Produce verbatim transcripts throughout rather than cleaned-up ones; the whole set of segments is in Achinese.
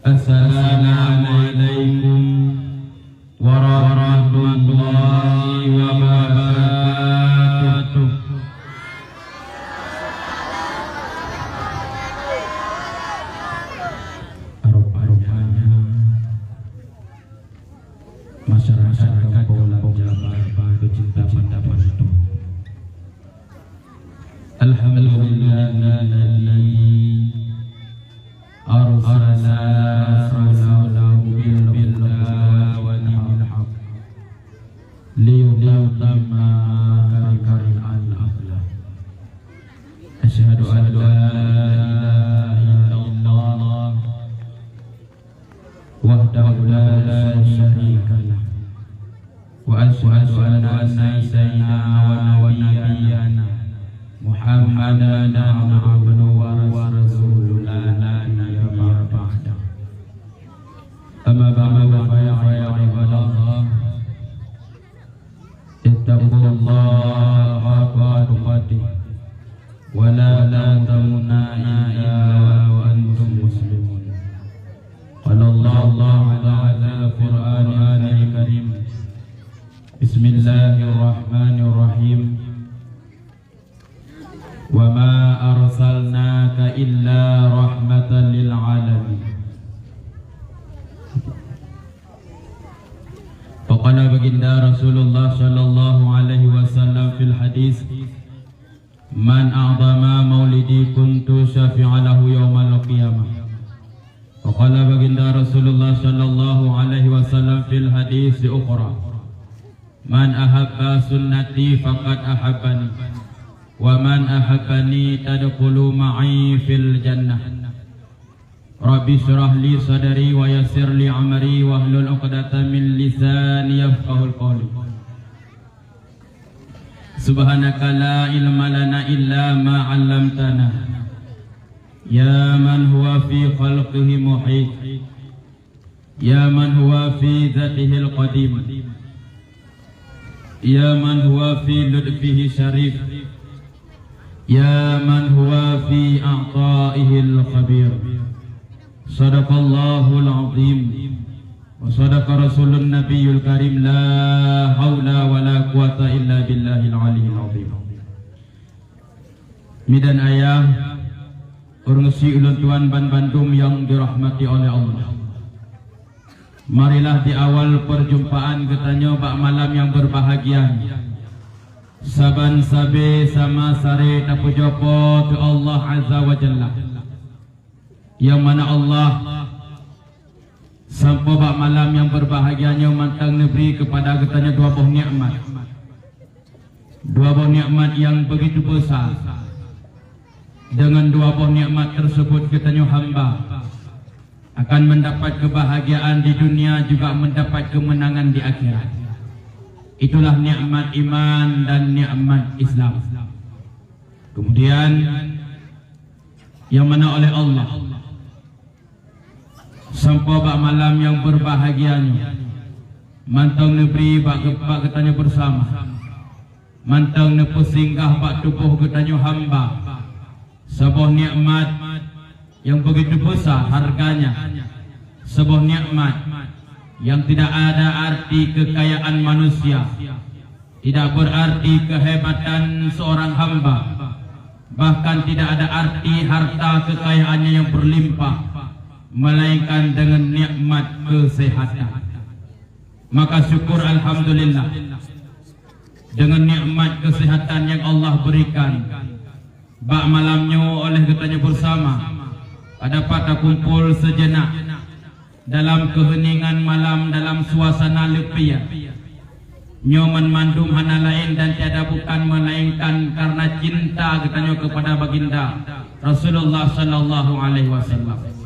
Assalamualaikum warahmatullahi wabarakatuh. Rupanya masyarakat kampung Lam Jabar pecinta mantong. Alhamdulillahilladzi arsala rasulahu bil huda wa dinil haq liyutammimahu 'alal haqqi. Asyhadu an la ilaha illallah wahdahu la syarika lah. Wa asyhadu anna sayyidana wa nabiyyana Muhammadan abduhu wa rasuluh la nabiyya ba'dah. Amma ba'du, fa ya ibadallah, ittaqullaha haqqa tuqatih wa la tamutunna illa wa antum muslimun. Qala Allahu ta'ala fil Qur'anil Karim, bismillahirrahmanirrahim. Wa ma arsalnaka illa rahmatan lil alamin. Faqala baginda Rasulullah sallallahu alaihi wasallam fil hadis, "Man a'dhama maulidi kuntu syafi'a lahu yaumal qiyamah." Faqala baginda Rasulullah sallallahu alaihi wasallam fil hadis ukhra, "Man ahabba sunnati faqad ahabbani, wa man ahabbani tadkhulu ma'i fil jannah." Rabbi shrah li sadri wa yassir li amri wahlul 'uqdatam min lisani yafqahul qawli. Subhanaka la ilma lana illa ma 'allamtana. Ya man huwa fi khalqihi muhit. Ya man huwa fi dzatihil qadim. Ya man huwa fi lutfihi syarif. Ya man huwa fi 'ataihil khabir. Shadaqallahul 'azhim. Wa shadaqa rasulun nabiyyul karim. La haula wa la quwwata illa billahil 'aliyyil 'azhim. Mi dan ayah, ureuëng sie ulôn tuan banmandum nyang dirahmati oleh Allah. Marilah di awal perjumpaan geutanyoe bak malam nyang berbahagia nyoe, saban sabe sama sare tapujoe Po teu Allah Azza wa Jalla. Nyang mana Allah sampoe bak malam nyang berbahagia nyoe mantong neubri keupada geutanyoe dua boh nikmat. Dua boh nikmat nyang begitu besar. Dengan dua boh nikmat tersebut geutanyoe hamba akan mendapat kebahagiaan di dunia juga mendapat kemenangan di akhirat. Itulah nikmat iman dan nikmat Islam. Kemudian, nyang mana oleh Allah sampoe bak malam nyang berbahagia nyoe, mantong neubri bak, bak geutanyoe bersama, mantong neupeusinggah bak tuboh geutanyoe hamba saboh nikmat nyang begitu besar harganya, saboh nikmat nyang tidak ada arti kekayaan manusia, tidak berarti kehebatan seorang hamba, bahkan tidak ada arti harta kekayaannya yang berlimpah, melainkan dengan nikmat kesehatan. Maka syukur alhamdulillah dengan nikmat kesehatan yang Allah berikan. Bak malam nyoe oleh geutanyoe bersama, ka dapat takumpul sejenak dalam keuheuningan malam dalam suasana leupie. Nyoe banmandum hana laén dan tiada bukan melainkan karena cinta geutanyoe kepada Baginda Rasulullah sallallahu alaihi wasallam.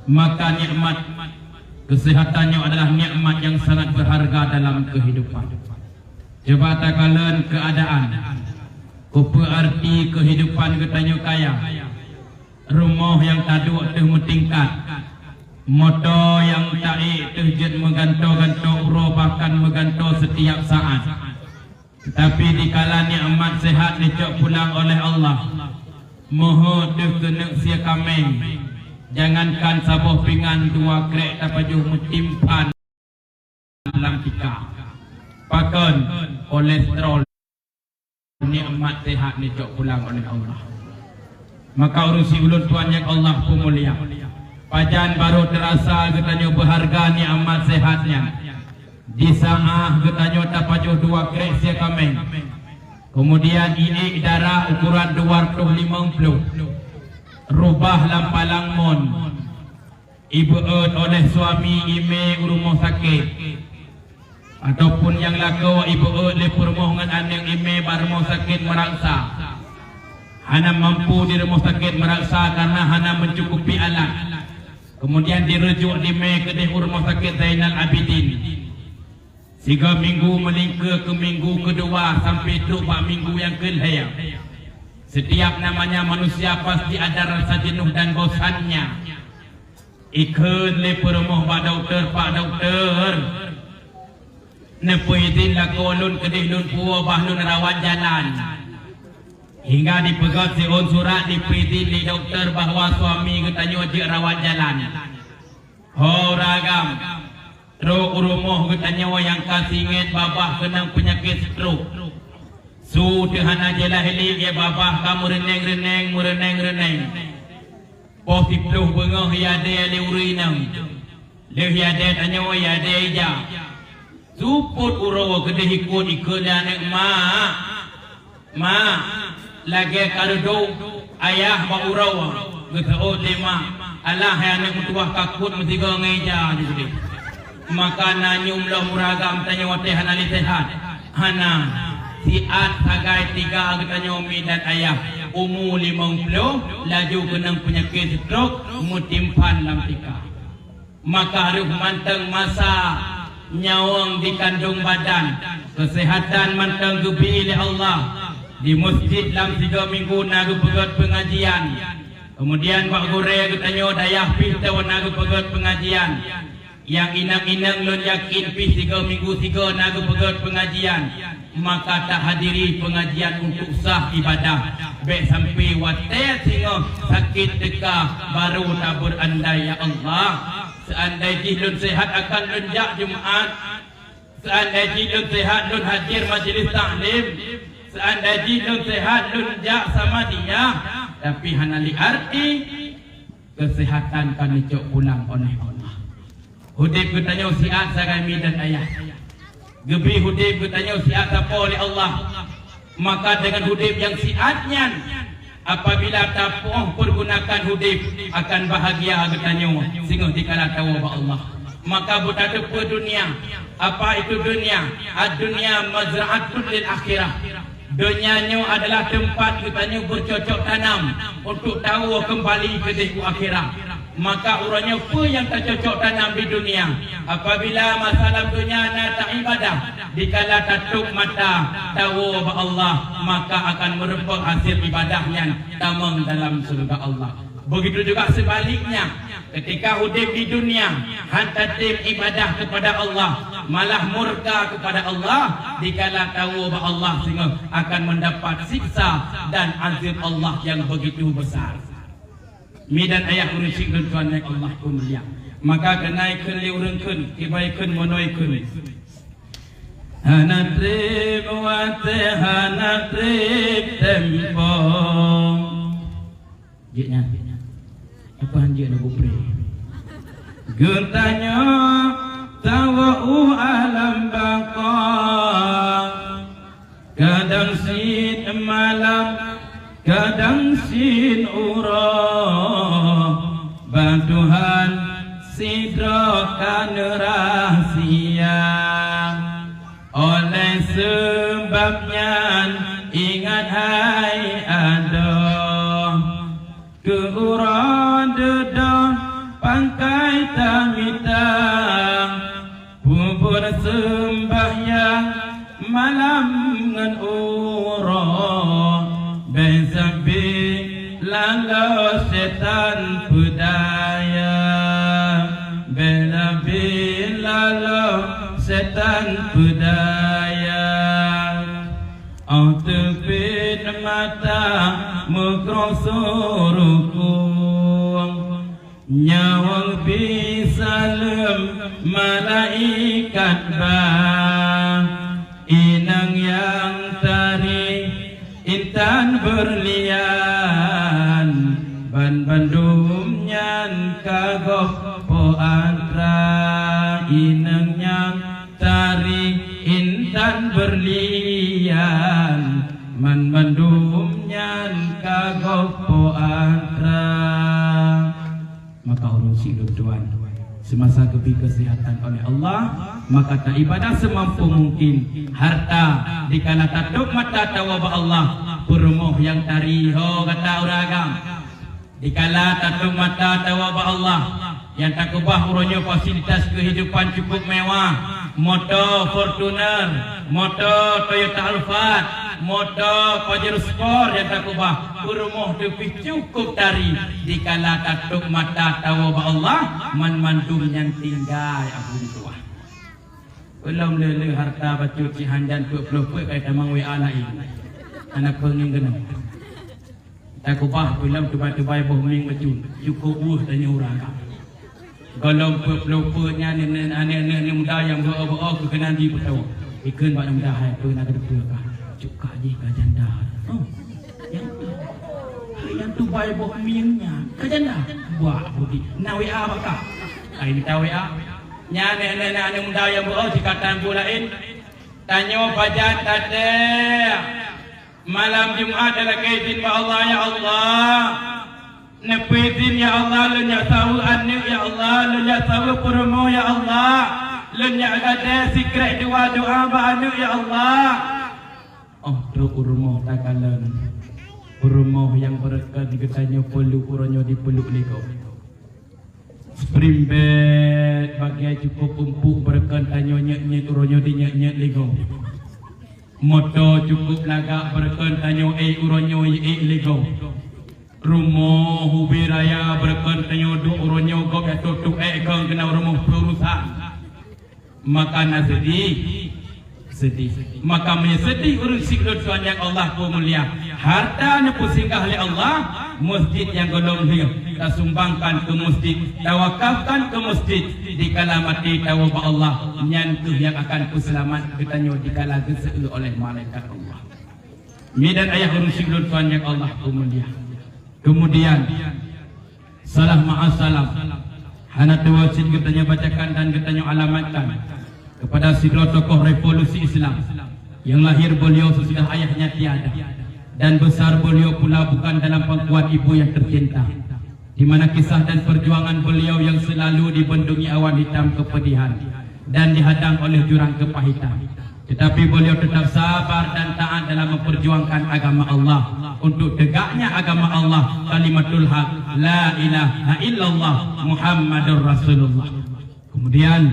Maka nikmat kesehatan nyoe adalah nikmat yang sangat berharga dalam kehidupan. Coba takalon keadaan. Keupeue arti kehidupan geutanyoe kaya? Rumoh nyang taduek teuh meutingkat, moto nyang taék teuh jeuet meugantoe-gantoe uroe bahkan meugantoe setiap saat. Tapi dikala nikmat sehat neucok pulang oleh Allah, meuheuet teuh keuneuk sie kaméng, Jangankan saboh pingan, dua krék tapajoh meutimpan lam tika. Pakon? Kolesterol, nikmat sehat neucok pulang oleh Allah. Maka ureuëng siulôn tuan nyang Allah peumulia, pajan barô teurasa geutanyoe beuharga nikmat sehat nyan. Di saát geutanyoe tapajoh dua krék sie kaméng, keumudian iék darah ukoran dua ratus limong ploh, rubah lam palang mon, ibeuet oleh suami imé u rumoh sakét, ataupun nyang lakoe ibeuet lé peurumoh ngon aneuk imé bak rumoh sakét meuraksa. Hana mampu di rumoh sakét meuraksa karena hana meucukupi alat. Keumudian dirujuk dimé keudeh u rumoh sakét Zainal Abidin. Sigoe minggu meulingkeue keu minggu keudua sampai trok bak minggu nyang keulhèe. Setiap namanya manusia pasti ada rasa jenuh dan bosannya. Ikheun lé peurumoh bak dokto, "Pak Dokto, neupeuidin lakoe lôn keudeh lôn puwoe bah lôn rawat jalan." Hingga dipeugét siôn surat dipeuidin lé dokto bahwa suami geutanyoe jeuet rawat jalan. Ho ureuëng agam, trok u rumoh geutanyoe nyang ka singét babah keunong peunyakét stroke. Su teuh hana jeulaih lé babah ka meureuneng-reuneng, meureuneng-reuneng. Poh siploh beungoh yadée lé ureuëng inong. Lheueh yadée tanyoe yadée ija. Supot uroe keudeh ikot ikheun lé aneuk, "Mak, mak, lagée ka reudôk ayah bak uroe." Geuseuôt lé mak, "Alah hai aneuk meutuwah, ka kot meusigoe ngon ija ju keudeh." Maka na nyum lom ureuëng agam tanyoe watée hana lé seuhat. Hana, siat sagai tiga geutanyoe mi dan ayah, umu limong ploh, laju keunong peunyakét stroke, meutimpan lam tika. Maka reuh mantong masa nyawöng dikandong badan, keuseuhatan mantong geubi lé Allah. Di meuseujid lam sigoe minggu na geupeugét peungajian. Keumudian bak gurée geutanyoe dayah pih tawa na geupeugét peungajian. Nyang inong-inong lôn yakin pih sigoe minggu sigoe na geupeugét peungajian. Maka tahadiri peungajian untuk sah ibadah. Bék sampai watée singoh sakét teuka barô tabeurandai, "Ya Allah, seandai jih lôn seuhat akan lôn jak Jumat. Seandai jih lôn seuhat lôn hadir majlis taklim. Seandai jih lôn seuhat lôn jak Samadiyah." Tapi hana lé arti. Keuseuhatan ka neucok pulang oleh Allah. Udeb geutanyoe siat sagai mi dan ayah. Geubi udeb geutanyoe siat sapo lé Allah. Maka deungon udeb nyang siat nyan, apabila tapoh peurgunakan udeb, akan bahagia geutanyoe singoh dikala tawoe bak Allah. Maka beutateupeue dunia. Apa itu dunia? Ad-dunya mazra'atun lil akhirah. Donya nyoe adalah teumpat geutanyoe beucocok tanam untuk tawoe keumbali keudeh u akhirat. Maka uroe nyoe peue nyang tacocok tanam di dunia? Apabila masa lam donya na taibadah, dikala tatôp mata tawoe bak Allah, maka akan meurumpok hasé ibadah nyan tamong dalam syeuruga Allah. Begitu juga sebaliknya, ketika udeb di dunia, han tatem ibadah kepada Allah, malah murka kepada Allah, dikala tawoe bak Allah singoh akan mendapat siksa dan azab Allah yang begitu besar. Mi dan ayah ureuëng syik lôn tuan nyang Allah peumulia. Maka keunan kheun lé ureuëng kheun, kiban kheun, meunoe kheun. Hana treb watée, hana treb tempo. Jeuet nyan. Apa han jeuet na bukri? Geutanyoe tawoe u alam baqa. Kadang cit malam, kadang cit uroe. Bak Tuhan sidroe ka neurahsia. Oleh seubab nyan ingat hai adoe, keu uroe dudoe pangkai tamita, peubuet seumbahyang malam ngon uroe, bék sampoe laloe syetan peudaya. Bék sampoe laloe syetan peudaya. Óh teupit mata meukrong seurukueng, Malaikat ba inong nyang tari intan beurlian, ban bandum nyan ka goh po atra. Inong nyang tari intan beurlian, ban bandum nyan ka goh po atra. Maka ureuëng syiek lôn tuan, seumasa geubri keuseuhatan oleh Allah, maka taibadah seumampu mungkin. Harta, dikala tatôp mata tawoe bak Allah, peurumoh nyang tari, ho gata ureuëng agam. Dikala tatôp mata tawoe bak Allah, nyang takeubah uroe nyoe fasilitas keuhidupan cukup mewah, moto Fortuner, moto Toyota Alphard, moto Pajero Sport nyang takeubah, peurumoh teupih cukup tari. Dikala tatôp mata tawoe bak Allah, man mandum nyan tinggai, Abu tuah. Ulôn le-le harta bacut sihanjan peuet ploh peuet kai tamong W A laén. Hana peue ngieng keunoe. Takeubah pih lom tubai-tubai boh mieng bacut. Cukup weueh tanyoe ureuëng agam. Gohlom peuet ploh peuet nyan aneuk-aneuk muda nyang beu-o-beu-o keu keunan jipeutoe. Ikheun bak aneuk muda hai peue na keudeue kah? Cuka jih ka janda. Oh. Nyang tu. Hai nyang tubai boh mieng nyan ka janda. Buah budi. Na W A bak kah? Ai mita W A. Nyan aneuk-aneuk muda nyang beu-o jikatan bu laén. Tanyoe pajan taté. Malam Jumat talakée idhin bak Allah, ya Allah. Neupeuidhin, ya Allah, lôn jak saweue aneuk, ya Allah, lôn jak saweue peurumoh, ya Allah. Lôn jak gadée sikrék dua doa bak aneuk, ya Allah. Oh, trok u rumoh takalon. Peurumoh nyang beureukat geutanyoe peuluk uroe nyoe dipeuluk lé gob. Spring bed bagée cukup umpuk beureukat tanyoe nyet-nyet uroe nyoe dinyet-nyet lé gob. Moto cukup lagak beureukat tanyoe ék uroe nyoe ék lé gob. Rumoh ubé raya beureukat tanyoe duek uroe nyoe gob ateueh tuek ék keu keunan rumoh peurusan. Maka na seudeh, seudeh. Maka meunyoe seudeh ureuëng syiek lôn tuan nyang Allah peumulia, harta neupeusinggah lé Allah, masjid nyang gohlom lheueh tasumbangkan keu masjid, tawakafkan keu masjid, dikala maté tawoe bak Allah, nyan kheueh nyang akan peuseulamat geutanyoe dikala geuseu-eu oleh malaikat Allah. Mi dan ayah ureuëng syiek lôn tuan nyang Allah peumulia. Kemudian, salam ma'as salam hana tuwoe cit geutanyoe bacakan dan geutanyoe alamatkan kepada sidroe tokoh revolusi Islam yang lahir beliau sesudah ayahnya tiada dan besar beliau pula bukan dalam pangkuan ibu yang tercinta, di mana kisah dan perjuangan beliau yang selalu dibendungi awan hitam kepedihan dan dihadang oleh jurang kepahitan. Tetapi beliau tetap sabar dan taat dalam memperjuangkan agama Allah. Untuk tegaknya agama Allah, kalimatul haq, la ilaha illallah Muhammadur Rasulullah. Kemudian,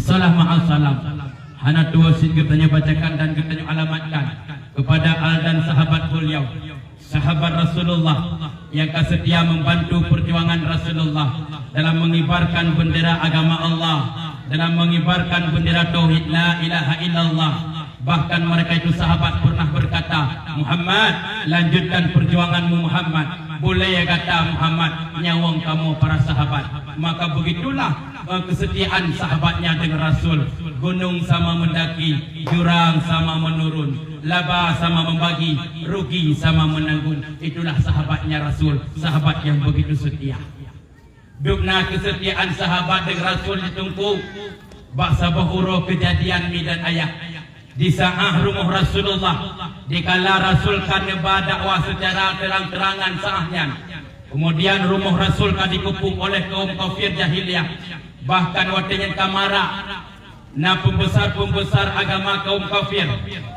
salam ma'as salam hana tuwoe cit geutanyoe bacakan dan geutanyoe alamatkan kepada al dan sahabat beliau, sahabat Rasulullah yang ka setia membantu perjuangan Rasulullah dalam mengibarkan bendera agama Allah, dalam mengibarkan bendera tauhid la ilaha illallah. Bahkan mereka itu sahabat pernah berkata, "Muhammad, lanjutkan perjuanganmu Muhammad. Boleh ya kata Muhammad, nyawöng kamoe para sahabat." Maka begitulah, eh, kesetiaan sahabatnya dengan Rasul. Gunung sama mendaki, jurang sama menurun, laba sama membagi, rugi sama menanggung. Itulah sahabatnya Rasul, sahabat yang begitu setia. Dubna keusetiaan sahabat deungon Rasul jiteungku bak saboh uroe keujadian mi dan ayah. Di saát rumoh Rasulullah, dikala Rasul ka neuba dakwah seucara teurang-teurangan saát nyan. Keumudian rumoh Rasul ka jikeupông oleh kawöm kafir jahiliyah. Bahkan watée nyan ka marak, na peumbesar-peumbesar agama kawöm kafir,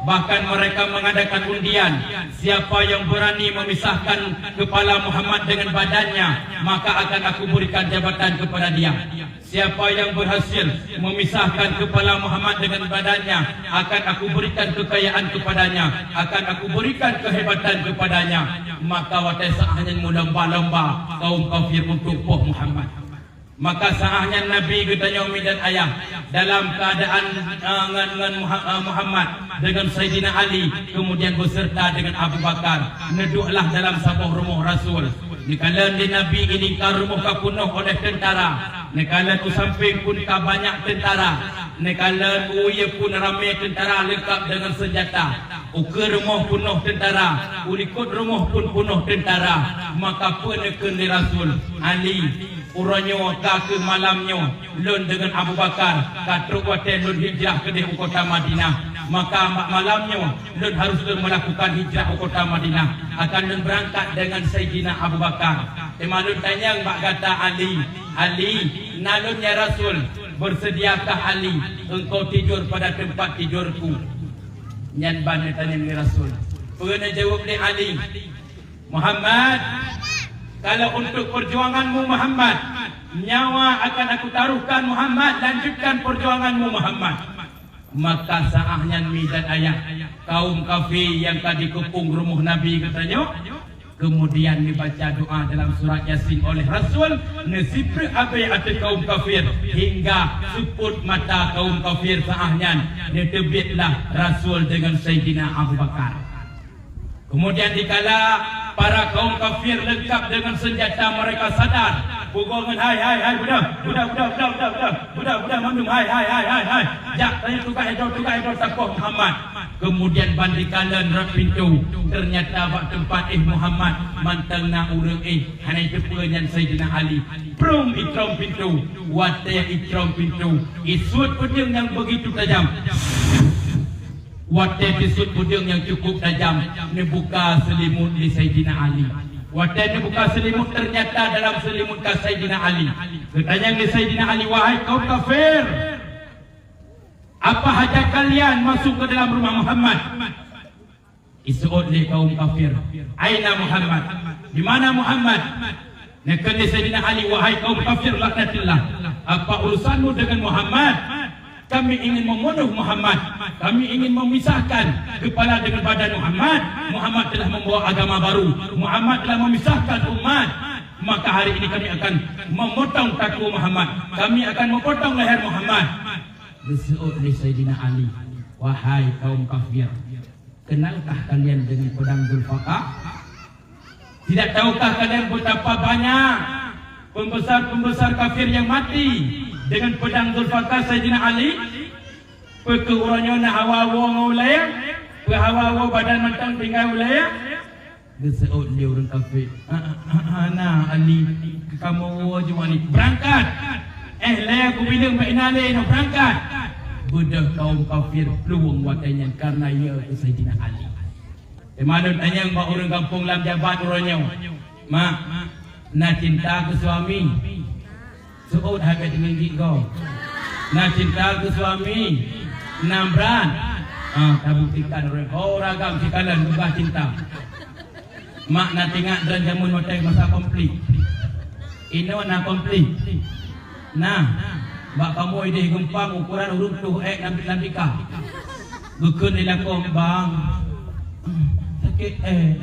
bahkan mereka mengadakan undian, siapa yang berani memisahkan kepala Muhammad dengan badannya, maka akan aku berikan jabatan kepada dia. Siapa yang berhasil memisahkan kepala Muhammad dengan badannya, akan aku berikan kekayaan kepadanya, akan aku berikan kehebatan kepadanya. Maka watée saát nyan meulomba-lomba kawöm kafir untuk poh Muhammad. Maka saat nyan Nabi geutanyoe midan ayah dalam keadaan, eh, ngon, ngon Muha-, eh, Muhammad dengan Saidina Ali, kemudian beserta dengan Abu Bakar. Neudueklah dalam saboh rumoh Rasul. Neukalon lé Nabi i lingka rumoh ka peunoh oleh teuntara. Neukalon u sampéng pun ka banyak teuntara. Neukalon u ie pun ramé teuntara leungkap deungon seunjata. Ukeue rumoh peunoh teuntara, u likot rumoh pun peunoh teuntara. Maka peue neukheun lé Rasul, "Ali, uroe nyoe ka kheueh malam nyoe, lôn deungon Abu Bakar ka trok watée lôn hijrah keudeh u kota Madinah. Maka bak malam nyoe lôn harôh lôn meulakukan hijrah u kota Madinah, akan lôn beurangkat deungon Saidina Abu Bakar. Teuma lôn tanyong bak gata Ali, Ali, na lôn ya Rasul, beuseudiakah Ali engkau tidur pada tempat tidurku?" Nyan ban neutanyong lé Rasul. Peue neujaweueb lé Ali, "Muhammad, kalau untuk perjuanganmu Muhammad, nyawa akan aku taruhkan Muhammad, lanjutkan perjuanganmu Muhammad." Maka saat nyan midan ayah, kaum kafé nyang ka dikeupông rumoh Nabi geutanyoe, kemudian neubaca doa dalam surat Yasin oleh Rasul, neusipreuk abée ateueh kaum kafir hingga seupôt mata kaum kafir saat nyan neuteubietlah Rasul deungon Saidina Abu Bakar. Kemudian dikala para kaum kafir leungkap deungon seunjata mereka sadar, pukul ngon hai, hai, hai, budak, budak, budak, mandum, hai, hai, hai, hai, hai. Jak tanya tugai droe, tugai droe sapoh Muhammad. Kemudian ban dikalon rot pintoe, ternyata bak teumpat éh Muhammad mantong na ureuëng éh, hana jiteupeue nyan Saidina Ali. Prong itrong pintoe, watée itrong pintoe, isuet peudeueng nyang begitu tajam. Watée teusuet peudeueng nyang cukup tajam, neubuka seulimut lé Saidina Ali. Watée neubuka seulimut, ternyata dalam seulimut ka Saidina Ali. Geutanyong lé Saidina Ali, "Wahai kaum kafir, apa hajat kalian masuk ke dalam rumah Muhammad?" Iseuôt lé kaum kafir, "Aina Muhammad? Di mana Muhammad?" Neukheun lé Saidina Ali, "Wahai kaum kafir laknatillah, apa urusanmu dengan Muhammad? Kami ingin membunuh Muhammad. Kami ingin memisahkan kepala dengan badan Muhammad. Muhammad telah membawa agama baru. Muhammad telah memisahkan umat. Maka hari ini kami akan memotong kaku Muhammad. Kami akan memotong leher Muhammad." Geuseuôt lé Saidina Ali, "Wahai kaum kafir, kenalkah kalian dengan pedang Zulfikar? Tidak tahukah kalian betapa banyak pembesar-pembesar kafir yang mati dengan pedang Zulfikar Saidina Ali? Peu kheueh uroe nyoe na hawa woe ngon ulée? Peu hawa woe badan mantong tinggai ulée?" Geuseuôt lé ureuëng kafé, "Ah, ah, ah, ah, na Ali, kamoe woe jeuet Ali." "Beurangkat! Eh, lé kubileung bak inan lé nyoe, beurangkat!" Beudôh kaum kafir plueng watée nyan kareuna yö keu Saidina Ali. Teuma lôn tanyong bak ureuëng gampông lam jabat uroe nyoe, "Mak, na cinta keu suami?" Seuôt habéh teungeut goe. "Na cinta keu suami? Na brat?" Ah, tabuktikan ureuëng, oh, ragam sikalon geuba cinta. Mak, na teuingat droen jameun watée masa konflik? Inoe na konflik? Na. Bak kamoe ideh geumpang ukoran ureuëng tuh ék lam, lam tika. Geukheun lé lakoe, "Bang, sakét ék."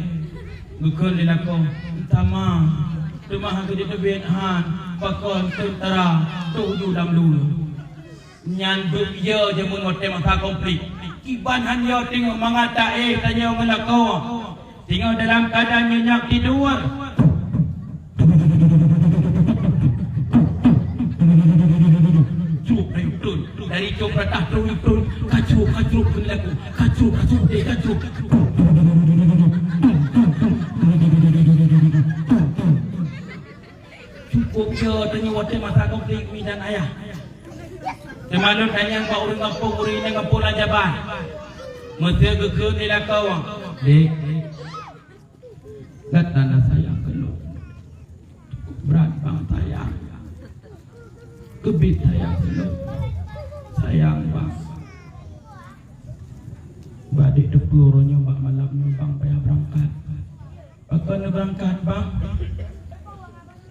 Geukheun lé lakoe, "Sama, teuma hana geuteubiet han, pakon teuntara tuju lam luweue." Nyan duek yö jameun watée masa konflik. Kiban han yö teungoh mangat taéh tanyoe ngon lakoe. Teungoh dalam keuadaan nyenyak tidur. Cuk, ayo, turun. Dari cok peratah turun, turun. Kacuk, kacuk, kena laku. Kacuk, kacuk, deh, kacuk. Cukup je tanya watée masa konflik mi dan ayah. Teuma lôn tanyong bak ureuëng gampông, ureuëng inong gampông lam jabat. Meuseu geukheun lé lakoe, "Dek, gata na sayang keu lôn? Brat bang sayang. Keubiet sayang keu lôn. Sayang bang." Bah dek teupeue uroe nyoe bak malam nyoe bang payah beurangkat. Pakon neubeurangkat, Bang?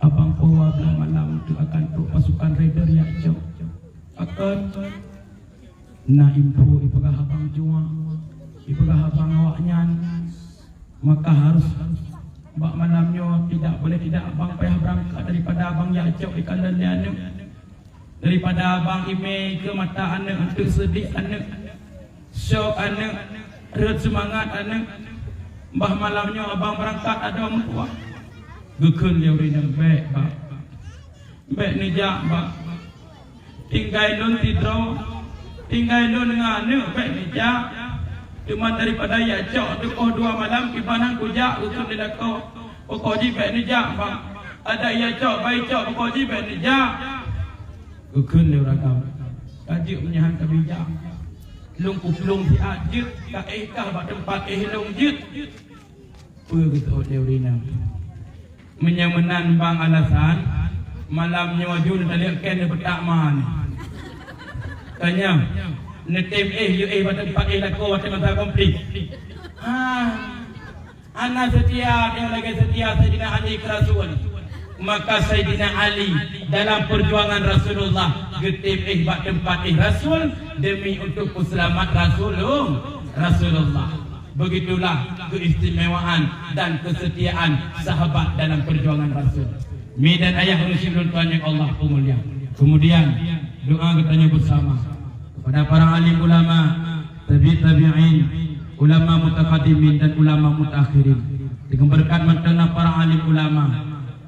Abang peue dua blaih malam teuk akan trok pasukan raider jak cok. Pakon? Na info ipeugah abang juak, ipeugah abang awaknyan, maka harôh Bak malam nyoe tidak boleh tidak abang payah berangkat daripada abang jak cok ikalon lé aneuk. Daripada abang imé keu mata aneuk, untuk seudik aneuk, syok aneuk, rhot seumangat aneuk. Bah malam nyoe abang berangkat adoe meutuah. Geukheun lé ureueng inong, "Bèk, Bang." Bèk neujak, Bang. Tinggai lôn sidroe, tinggai lôn ngon aneuk, bèk neujak. Teuma daripada jak cok teukoh dua malam, kiban han kujak, geukheun lé lakoe. Pokok jih bèk neujak, Bang. Adak jak cok, bah cok, pokok jih bèk neujak. Geukheun lé ureueng agam, "Ka jeuet meunyoe han ka bijak. Lôn kuplueng siat jeuet, ka éh kah bak teumpat éh lôn jeuet." Peue geuseuôt lé ureueng inong? Meunyoe meunan bang alasan, malam nyoe ju neutaleuek kèe neupeutak ma nyoe. Ka nyoe, neutem éh, yue éh bak teumpat éh lakoe watèe masa konflik. Ah, hana seutia nyang lagèe seutia Saidina Ali keu Rasul. Maka Saidina Ali dalam perjuangan Rasulullah geutem éh bak teumpat éh Rasul demi untuk peuseulamat Rasulul-, Rasulullah. Begitulah keistimewaan dan kesetiaan sahabat dalam perjuangan Rasul. Mi dan ayah ureueng syiek lôn tuan nyang Allah peumulia. Kemudian, doa geutanyoe bersama kepada para alim ulama, tabi' tabi'in, ulama mutaqaddimin dan ulama mutaakhirin. Dengan berkat mantong na para alim ulama,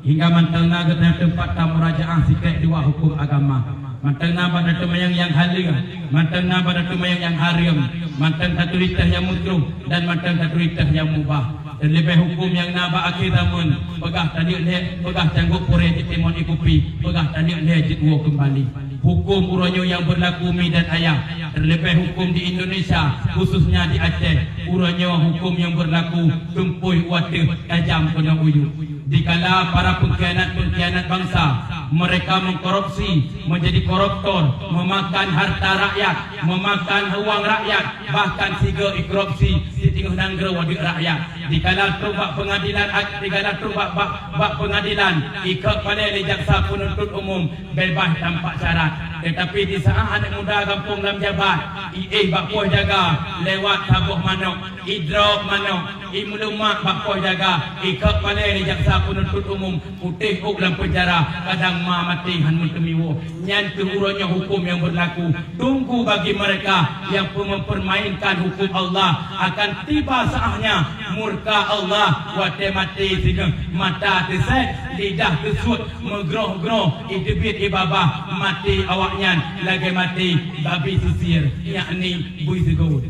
hingga mantong na geutanyoe teumpat tamurajaah sikrék dua huköm agama. Mantong na bak tateumayang nyang halal, mantong na bak tateumayang nyang hareuem, mantong taturi teuh nyang makruh dan mantong taturi teuh nyang mubah. Teuleubèh huköm nyang na bak akhé zaman, peugah taleuek lhèe, peugah canggôk purèe jeuet timon ié kupi, peugah taleuek lhèe jeuet woe keumbali. Huköm uroe nyoe nyang beurlaku mi dan ayah, teuleubèh huköm di Indonesia, khususnya di Aceh, uroe nyoe huköm nyang beurlaku tumpôi u ateueh tajam keunoe u yup. Dikala para pengkhianat-pengkhianat bangsa, mereka mengkorupsi, menjadi koruptor, memakan harta rakyat, memakan uang rakyat, bahkan sigoe ikorupsi siteungoh nanggroe deuk rakyat. Dikala trok bak pengadilan, dikala trok bak, bak, bak pengadilan, ikot palèe lé jaksa penuntut umum, beubaih tanpa syarat. Teutapi di saat aneuk muda gampông lam jabat, iéh bak poh jaga lewat saboh manok, idrop manok, imeulumak bak poh jaga, ikot palèe lé jaksa penuntut umum, putéh ôk lam peunjara, kadang ma maté han meuteumé woe. Nyan keuh uroe nyoe huköm nyang beurlaku. Tunggu bagi mereka yang pe-, mempermainkan hukum Allah, akan tiba saatnya murka Allah, watèe maté singoh, mata teusèt, lidah teusuet, meugroh-groh, iteubiet ibabah, maté awaknyan lagèe maté babi sisir, yakni bui sigoe.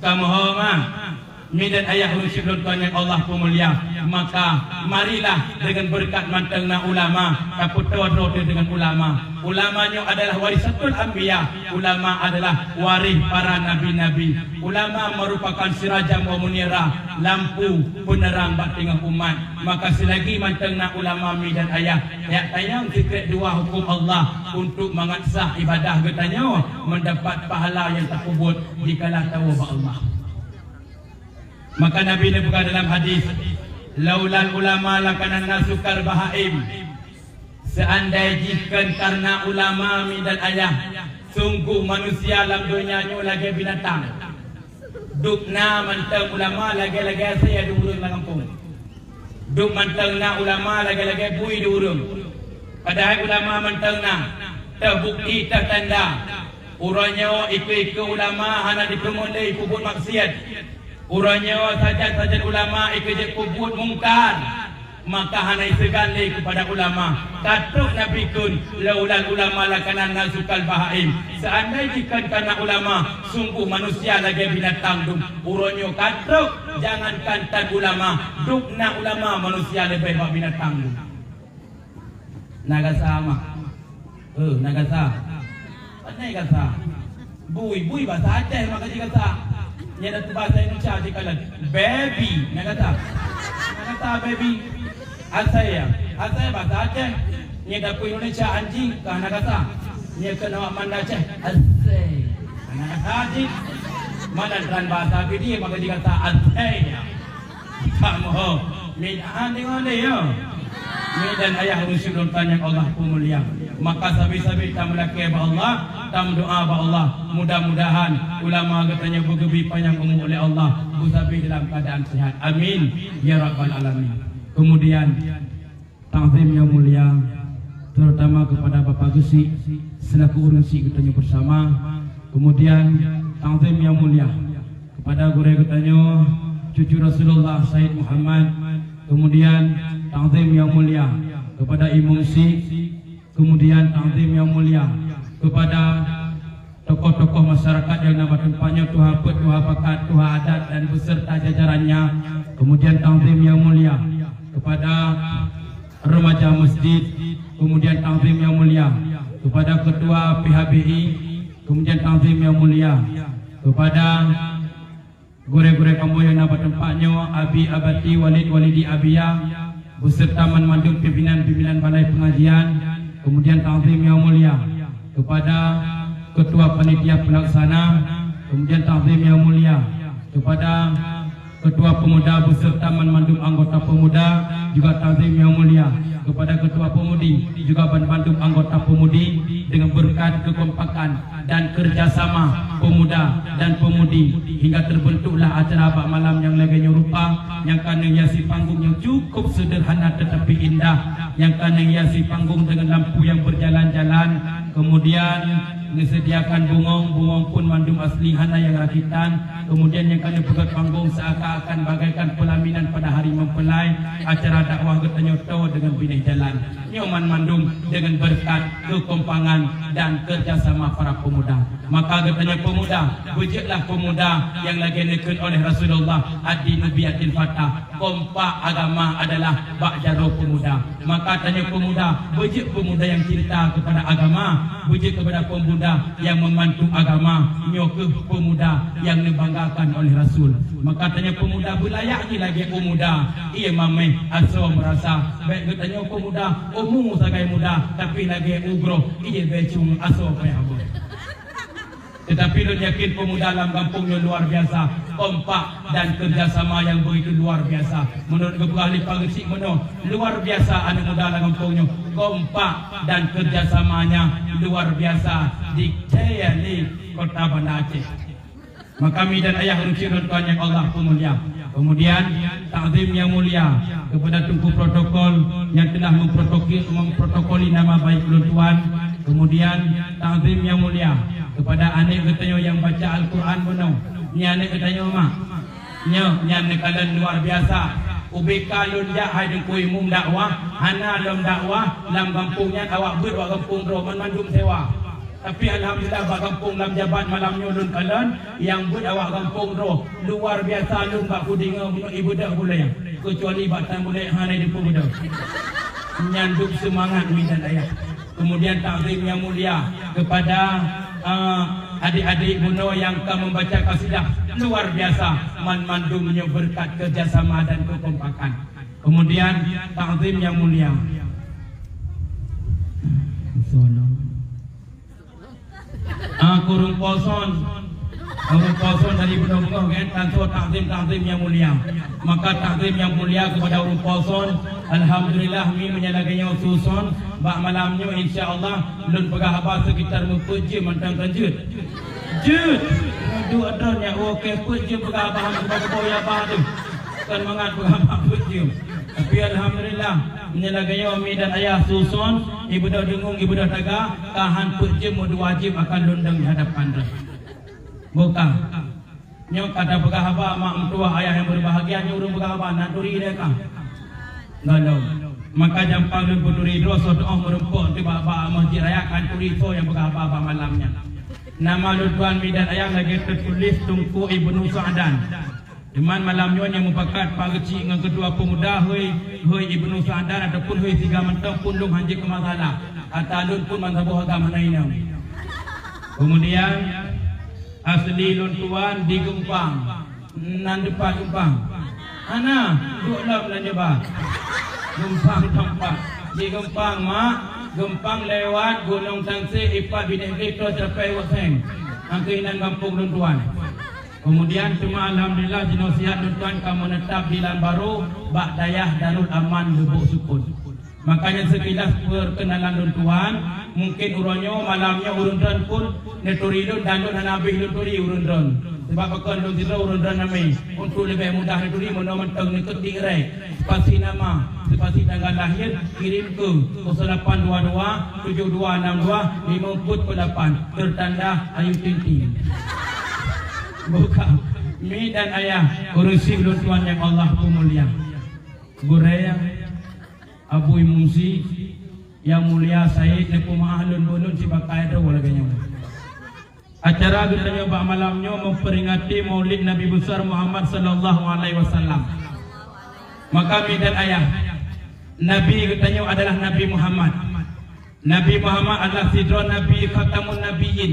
Ka meuho ma, mi dan ayah ureueng syiek lôn tuan nyang Allah peumulia, maka marilah deungon beureukat mantong na ulama, tapeutoe droe teuh deungon ulama. Ulama nyoe adalah warisatul anbiya, ulama adalah waréh para nabi-nabi. Ulama merupakan sirajan wa munira, lampu peuneurang bak teungoh umat. Maka seulagi mantong na ulama mi dan ayah, jak tanyong sikrék dua huköm Allah untuk mangat sah ibadah geutanyoe, mendapat pahala nyang tapeubuet dikala tawoe bak Allah. Maka Nabi neupeugah dalam hadis, "Laulal ulama lakana nasu kal bahaim." Seandai jih kon karena ulama mi dan ayah, sungguh manusia lam donya nyoe lagèe binatang. Dub na mantong ulama lagèe-lagèe asèe di ureueng lam gampông. Dub mantong na ulama lagèe-lagèe bui di ureueng. Padahai ulama mantong na, teuh bukti, teuh tanda. Uroe nyoe ikeue-ikeue ulama hana jiteumeung lé ipeubuet maksiat. Uroe nyoe sajan-sajan ulama ikeue jeuet peubuet mungkar. Maka hana iseugan lé keupada ulama. Ka trok Nabi kheun, "Laulal ulama lakana nasu kal bahaim." Seandai jih kon karena ulama, sungguh manusia lagèe binatang dum. Uroe nyoe ka trok, jangankan tan ulama, dum na ulama manusia leubeh bak binatang dum. Na gasa mah. Eh, na gasa. Pandai gasa. Bui, bui bahasa Aceh maka jih gasa. Nyan dah tu bahasa Indonesia jih kalon. Baby, na gasa. Na gasa baby. Asai ya. Asai bahasa Aceh. Nyan dah pun Indonesia anjing kah na gasa. Nyan keu awak Banda Aceh. Asai. Na gasa jih. Mana tren bahasa Pidie maka jih gasa asai ya. Kamoe min an deungoe lé, ya. Mi dan ayah ureuëng syedara nyang Allah peumulia. Maka sabe-sabe tameulakée bak Allah, tameudoá bak Allah. Mudah-mudahan ulama geutanyoe beugeubri panyang umu lé Allah, beusabe dalam keuadaan sehat. Amin ya rabbal alamin. Kemudian, takzim yang mulia, terutama kepada Bapak Geuchik selaku ureuëng syik geutanyoe bersama. Kemudian, takzim yang mulia kepada gurée geutanyoe, cucu Rasulullah Said Muhammad. Kemudian, takzim yang mulia kepada imum syik. Kemudian, takzim yang mulia kepada tokoh-tokoh masyarakat nyang na bak teumpat nyoe, tuha peuet, tuha pakat, tuha adat, dan beserta jajarannya. Kemudian, takzim yang mulia kepada remaja masjid. Kemudian, takzim yang mulia kepada ketua P H B I. Kemudian, takzim yang mulia kepada gurée-gurée kamoe nyang na bak teumpat nyoe, abi abati, walid walidi abiya, beserta banmandum pimpinan-pimpinan balai pengajian. Kemudian, takzim yang mulia kepada ketua panitia pelaksana. Kemudian, takzim yang mulia kepada ketua pemuda beserta banmandum anggota pemuda. Juga takzim yang mulia kepada ketua pemudi, juga banmandum anggota pemudi, dengan berkat kekompakan dan kerjasama pemuda dan pemudi, hingga terbentuklah acara bak malam nyang lagée nyoe rupa, nyang ka neuhiasi panggong nyang cukup sederhana tetapi indah, nyang ka neuhiasi panggong dengan lampu yang berjalan-jalan, kemudian neusediakan bungong, bungong pun mandum asli, hana nyang rakitan, kemudian nyang ka neupeugét panggong seakan-akan bagaikan pelaminan pada hari mempelai, acara dakwah geutanyoe toe dengan binéh jalan. Nyoe banmandum dengan berkat kekompakan dan kerjasama para pemuda. Maka geutanyoe pemuda, beujeuetlah pemuda nyang lagée neukheun oleh Rasulullah, "Ad-dinu biyadil fata." Kompak agama adalah bak jaroe pemuda. Maka tanyoe pemuda, beujeuet pemuda nyang cinta kepada agama, beujeuet kepada pemuda nyang membantu agama. Nyoe kheueh pemuda nyang neubanggakan oleh Rasul. Maka tanyoe pemuda beulayak jih lagée u muda, ié mameh asoe meurasa. Bék geutanyoe pemuda, umu sagai muda, tapi lagée u groh, ié bécung asoe payah boh. Tetapi lôn yakin pemuda lam gampông nyoe luar biasa, kompak dan kerjasama yang begitu luar biasa. Menurut geupeugah lé Pak Geuchik meunoe, luar biasa aneuk muda lam gampông nyoe, kompak dan kerjasamanya luar biasa di Kota Banda Aceh. Maka mi dan ayah ureuëng syedara nyang Allah peumulia. Kemudian, takzim yang mulia kepada Teungku Protokol yang telah memprotoki-, memprotokoli nama baik lôn tuan. Kemudian, takzim yang mulia kepada aneuk geutanyoe nyang baca Al-Quran bunoe. Nyan aneuk geutanyoe, mak? Nyoe, nyan neukalon luar biasa. Ubé ka lôn jak hai Teungku Imum dakwah, hana lom dakwah lam gampông nyan, awak beuet awak gampông droe, banmandum sewa. Tapi alhamdulillah, bak gampông Lam Jabat malam nyoe lôn kalon, nyang beuet awak gampông droe, luar biasa lôn bak kudeungoe bunoe ibeudôh bulée, keucuali bak tan bulée hana jipeubeudôh. Nyan dum seumangat mi dan ayah. Kemudian takzim yang mulia kepada, eh, adik-adik bunoe nyang ka membaca kasidah, luar biasa, banmandum nyoe berkat kerjasama dan kekompakan. Kemudian takzim yang mulia. Ah, kureueng poson. Kureueng poson dari bunoe-bunoe kan, tansoe takzim-takzim yang mulia. Maka takzim yang mulia kepada ureueng poson. Alhamdulillah, mi meunyo lagée nyoe suson, bak malam nyoe insya Allah lôn peugah haba sekitar meupeuet jeuem mantong kan jeuet. Jeuet. Duek droe nyan, oke, peuet jeuem peugah haba, han kuba-kuba ya bah tu. Kan mangat peugah haba peuet jeuem. Tapi alhamdulillah, meunyo lagée nyoe mi dan ayah suson, ibeudôh deungon, ibeudôh taga, ka han peuet jeuem, meudua jeuem akan lôn dong di hadapan droe. Buka. Nyoe ka tapeugah haba mak meutuwah ayah nyang berbahagia, nyoe ureueng peugah haba na turi deh ka. Galom. Maka jampang lôn peuturi droe soe teuoh meureumpok teuh bak, bak Masjid Raya, kan turi soe nyang peugah haba bak malam nyan. Nama lôn tuan mi dan ayah lagée teutuléh Teungku Ibnu Sa'dan. Cuman malam nyoe nyang mupakat Pak Geuchik ngon Ketua Pemuda, hôi, hôi Ibnu Sa'dan ataupun hôi Siga mantong pun lôn hanjeuet keu masalah. Ata lôn pun ban saboh agam hana inong. Kemudian, asli lôn tuan di Geumpang. Nan dipat Geumpang? Hana, duek lom lam Jaba. Geumpang teumpat. Di Geumpang, mak, Geumpang lewat Gunong Tansé, ipat Binéh Glé, troh capai Wak Seng. Angkeuh inan gampông lôn tuan. Kemudian, teuma alhamdulillah, jinoe sihat lôn tuan ka meunetap di Lam Barô, bak dayah Darul Aman, Lubuk Sukon. Makanya sekilas perkenalan lôn tuan, mungkin uroe nyoe malam nyoe ureuëng droen pun neuturi lôn dan lôn hana habéh lôn turi ureuëng droen. Sebab pakon lôn sidroe ureuëng droen namé, untuk leubeh mudah neuturi meunoe mantong neukeutik rek. Spasi nama, spasi tanggal lahir, kirim ke kosong lapan dua dua tujuh dua enam dua lima empat lapan. Tertanda Ayu Ting Ting. Bukan. Mi dan ayah, ureuëng syiek lôn tuan nyang Allah peumulia. Gurée, Abu Imum Syiek, Yang Mulia Said, neupeumaáh lôn beunon sibakai droe lagée nyoe. Acara geutanyoe bak malam nyoe memperingati Maulid Nabi Besar Muhammad sallallahu alaihi wasallam. Maka mi dan ayah, Nabi geutanyoe adalah Nabi Muhammad. Nabi Muhammad adalah sidroe Nabi Khatamun Nabiyyin,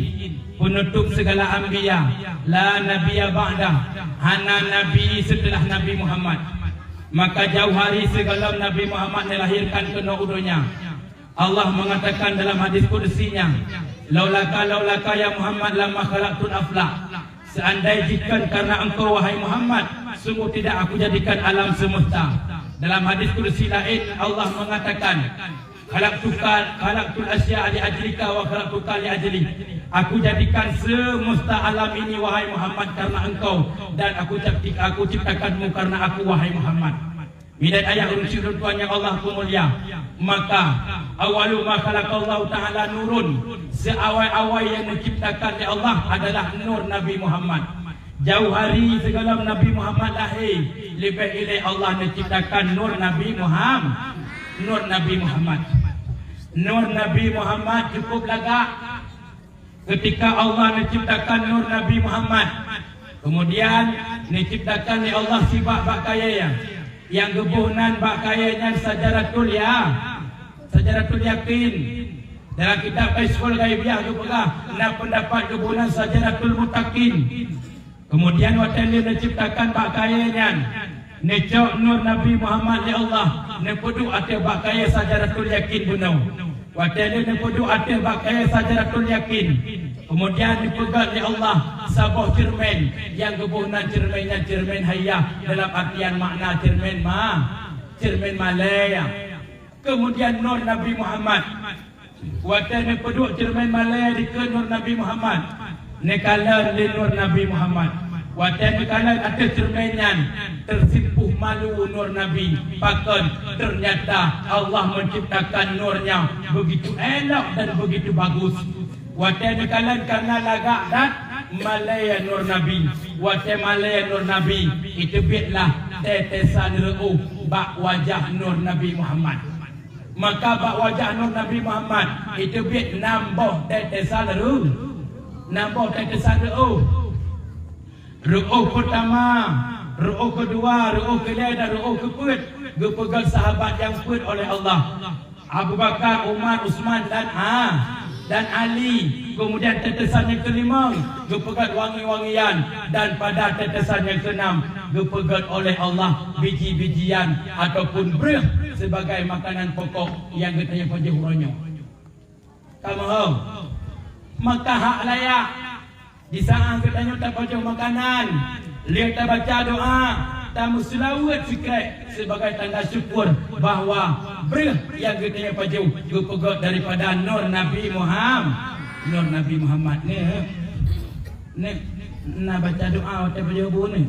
peunutôp sigala anbiya, la nabiyya ba'dah, hana nabi seuteulah Nabi Muhammad. Maka jauh hari sigohlom Nabi Muhammad neulahirkan keunoe u donya, Allah mengatakan dalam hadis qudsi-Nya, "Laulaka, laulaka ya Muhammad lama khalaqtul aflak." Seandai jih kon karena engkau, wahai Muhammad, sungguh tidak Aku jadikan alam semesta. Dalam hadis qudsi laén, Allah mengatakan, "Khalaqtuka, khalaqtul asya'a li ajlika wa khalaqtuka li ajli." Aku jadikan semesta alam ini, wahai Muhammad, karena engkau, dan Aku cipti-, Aku ciptakanmu karena Aku, wahai Muhammad. Mi dan ayah, ureuëng syiek lôn tuan nyang Allah peumulia, maka, "Awwalu ma khalaqallahu ta'ala nurun," seawai-awai nyang neuciptakan lé Allah adalah nur Nabi Muhammad. Jauh hari sigohlom Nabi Muhammad lahé, leubeh ilée Allah neuciptakan nur Nabi Muham-, nur Nabi Muhammad. Nur Nabi Muhammad cukup lagak. Keutika Allah neuciptakan nur Nabi Muhammad, keumudian neuciptakan lé Allah sibak bak kayée, nyang geuboh nan bak kayée nyan Syajaratul Ya-, Syajaratul Yakin. Dalam kitab Kasyful Ghaibiyah geupeugah, na peundapat geuboh nan Syajaratul Muttaqin. Keumudian watée lheueh neuciptakan bak kayée nyan, neucok nur Nabi Muhammad lé Allah, neupeuduek ateueh bak kayée Syajaratul Yakin bunoe. Watée lheueh neupeuduek ateueh bak kayée Syajaratul Yakin, keumudian neupeugét lé Allah saboh ceureumen, nyang geuboh nan ceureumen nyan ceureumen hayyah, dalam artian makna ceureumen ma-, ceureumen malée. Keumudian nur Nabi Muhammad. Watée neupeuduek ceureumen malée dikeue nur Nabi Muhammad, neukalon lé nur Nabi Muhammad. Watée neukalon ateueh ceureumen nyan, teusimpôh malu nur Nabi. Pakon? Teunyata Allah meuciptakan nur nyang beugitu elok dan beugitu bagus. Watée neukalon kana lagak that, malée nur Nabi. Watée malée nur Nabi, iteubiet lah tetesan reuôh bak wajah nur Nabi Muhammad. Maka bak wajah nur Nabi Muhammad iteubiet nam boh tetesan reu-, nam boh tetesan reuôh. Reuôh peutama, reuôh keudua, reuôh keulhée dan reuôh keupeuet geupeugét sahabat nyang peuet oleh Allah. Abu Bakar, Umar, Utsman dan A-, dan Ali. Keumudian tetesan nyang keulimong geupeugét wangi-wangian, dan pada tetesan nyang keunam geupeugét oleh Allah biji-bijian ataupun breuh sibagai makanan pokok nyang geutanyoe pajoh uroe nyoe. Ka meuhom. Maka hak layak disaát geutanyoe tapajoh makanan, lheueh tabaca doa, tameuseulaweuet sikrék sibagai tanda syukur bahwa breuh nyang geutanyoe pajoh geupeugét daripada nur Nabi Muham-, nur Nabi Muhammad. Neu, neu, na baca doa watée pajoh bu neu.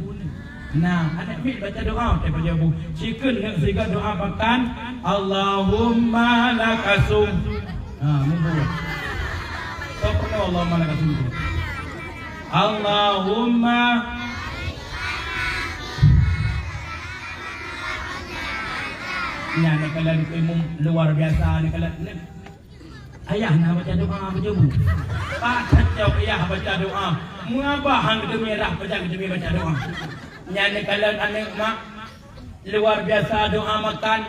Na, aneuk miet baca doa watée pajoh bu. Sikheun neu siga doa pakan, Allahumma lakasum. Ha, mubuet. Soe peunoh Allahumma lakasum tu? Allahumma. Nyan neukalon imum luar biasa neukalon. Ayah na baca doa beujobu. Pat cok ayah baca doa. Meunabah han geuteumé rah pajan geuteumé baca doa. Nyan neukalon aneuk mak. Luar biasa doa makan.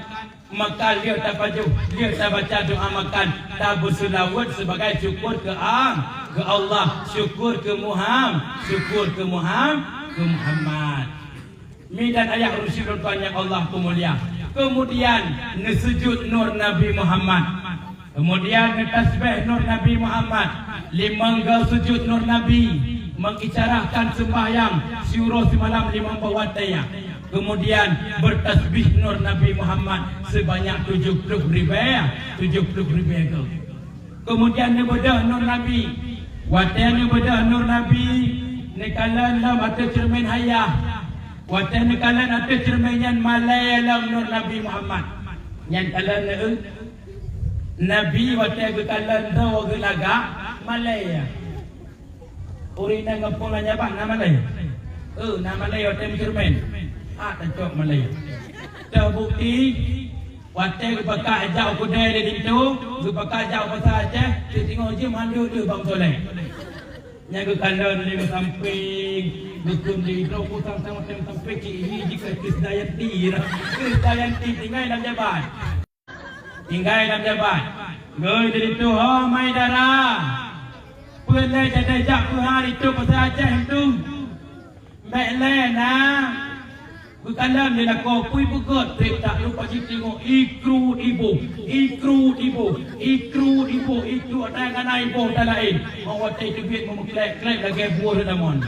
Maka lheueh tapajoh, lheueh tabaca doa makan, tabeuseulaweuet sibagai syukur keu A-, keu Allah, syukur keu Muham-, syukur keu Muham-, keu Muhammad. Mi dan ayah ureuëng syiek lôn tuan nyang Allah peumulia. Keumudian neusujut nur Nabi Muhammad. Keumudian neutasbeh nur Nabi Muhammad. Limong goe sujut nur Nabi, meuisyarahkan seumbahyang siuroe simalam limong boh watée. Kemudian bertasbih nur Nabi Muhammad sebanyak tujuh puluh ribèe, tujuh puluh ribèe goe. Kemudian neubeudôh nur Nabi. Watèe neubeudôh nur Nabi, neukalon lom ateueh ceureumen hayah. Watèe neukalon ateueh ceureumen nyan malèe lom nur Nabi Muhammad. Nyan kalon, Nabi watèe geukalon droe geulagak, malèe. Ureueng inong gampông Lanjaban na malèe? Eh, na malèe watèe meuceureumen. Ah, tacok malèe. Teubukti, watèe geupakat jak u keudè di linto, geupakat jak u Pasa Aceh, teungoh jeuem han deuh-deuh bang soleh. Nyang geukalon lé meusampéng, geukheun lé droe kusang-sang watèe meusampéng, cit hi jikeu Krisdayanti. Krisdayanti tinggai lam jabat. Tinggai lam jabat. Geuh di linto ho mai dara. Peue lé jadèh jak peuhah linto Pasa Aceh tu. Bèk lé na. Geukalon lé lakoe pui beugöt trép tak lupa jiteungoh ikru iboh, ikru iboh, ikru iboh, ikru ata nyang hana iboh ata laén. Mau watèe teubiet meumeuklép-klép lagèe buoh ridamon.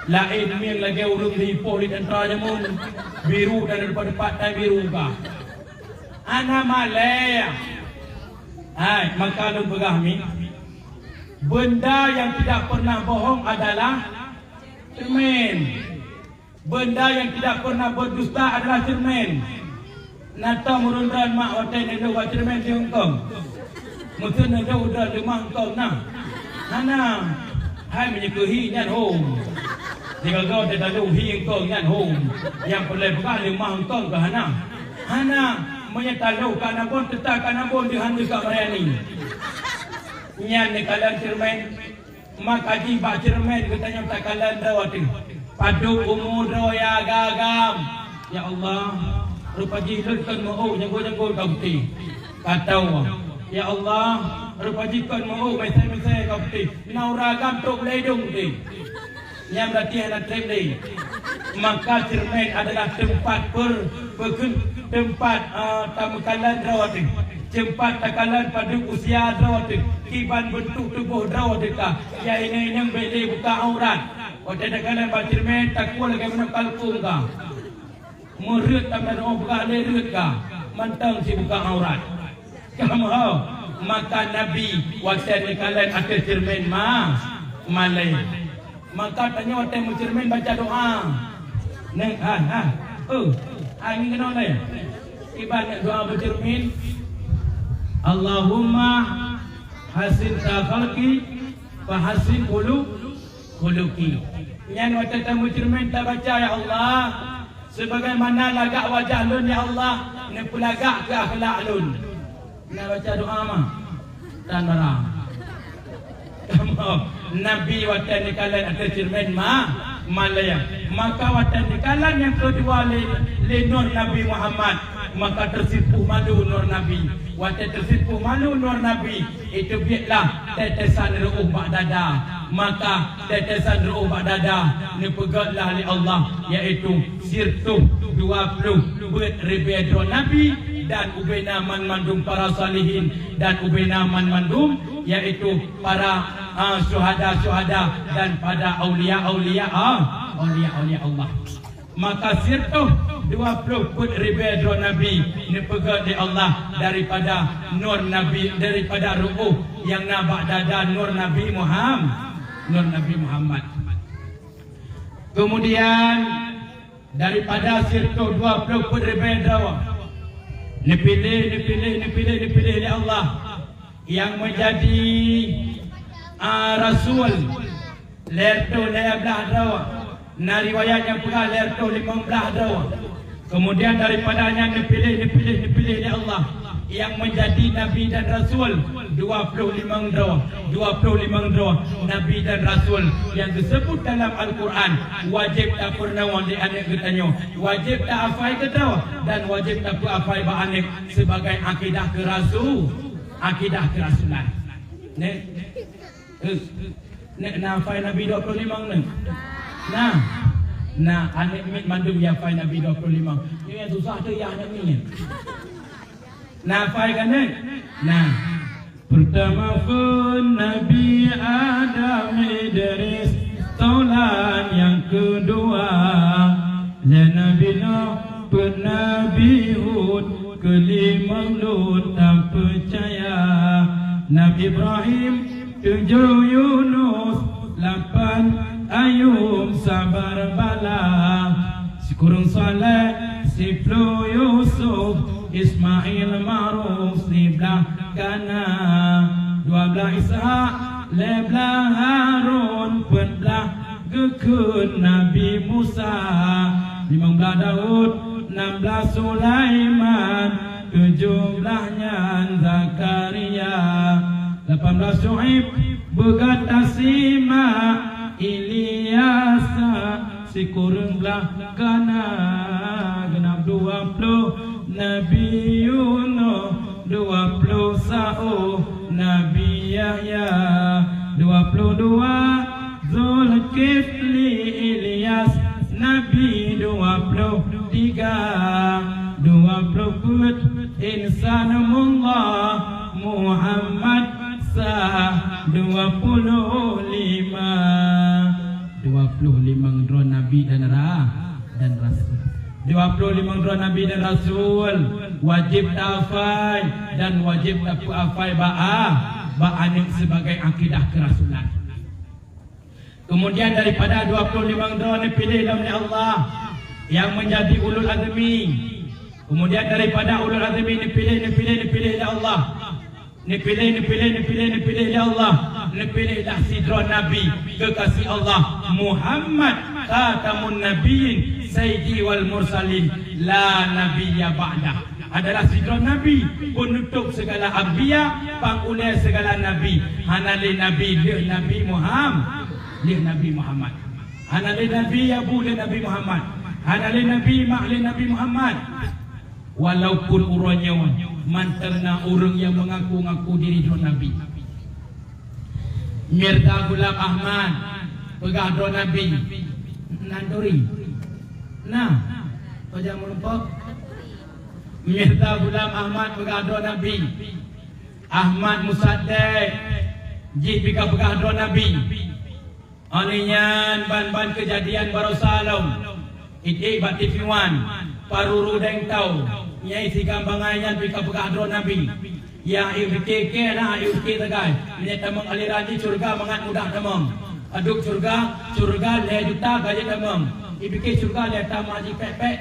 Laén mieng lagèe ureueng diipoh lé tentara jameun. Biru dan deupat-deupat tai biru ka. Hana malèe. Hai, maka lôn peugah mi, benda yang tidak pernah bohong adalah cermin. Benda yang tidak pernah berdusta adalah cermin. Na tom ureueng droen mak watèe neudôh bak cermin di Hong Kong. Meuteun neudôh droen leumah Hong Kong na. Hana. Hai meunyoe keu hi nyan hom. Sigoe-goe teutalô hi Hong Kong nyan hom. Nyang peureulèe peugah leumah Hong Kong keu hana. Hana. Meunyoe talô ka na bon, teuta ka na bon, deuh han deuh ka meurani. Nyan neukalon cermin. Maka jih bak cermin geutanyoe takalon droe teuh. Padub umu droe ya agam-agam. Ya Allah, rupa jih lôn kon meu-ôk janggut-janggut ka putéh. Ka tao. Ya Allah, rupa jih kon meu-ôk misèe-misèe ka putéh. Na ureueng agam trok lam idông putéh. Nyan berarti hana trép lé. Maka cermin adalah teumpat per-, peukeu-, teumpat, eh, tameukalon droe teuh. Teumpat takalon padub usia droe teuh. Kiban beuntuk tuboh droe teuh ka. Ya inong-inong bèk lé buka aurat. Watèe takalon bak cermin, takue lagèe meunan kalkung ka. Meureuet tameunan, oh, peugah lé reuet ka. Mantong sibuka aurat. Kamoe, maka Nabi watèe neukalon ateueh cermin ma-, malèe. Maka tanyoe watèe meucermin baca doa. Neng, ha, ha. Oh, ha, ngieng keunoe lé. Iban doa meucermin. Allahumma hassin khalqi, fa hassin khuluq, khuluqi. Nyan watèe tameucermin tabaca, "Ya Allah, sebagaimana lagak wajah lôn, ya Allah, neupeulagak keu akhlak lôn." Na baca doa mah. Tan barang. Kamoe, Nabi watèe neukalon ateueh cermin ma-, malèe. Maka watèe neukalon nyang keudua lé, lé nur Nabi Muhammad, maka teusimpôh malu nur Nabi. Watèe teusimpôh malu nur Nabi, iteubietlah tetesan reuôh bak dada. Maka tetesan reuôh bak dada neupeugötlah lé Allah, yaitu sireutoh dua ploh peuet ribèe droe nabi, dan ubena banmandum para salihin, dan ubena banmandum, yaitu para, ah, syuhada-syuhada dan pada aulia-aulia, ah, aulia-aulia Allah. Maka sireutoh dua ploh peuet ribèe droe nabi neupeugöt lé Allah daripada nur Nabi, daripada reuôh nyang na bak dada nur Nabi Muham-, nur Nabi Muhammad. Kemudian, daripada sireutoh dua ploh peuet ribèe droe, neupiléh, neupiléh, neupiléh, neupiléh lé Allah nyang meujadi, ah, rasul, lhèe reutôh lhèe blah droe. Na riwayat nyang peugah lhèe reutôh limong blah droe. Kemudian daripada nyan neupiléh, neupiléh, neupiléh lé Allah nyang meujadi nabi dan rasul dua ploh limong droe, dua ploh limong droe nabi dan rasul nyang geuseubut dalam Al-Quran wajéb tapeurunoe lé aneuk geutanyoe, wajéb tahafai keudroe dan wajéb tapeuhafai bak aneuk sibagai akidah keurasu-, akidah keurasulan. Nè? Eh, nè, na hafai Nabi dua ploh limong nè? Nah. Nah, aneuk miet mandum jihafai Nabi dua ploh limong. Nyoe nyang susah teuh yah aneuk miet. Na hafai kan nè? Nah. Pertama phôn Nabi Adam Idris, tolan nyang keudua, lhèe Inoe peuet Nabi Hud, keulimong lôn tapeucaya. Nabi Ibrahim, tujoh Yunus, lapan Ayub sabar bala. Sikureueng Saleh, siploh Yusuf, Ismail Ma'ruf, siblaih Kana, dua blaih Ishak, lhèe blaih Harun, peuet blaih geukheun Nabi Musa, limong blaih Daud, nam blaih Sulaiman, tujoh blaih nyan Zakaria, lapan blaih Syu'aib, beugata simak Ilyasa, sikureueng blaih Kana, geunap dua ploh Nabi Yunus, dua ploh saôh Nabi Yahya, dua ploh dua Zulkifli, Ilyas, Nabi, dua ploh tiga, dua ploh peuet insan mullah, Muhammad sa, dua ploh lima. Dua ploh limong droe nabi dan ra-, dan rasul. Dua ploh limong droe nabi dan rasul wajéb tahafai dan wajéb tapeuhafai bak a-, bak aneuk sibagai akidah keurasulan. Keumudian daripada dua ploh limong droe neupiléh lom lé Allah nyang meunjadi ulul azmi. Keumudian daripada ulul azmi neupiléh, neupiléh, neupiléh lé Allah. Neupiléh, neupiléh, neupiléh, neupiléh lé Allah. Neupiléh lah sidroe nabi keukaséh Allah, Muhammad khatamun nabiyyin sayyidi wal mursalin, la nabiyya ba'dah. Adalah sidroe nabi peunutôp sigala anbiya, pangulèe sigala nabi. Hana lé nabi lheueh Nabi Muham-, lheueh Nabi Muhammad. Hana lé nabi abu lheueh Nabi Muhammad. Hana lé nabi mak lheueh Nabi Muhammad. Walaupun uroe nyoe mantong na ureuëng nyang meungaku-ngaku diri droe nabi. Mirza Ghulam Ahmad peugah droe nabi. Nanduri. Nah, pajan meureumpok. Mirza Ghulam Ahmad peugah droe nabi. Ahmad Musaddiq jih pih ka peugah droe nabi. Óh lheueh nyan ban-ban keujadian baroesa lom, iték bak T V One, Paruru Deng Tau, nyai sigambangai nyan pih ka peugah droe nabi. Ya, ayeuëk pike keu na, ayeuëk pike sagai. Meunyoe tamong aliran jih syeuruga mangat mudah tamong. Padub syeuruga, syeuruga lhèe juta ka jeuet tamong. Ipike syeuruga lhèe tama jih pèk-pèk.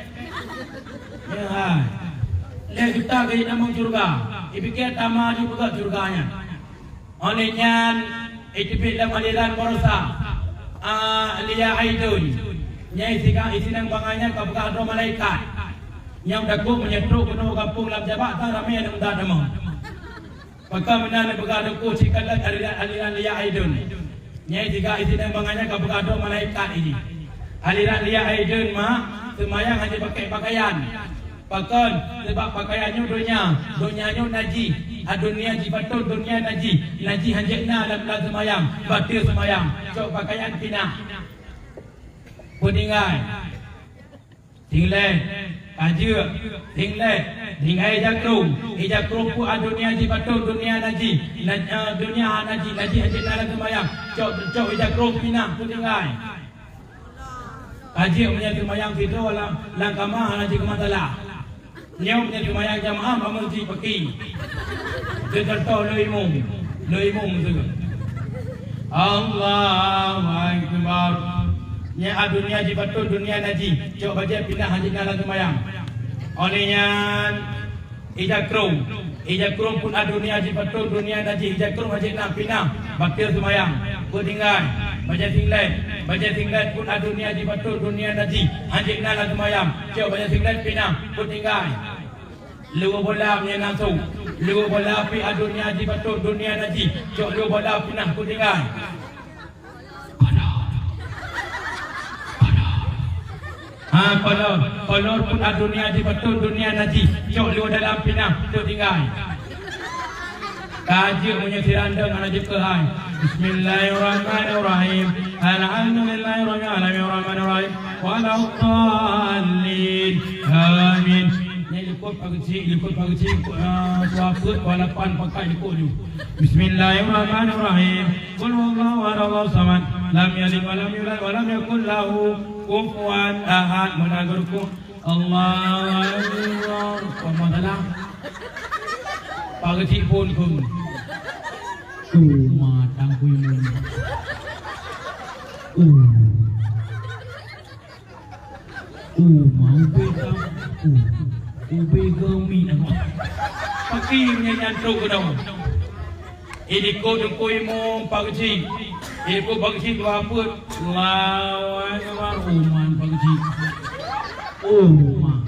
Ya, hai. Lhèe juta ka jeuet tamong syeuruga. Ipike tama jih peugah syeuruga nyan. Óh lheueh nyan, iteubiet lam aliran baroesa, a, Lia Aidun. Nyai siga-, isinang bangai nyan ka peugah droe malaikat. Nyang takot meunyoe trok keunoe gampông lam jabak, tan ramé aneuk muda tamong. Pakon meunan neupeugah teungku cit kalon aliran, aliran Lia Aidun. Nyai siga-, isinang bangai nyan ka peugah droe malaikat ini. Aliran Lia Aidun, mak, seumayang hana jipakèk pakaian. Pakon? Sabab pakaian nyoe donya, donya nyoe najih. A, donya jipatot, donya najih. Najih hanjeuet na lam, lam seumayang, bateue seumayang. Cok pakaian pinah. Peutinggai. Singlet. Ka jeuet. Singlet. Tinggai ija krông. Ija krông pun a donya jipatot, donya najih. Na-, a, donya najih, najih hanjeuet na lam seumayang. Cok, cok ija krông pinah. Peutinggai. Ka jeuet meunyoe seumayang sidroe lam, lam kama hana jeuet keu masalah. Nyoe meunyoe seumayang jamaah bak meuseujid paki. Teucontoh lôn imum, lôn imum tu. Allahu Akbar. Nyoe a donya jipatot, donya najih. Cok bajèe pinah hanjeuet na lam seumayang. Óh lheueh nyan, ija krông. Ija krông pun a donya jipatot, donya najih. Ija krông hanjeuet na pinah, bateue seumayang. Peutinggai. Bajèe singlet. Bajèe singlet pun a donya jipatot, donya najih. Hanjeuet na lam seumayang. Cok bajèe singlet pinah. Peutinggai. Luweue bola meunyoe na sôk. Luweue bola pih a donya jipatot, donya najih. Cok luweue bola pinah. Peutinggai. Kolor. Kolor. Ha, kolor. Kolor pun a donya jipatot, donya najih. Cok luweue dalam pinah, peutinggai. Ka jeuet meunyoe sirandong hana jeuet keuhai. Bismillahirrahmanirrahim. Alhamdulillahirabbil alamin, arrahmanirrahim. Waladdallin. Amin. Nyan likot pageue cit, likot pageue cit, ah, dua peuet, dua lapan pakat likot nyoe. Bismillahirrahmanirrahim. Qul huwallahu ahad, Allahus samad. Lam yalid walam yulad walam yakul lahu kufuwan ahad. Meunan geurukuk. Allahu Akbar. Pamasalah. Pak Keuchik phôn keu. Uma tangkui mun. Uh. Uma ubé tam. Uh. Ubé gami. Pakri nyan trok keunoe. Idikot Teungku Imum Pak Keuchik. Idikot Pak Keuchik dua peuet. Allahu Akbar. Uma Pak Keuchik. Uma.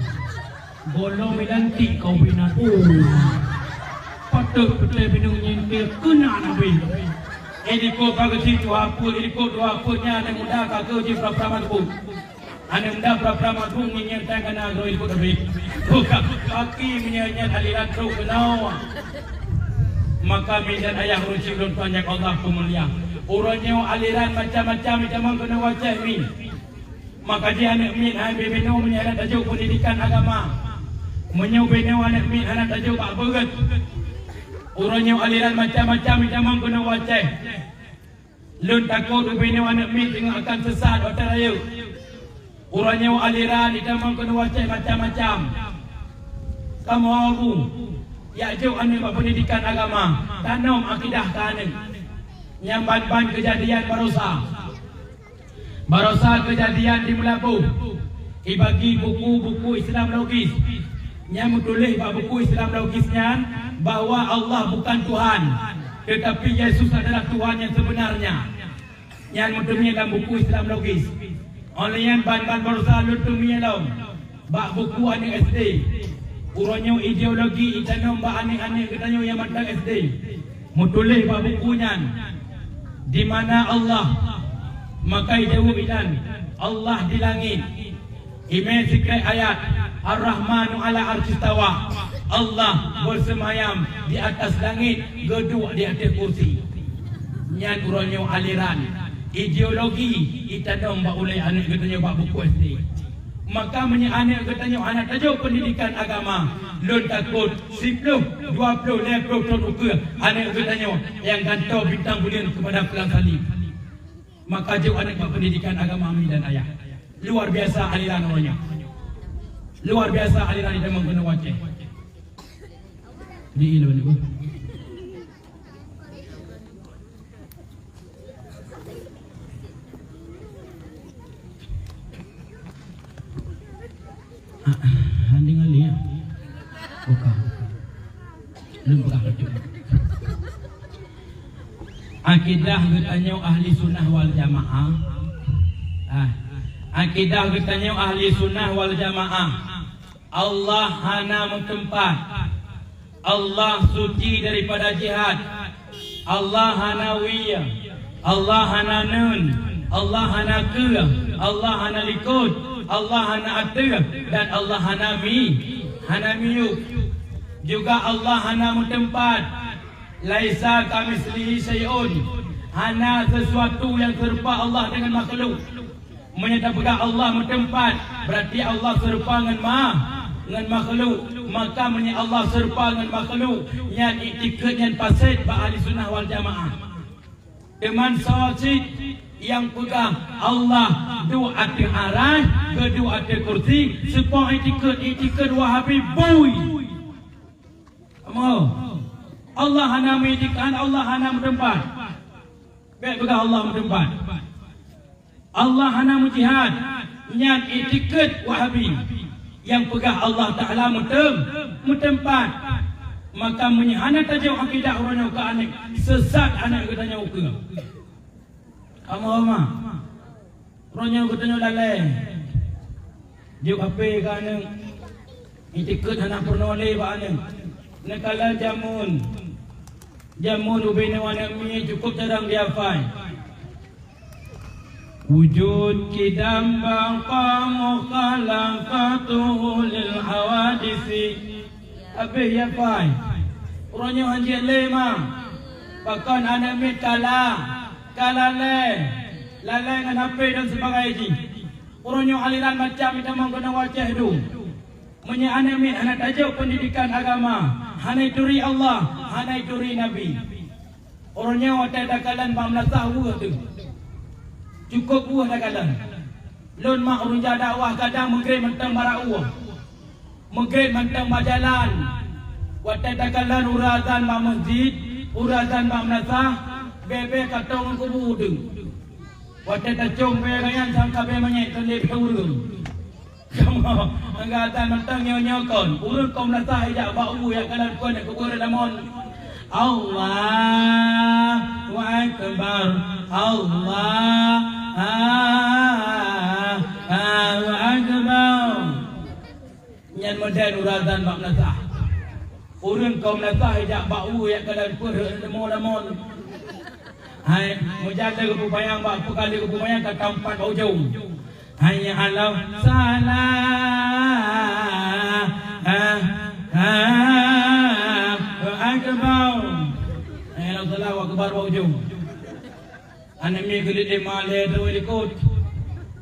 Gohlom ilantik kau bina. Uma. Patut peuté binong nyengke keuna nabi. Idikot Pak Keuchik dua peuet, idikot dua peuet nyan aneuk muda ka keu jih pra-pra mandum. Aneuk muda pra-pra mandum ngieng-ngieng tan kana droe ikot Nabi. Buka kaki meunyoe nyan aliran trok keunoe. Maka mi dan ayah ureueng chik lôn panyang Allah peumulia. Uroe nyoe aliran macam-macam itamong keunoe wacée mi. Maka jih aneuk miet hai bibinoe meunyoe hana tajok peundidikan agama. Meunyoe binoe aneuk miet hana tajok bak beuet. Uroe nyoe aliran macam-macam itamong keunoe wacée. Lôn takot ubé nyoe aneuk miet teungoh akan sesat watée rayeuk. Uroe nyoe aliran itamong keunoe wacée macam-macam. Kamoe bu, yak jok aneuk bak peundidikan agama, tanom akidah keu aneuk. Nyang ban-ban keujadian barosa. Barosa keujadian di Meulaboh. Ibagi buku-buku Islam logis. Nyang meutuléh bak buku Islam logis nyan bahwa Allah bukan Tuhan, tetapi Yesus adalah Tuhan yang sebenarnya. Nyan meuteumé lam buku Islam logis. Óh lheueh nyan ban-ban barosa lôn teumé lom bak buku aneuk S D. Uroe nyoe ideologi itanom bak aneuk-aneuk geutanyoe nyang mantong S D. Meutuléh bak buku nyan, "Di mana Allah?" Maka ijaweueb inan, "Allah di langit." Imé sikrek ayat, "Ar-Rahmanu ala arsyistawa." Allah beuseumayam di atas langét, geuduek di ateueh kursi. Nyan uroe nyoe aliran ideologi itanom bak ulée aneuk geutanyoe bak buku S D. Maka meunyoe aneuk geutanyoe hana tajok peundidikan agama, lôn takot siploh, dua ploh, lhée ploh thon ukeue aneuk geutanyoe nyang gantoe bintang buleuen keupada pelang salib. Maka jok aneuk bak peundidikan agama mi dan ayah. Luar biasa aliran uroe nyoe. Luar biasa aliran itamong keunoe wacée. Di ilôn nyoe. Ah, ah, han deungoe lé, ya? Buka. Lôn peugah laju. Akidah geutanyoe ahli sunnah wal jamaah. Ah, akidah geutanyoe ahli sunnah wal jamaah. Allah hana meuteumpat. Allah suci daripada jihad. Allah hana wie. Allah hana neuen. Allah hana keue. Allah hana likot. Allah hana ateueh. Dan Allah hana mi-, hana miyueb. Juga Allah hana meuteumpat. Laisa kamitslihi syai'un. Hana sesuatu nyang seurupa Allah deungon makhluk. Meunyoe tapeugah Allah meuteumpat, beurati Allah seurupa ngon ma-, ngon makhluk. Maka meunyoe Allah seurupa ngon makhluk, nyan iktikeuet nyan paset bak ahli sunnah wal jamaah. Teuma soe cit nyang peugah Allah duek ateueh aras, geuduek ateueh kursi, seupôt iktikeuet, iktikeuet Wahabi bui. Kamoe, Allah hana meuitikeuet, Allah hana meuteumpat. Bék peugah Allah meuteumpat. Allah hana meujihad, nyan iktikeuet Wahabi. Nyang peugah Allah Taala meuteum-, meuteumpat. Maka meunyoe hana tajok akidah uroe nyoe keu aneuk, seusat aneuk geutanyoe ukeue. Kamoe ma. Uroe nyoe geutanyoe lalée. Jok H P keu aneuk. Iktikeuet hana peurunoe lé bak aneuk. Neukalon jameun. Jameun ubé nyoe aneuk miet cukôp jarang jihafai. Wujud, qidam, baqa, mukhalafatuhu lil hawadisi. Habéh jihafai. Uroe nyoe hanjeuet lé ma. Pakon aneuk miet ka la, ka lalée. Lalée ngon H P dan sibagai jih. Uroe nyoe aliran macam itamong keunoe wacée dum. Meunyoe aneuk miet hana tajok peundidikan agama, hana ituri Allah, hana ituri Nabi. Uroe nyoe watée takalon bak meunasah weueh teuh. Cukôp weueh takalon. Lôn mak ureueng jak dakwah kadang meugreb mantong bak raoh. Meugreb mantong bak jalan. Watèe takalon ureueng azan bak meuseujid, ureueng azan bak meunasah, bèe-bèe ka tô ngon kubu teuh. Watèe tacöm bèe gobnyan sang ka bèe manyét teuh lé bèe ureueng. Kamoe, angga azan mantong nyoe-nyoe kon. Ureueng ka meunasah ijak bak u, jak kalon kon, jak keubeue lamon. Allahu Akbar. Allahu Akbar. Nyan model ureueng azan bak meunasah. Ureueng ka meunasah ijak bak u, jak kalon kon, jak keubeue lamon. Hai, meujan lé geupeubayang bak, peue kali geupeubayang ka tampat bak ujong. Hayya 'alas shalah. Ah, ah, Allahu Akbar. Hayya 'alas shalah, Allahu Akbar bak ujong. Aneuk miet geuliet lé ma lé droe likot.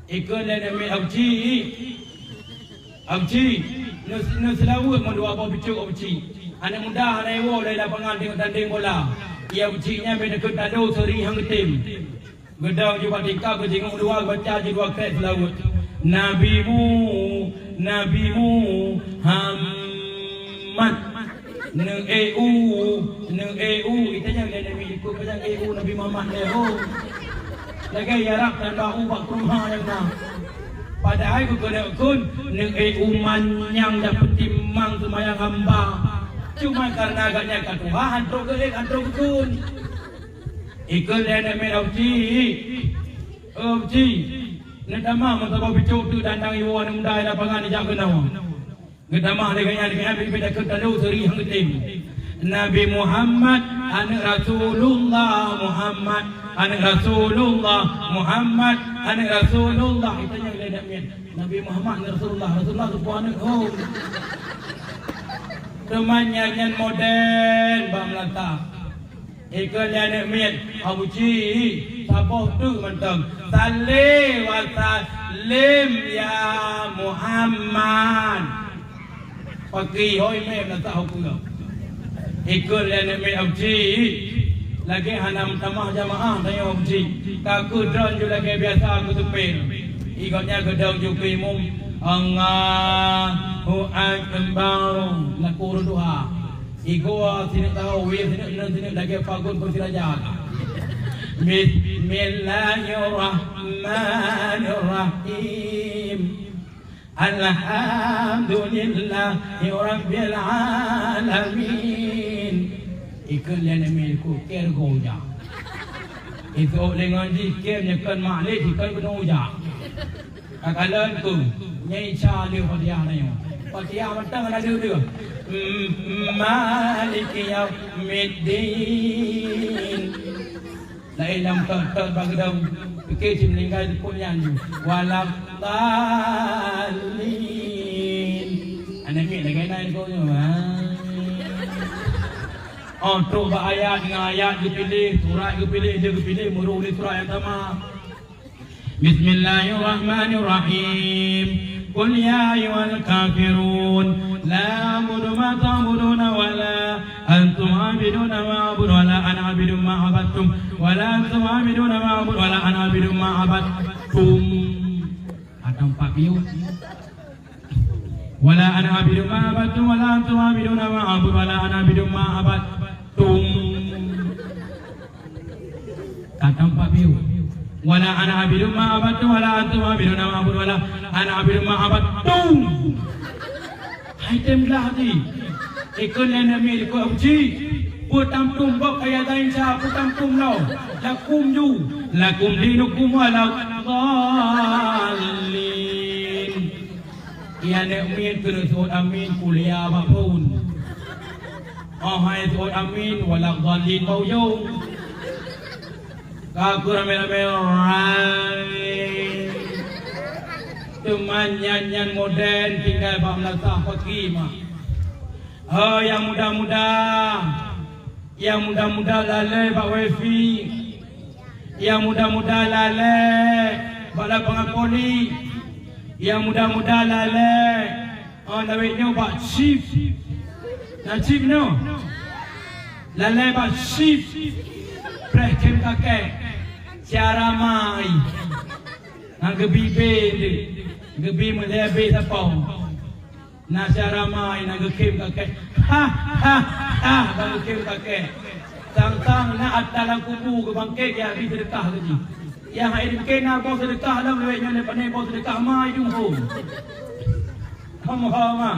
Ikheun lé aneuk miet, "Abuci, Abuci, neu-, neuseulaweuet meudua boh bicok, Abuci." Aneuk muda hana iwoe lé lapangan teungoh tandeng bola. Iya, Abuci, nyan bèk neukheun talo, seuri han geutem. Geudong ju bak tingkap, geujingok dua, geubaca ju dua krek seulaweuet. Nabi Mu-, Nabi Muhammad. Neu-eu, neu-eu. Itanyong lé Nabi, "Peue nyang eu Nabi Muhammad neu-eu?" Lagèe Arab tan ba u bak kruha nyang na. Padahai geukheun, "Neu-eu manyang dan peutimang seumayang hamba." Cuma karena agaknya ka tuha, han trok geuék, han trok geukheun. Ikheun lé aneuk miet, "Abuci, Abuci, neutamah meusaboh bicok teuk dan dang iwoe aneuk muda di lapangan ijak keunoe." Geutamah lé gobnyan, gobnyan bèk takheun talo, seuri han geutem. Nabi Muhammad, aneuk Rasulullah, Muhammad, aneuk Rasulullah, Muhammad, aneuk Rasulullah. Itanyong lé aneuk miet, "Nabi Muhammad, aneuk Rasulullah, Rasulullah soe po aneuk?" Oh. Teuma nyan, nyan model bak meunasah. Ikheun lé aneuk miet, "Abuci, saboh teuk mantong. Salli wa sallim ya Muhammad." Pakri hôi mé meunasah hukeu. Ikheun lé aneuk miet, "Abuci, lagèe hana meutamah jamaah tanyoe, Abuci. Ka keu droen ju lagèe biasa keu seupeng." Gobnyan geudong ju keu imum, "Allahu Akbar." Laku ureueng tuha. Igoe sineuk tahu, wie sineuk, neu sineuk lagèe pagon beusiraja. Bismillahirrahmanirrahim. Alhamdulillahi rabbil alamin. Ikheun lé aneuk miet, "Ku ker go jak." Iseuôt lé ngon jih, ker nyoe kon mak lé, jih kon keunoe jak. Ka kalon keuh, nyan Isa lheueh Fatihah na nyoe. Fatihah mantong hana lheueh-lheueh. Mm, Maliki yaumiddin. Laén nyang tot-tot bak geudong, pike cit meuninggai teupot nyan ju. Waladhdallin. Aneuk miet lagèe na ikheun nyoe, ha. Oh, trok bak ayat, ngon ayat geupiléh, surat geupiléh, lheueh geupiléh, meurôh lé surat nyang sama. Bismillahirrahmanirrahim. Qul ya ayyuhal kafirun, la a'budu ma ta'buduna wa la antum 'abiduna ma a'budu wa la ana 'abidun ma 'abadtum wa la antum 'abiduna ma a'budu wa la ana 'abidun ma 'abadtum. Atau empat pion. Wa la ana 'abidun ma 'abadtum wa la antum 'abiduna ma a'budu wa la ana 'abidun ma 'abadtum. Kata empat pion. Wa la ana 'abidun ma 'abadtum wa la antum 'abiduna ma a'budu wa la ana 'abidun ma 'abadtum. Hai tem blah di. Ikheun lé aneuk miet, "Ku Abuci, peue tam tum boh kaya zain sa, peue tam tum lo? Lakum ju, lakum dinukum wala dhallin." Iya aneuk miet keuneuk seuôt amin kuliah bak phôn. Oh hai seuôt amin, waladhdallin bak ujong. Ka keu ramé-ramé, rai. Teuma nyan-nyan modern tinggai bak meunasah paki mah. Ho nyang muda-muda, nyang muda-muda lalé bak wifi. Nyang muda-muda lalé bak lapangan voli. Nyang muda-muda lalé, oh, lawét nyoe bak chip. Na chip nyoe? Lalé bak chip. Preh khem kakek. Cara mai. Na geubi bé deuh, geubi meulée bé sapoe. Na syara mai na geukhém kakée. Ha, ha, ha, ban geukhém kakée. Sang-sang na atra lam kubu geubangkét, ya bi seudeukah keu jih. Nyang hai deuke na boh seudeukah lom, lawét nyoe lé pane boh seudeukah mai jumhur. Hom ho ma.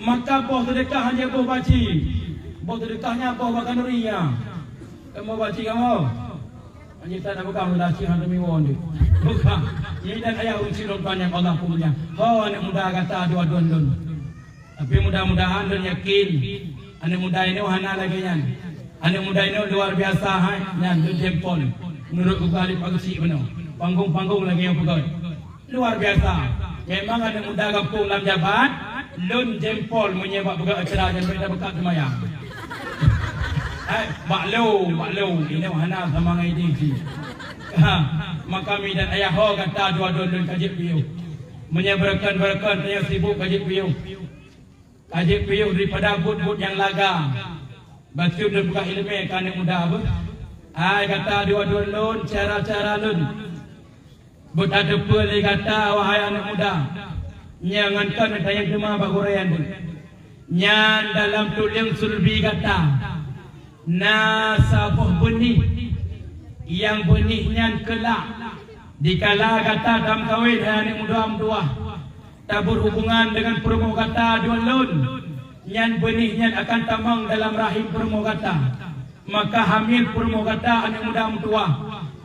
Maka boh seudeukah hana boh baci. Boh seudeukah nyan boh bak khanuri nyan. Kamoe baci kamoe. Hana tan peugah lam aci hana miwon deh. Bukan. Nyan dan ayah ureueng sidroe panyang Allah punya. Ho aneuk muda gata dua dua lôn. Tapi mudah-mudahan lôn yakin aneuk muda inoe hana lagée nyan. Aneuk muda inoe luar biasa hai nyan lôn jempol. Menurut geupeue alim ageusi bunoe. Panggung-panggung lagée nyang peugah. Luar biasa. Memang aneuk muda gampông Lam Jabat, lôn jempol meunyoe bak peugah acara nyan beda bekat seumayang. Hai, bak lôn, bak lôn, inoe hana sama ngai idéh jih. Ha, maka mi dan ayah ho gata dua dua lôn ka jeuet piôh. Meunyoe beureukan-beureukan tanyoe sibuk ka jeuet piôh. Ka jeuet piôh daripada buet-buet nyang laga. Bacut lôn peugah iéleumé keu aneuk muda beuh. Hai gata dua dua lôn, cara-cara lôn. Beutateupeu lé gata, wahai aneuk muda, nyang ngon kon tanyong teuma bak gurée nyan. Nyan dalam tuleueng sulbi gata na saboh beunih, nyang beunih nyan keulak dikala gata tameukawen, hai aneuk muda meutuwah. Tabuet hubungan deungon peurumoh gata dua lôn, nyan beunih nyan akan tamong dalam rahim peurumoh gata. Maka hamil peurumoh gata aneuk muda meutuwah,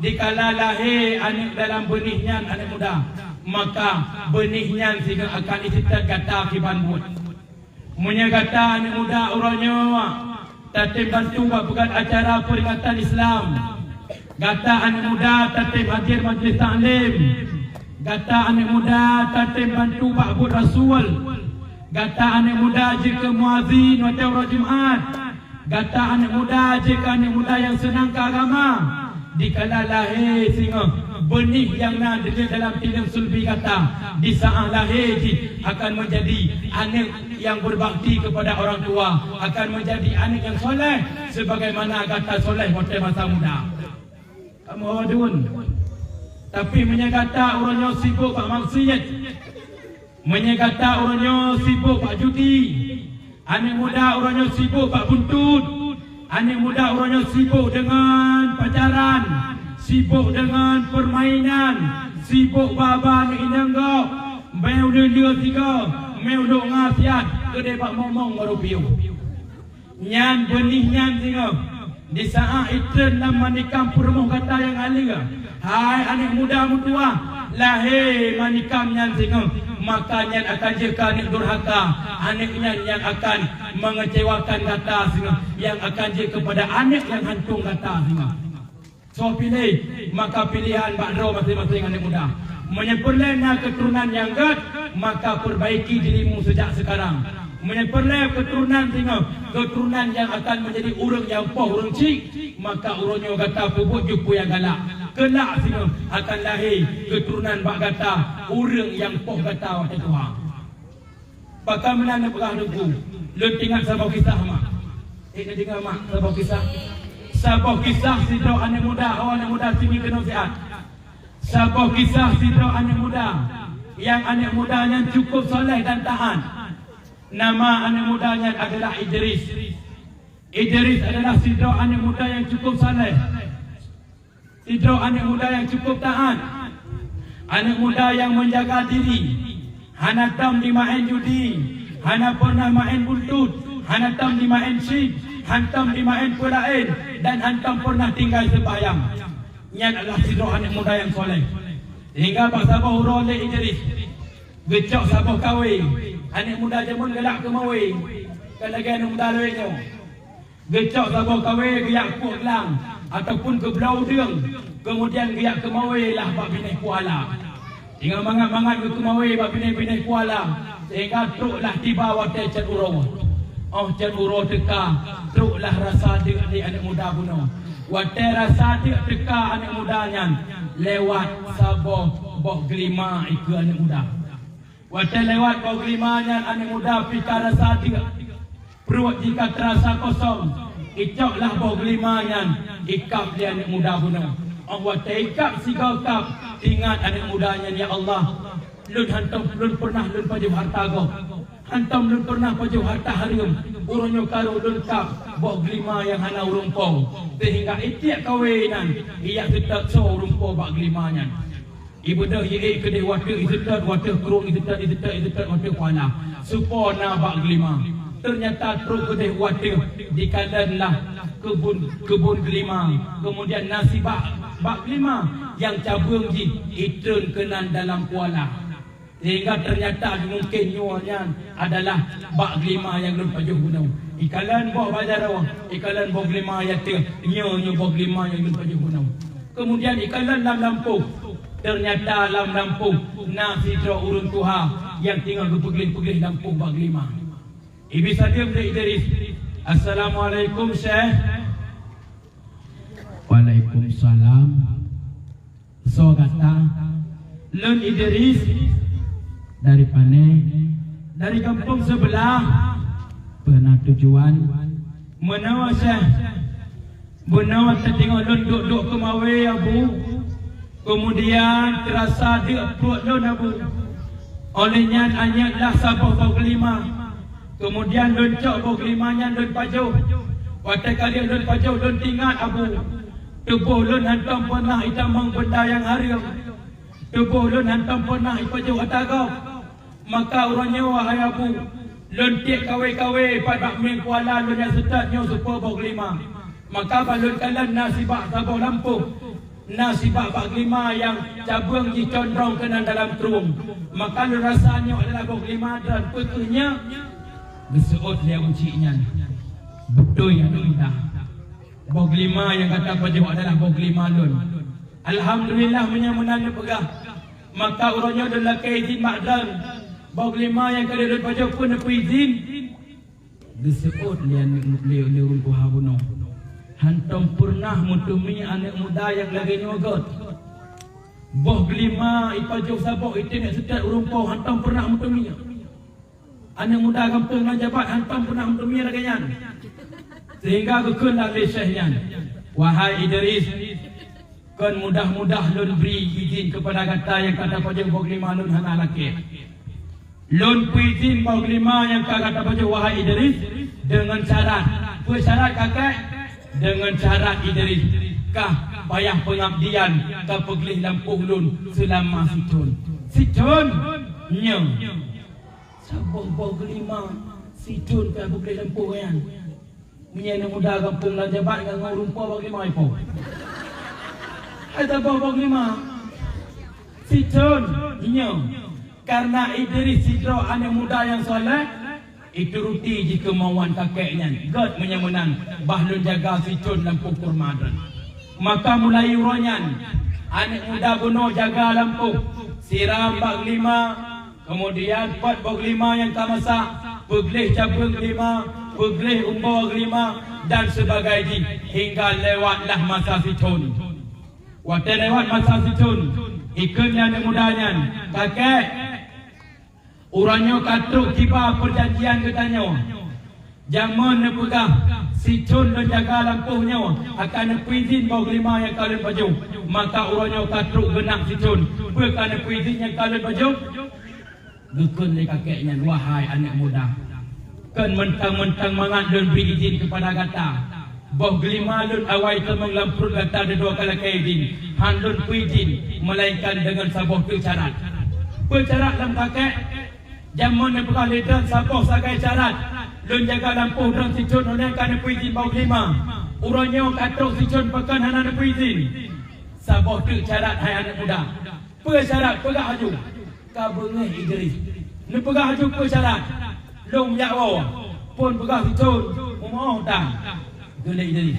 dikala lahé aneuk dalam beunih nyan aneuk muda, maka beunih nyan singoh akan iseutôt gata kiban buet. Meunyoe gata aneuk muda uroe nyoe tatem bantu bak peugét acara peuringatan Islam, gata aneuk muda tatem hadir majlis taklim, gata aneuk muda tatem bantu bak buet rasul, gata aneuk muda jeuet keu muazin watée uroe Jumat, gata aneuk muda jeuet keu aneuk muda nyang seunang keu agama, dikala lahé singoh, beunih nyang na di dalam tuleueng sulbi gata, di saát lahé jih akan meujadi aneuk nyang beubakti keupada orang tua, akan meujadi aneuk nyang soleh, sebagaimana gata soleh watée masa muda. Kamoe dun. Tapi meunyoe gata uroe nyoe sibok bak maksiet, meunyoe gata uroe nyoe sibok bak judi, aneuk muda uroe nyoe sibok bak buntut, aneuk muda uroe nyoe sibok deungon pacaran, sibok deungon peurmainan, sibok ba-ba aneuk inong gob, meu leu-leu sigoe, meu lok ngasiat keudeh bak mong-mong baru piôh. Nyan beunih nyan singoh, di saát itreun lam manikam peurumoh gata nyang aleue, hai aneuk muda meutuwah, lahé manikam nyan singoh, maka nyan akan jeuet keu aneuk durhaka, aneuk nyan nyang akan meungecewakan gata singoh, nyang akan jeuet keupada aneuk nyang hantom gata singoh. Soe piléh, maka piléhan bak droe maséng-maséng aneuk muda. Meunyoe peureulée na keuturonan nyang gét, maka peurbaiki dirimu seujak seukarang. Meunyoe peureulée keuturonan singoh, keuturonan nyang akan meujadi ureuëng nyang poh ureuëng chik, maka uroe nyoe gata peubuet jih peue nyang galak. Keulak singoh akan lahé keuturonan bak gata, ureuëng nyang poh gata watée tuha. Pakon meunan neupeugah Teungku, lôn teuingat saboh kisah mak. Eh, neudeungoe mak saboh kisah? Saboh kisah sidroe aneuk muda, oh aneuk muda sini keunoe siat. Saboh kisah sidroe aneuk muda, nyang aneuk muda nyan cukup soleh dan taat. Nama aneuk muda nyan adalah Idris. Idris adalah sidroe aneuk muda nyang cukup saleh, sidroe aneuk muda nyang cukup taat, aneuk muda nyang meujaga diri, hana tom jimaén judi, hana pernah maén buntut, hana tom jimaén chip, hana tom jimaén peue laén, dan hana tom pernah tinggai seumbahyang. Nyan adalah sidroe aneuk muda nyang soleh. Sehingga bak saboh uroe lé Idris geucok saboh kawé. Aneuk muda jameun galak keu mawé, kon lagée aneuk muda lawét nyoe. Geucok saboh kawé geujak kueh glang ataupun geubloe udeueng, keumudian geujak keumawé lah bak binéh kuala. Singoh mangat-mangat geukeumawé bak binéh-binéh kuala, sehingga trok lah tiba watée cot uroe. Óh cot uroe teuka, trok lah rasa deuk di aneuk muda bunoe. Watée rasa deuk teuka aneuk muda nyan, lewat saboh boh geulima ikeue aneuk muda. Watée lewat boh geulima nyan aneuk muda pih ka rasa deuk. Pruet jih ka teurasa kosong, icok lah boh geulima nyan, ikab lé aneuk muda bunoe. Watée ikab sigoe kab, ingat aneuëk muda nyan, "Ya Allah, lôn hántom lôn peureunah lôn pajoh hareuta gob. Hántom lôn peureunah pajoh hareuta hareuem. Uroe nyoe karu lôn kab boh geulima nyang hana ureuëng po, seuhingga itiek kawé nyan, ijak seutôt soe ureuëng po bak geulima nyan." Ibeudôh iék keudeh u ateueh, iseutôt u ateueh krueng, iseutôt, iseutôt, iseutôt u ateueh kuala. Soe po na bak geulima. Teunyata trok keudeh u ateueh, dikalon lah keubon, keubon geulima. Keumudian na sibak bak geulima nyang cabeueng jih itreun keunan dalam kuala. Sehingga teunyata mungken nyoe nyan adalah bak geulima nyang lôn pajoh bunoe. Ikalon boh bak jaroe, ikalon boh geulima ateueh, nyoe, nyoe boh geulima nyang lôn pajoh bunoe. Keumudian ikalon lam lampôh. Teunyata lam lampôh na sidroe ureuëng tuha nyang teungoh geupeugleh-peugleh lampôh bak geulima. Ibi saleuem lé Idris, "Assalamualaikum, Syekh." "Waalaikumsalam. Soe gata?" "Lôn Idris." "Dari pane?" "Dari gampông seubeulah." "Peue na tujuan?" "Meunoe, Syekh. Bunoe teutinggai lôn duek-duek keumawé, Abu. Keumudian teurasa deuk pruet lôn, Abu. Óh lheueh nyan anyeuet lah saboh boh geulima. Keumudian lôn cok boh geulima nyan lôn pajoh. Watée ka lheueh lôn pajoh lôn teuingat, Abu, tuboh lôn hántom peureunah itamong beunda nyang hareuem. Tuboh lôn hántom peureunah ipajoh ata gob. Maka uroe nyoe, wahai Abu, lôn tiek kawé-kawé pat bak mieng kuala lôn nyang seutôt nyoe soe po boh geulima. Maka ban lôn kalon na sibak saboh lampôh, na sibak bak geulima nyang cabeueng jih condrong keunan dalam krueng. Maka lôn rasa nyoe adalah boh geulima droen. Peue kheueh nyoe?" Geuseuôt lé Abu Cik nyan, "Beutôi, aneuëk muda. Boh geulima nyang gata pajoh adalah boh geulima lôn." "Alhamdulillah, meunyoe meunan neupeugah." "Maka uroe nyoe lôn lakée idhin bak droen, boh geulima nyang ka lheueh lôn pajoh pun neupeuidhin." Geuseuôt lé aneuëk mu-, lé, lé ureuëng tuha bunoe. Hántom peureunah meuteumé aneuëk muda nyang lagée nyoe gét. Boh geulima ipajoh saboh, iteunek seutôt ureuëng po, hántom peureunah meuteumé. Aneuëk muda gampông Nan Jabat hántom peureunah meuteumé lagée nyan. Sehingga geukheun lé syekh nyan, "Wahai Idris, kon mudah-mudah lôn bri idhin keupada gata nyang ka tapajoh boh geulima lôn hana lakée. Lôn peuidhin boh geulima nyang ka gata pajoh, wahai Idris, deungon syarat." "Peue syarat, kakek?" "Deungon syarat, Idris, kah payah peungabdian ka peugleh lampôh lôn seulama sithon." "Sithon?" "Nyoe." Saboh boh geulima sithon ka peugleh lampôh nyan. Meunyoe aneuëk muda gampông Nan Jabat ngon ureuëng po boh geulima ipo. Hai saboh boh geulima sithon. Nyoe, karena Idris sidroe aneuëk muda nyang saleh, ituruti jih keumauan kakek nyan. "Gét, meunyoe meunan, bah lôn jaga sithon lampôh kurma droen." Maka mulai uroe nyan, aneuëk muda bunoe jaga lampôh, siram bak geulima, keumudian pôt boh geulima nyang ka masak, peugleh cabeueng geulima, peugleh umbo geulima, dan seubagai jih, hingga lewatlah masa sithon. Watée lewat masa sithon, ikheun lé aneuëk muda nyan, "Kakek, uroe nyoe ka trok kiba peujanjian geutanyoe. Jamén neupeugah, sithon lôn jaga lampôh nyoe akan neupeuidhin boh geulima nyang ka lôn pajoh. Maka uroe nyoe ka trok geunak sithon, peue ka neupeuidhin nyang ka lôn pajoh?" Geukheun lé kakek nyan, "Wahai aneuëk muda, kon mantang-mantang mangat lôn bri idhin keupada gata. Boh geulima lôn awai teumong lam pruet gata deudua ka lakée idhin, hán lôn peuidhin, meulainkan deungon saboh teuk syarat." "Peue syarat lom, kakek?" "Jamén neupeugah lé droen saboh sagai syarat, lôn jaga lampôh droen sithon, óh lheueh ka neupeuidhin boh geulima. Uroe nyoe ka trok sithon pakon hana neupeuidhin." "Saboh teuk syarat, hai aneuëk muda." "Peue syarat? Peugah laju." Ka beungéh Idris. "Neupeugah laju peue syarat." "Lôn jak woe." "Phon peugah sithon, meumeu'oh tan." Geulée Idris,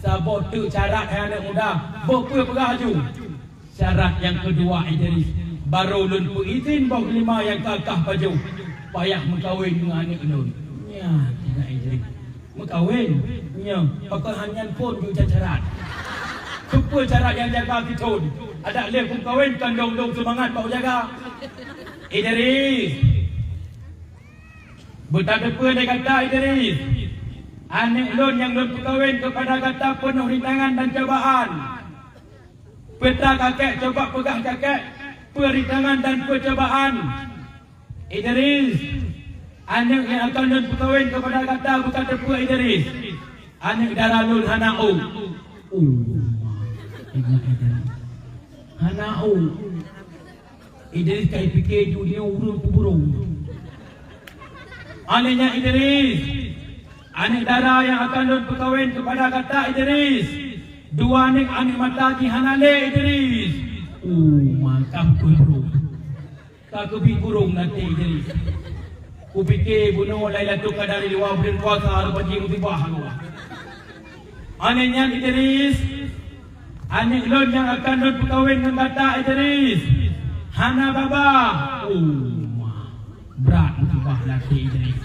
"Saboh teuk syarat, hai aneuëk muda. Boh peue, peugah laju." "Syarat nyang keudua, Idris, barô lôn peuidhin boh geulima nyang ka kah pajoh payah meukawen ngon aneuëk lôn." Nyan tinggai Idris. "Meukawen?" "Nyoe, pakon hán nyan phon jeuet syarat. Keupeue syarat nyang jaga sithon? Adak lheueh kumeukawen kan dong-dong seumangat bak kujaga." "Idris, beutateupeue lé gata, Idris, aneuëk lôn nyang lôn peukawen keupada gata peunoh rintangan dan cobaan. Peue kakek, coba peugah kakek, peue rintangan dan peue cobaan. Idris, aneuk nyang akan lôn peukawen keupada gata beuka teupeu Idris. Aneuk dara lôn hana ôk. Oh, ingat Idris. Hana ôk. Idris ka jipike dunia ureueng peuburong. Aneuk nyan Idris, aneuk dara nyang akan lôn peukawen keupada gata Idris. Dua aneuk, aneuk mata jih hana lé Idris. Oh, mantap tu, bro. Ka keubiet burong até Idris. Kupike bunoe Lailatul Qadar di luwa buleuen puasa, rupajih musibah Allah. Aneuk nyan Idris, aneuk lôn nyang akan lôn peukawen ngon gata Idris. Hana babah. Oh, brat musibah até Idris.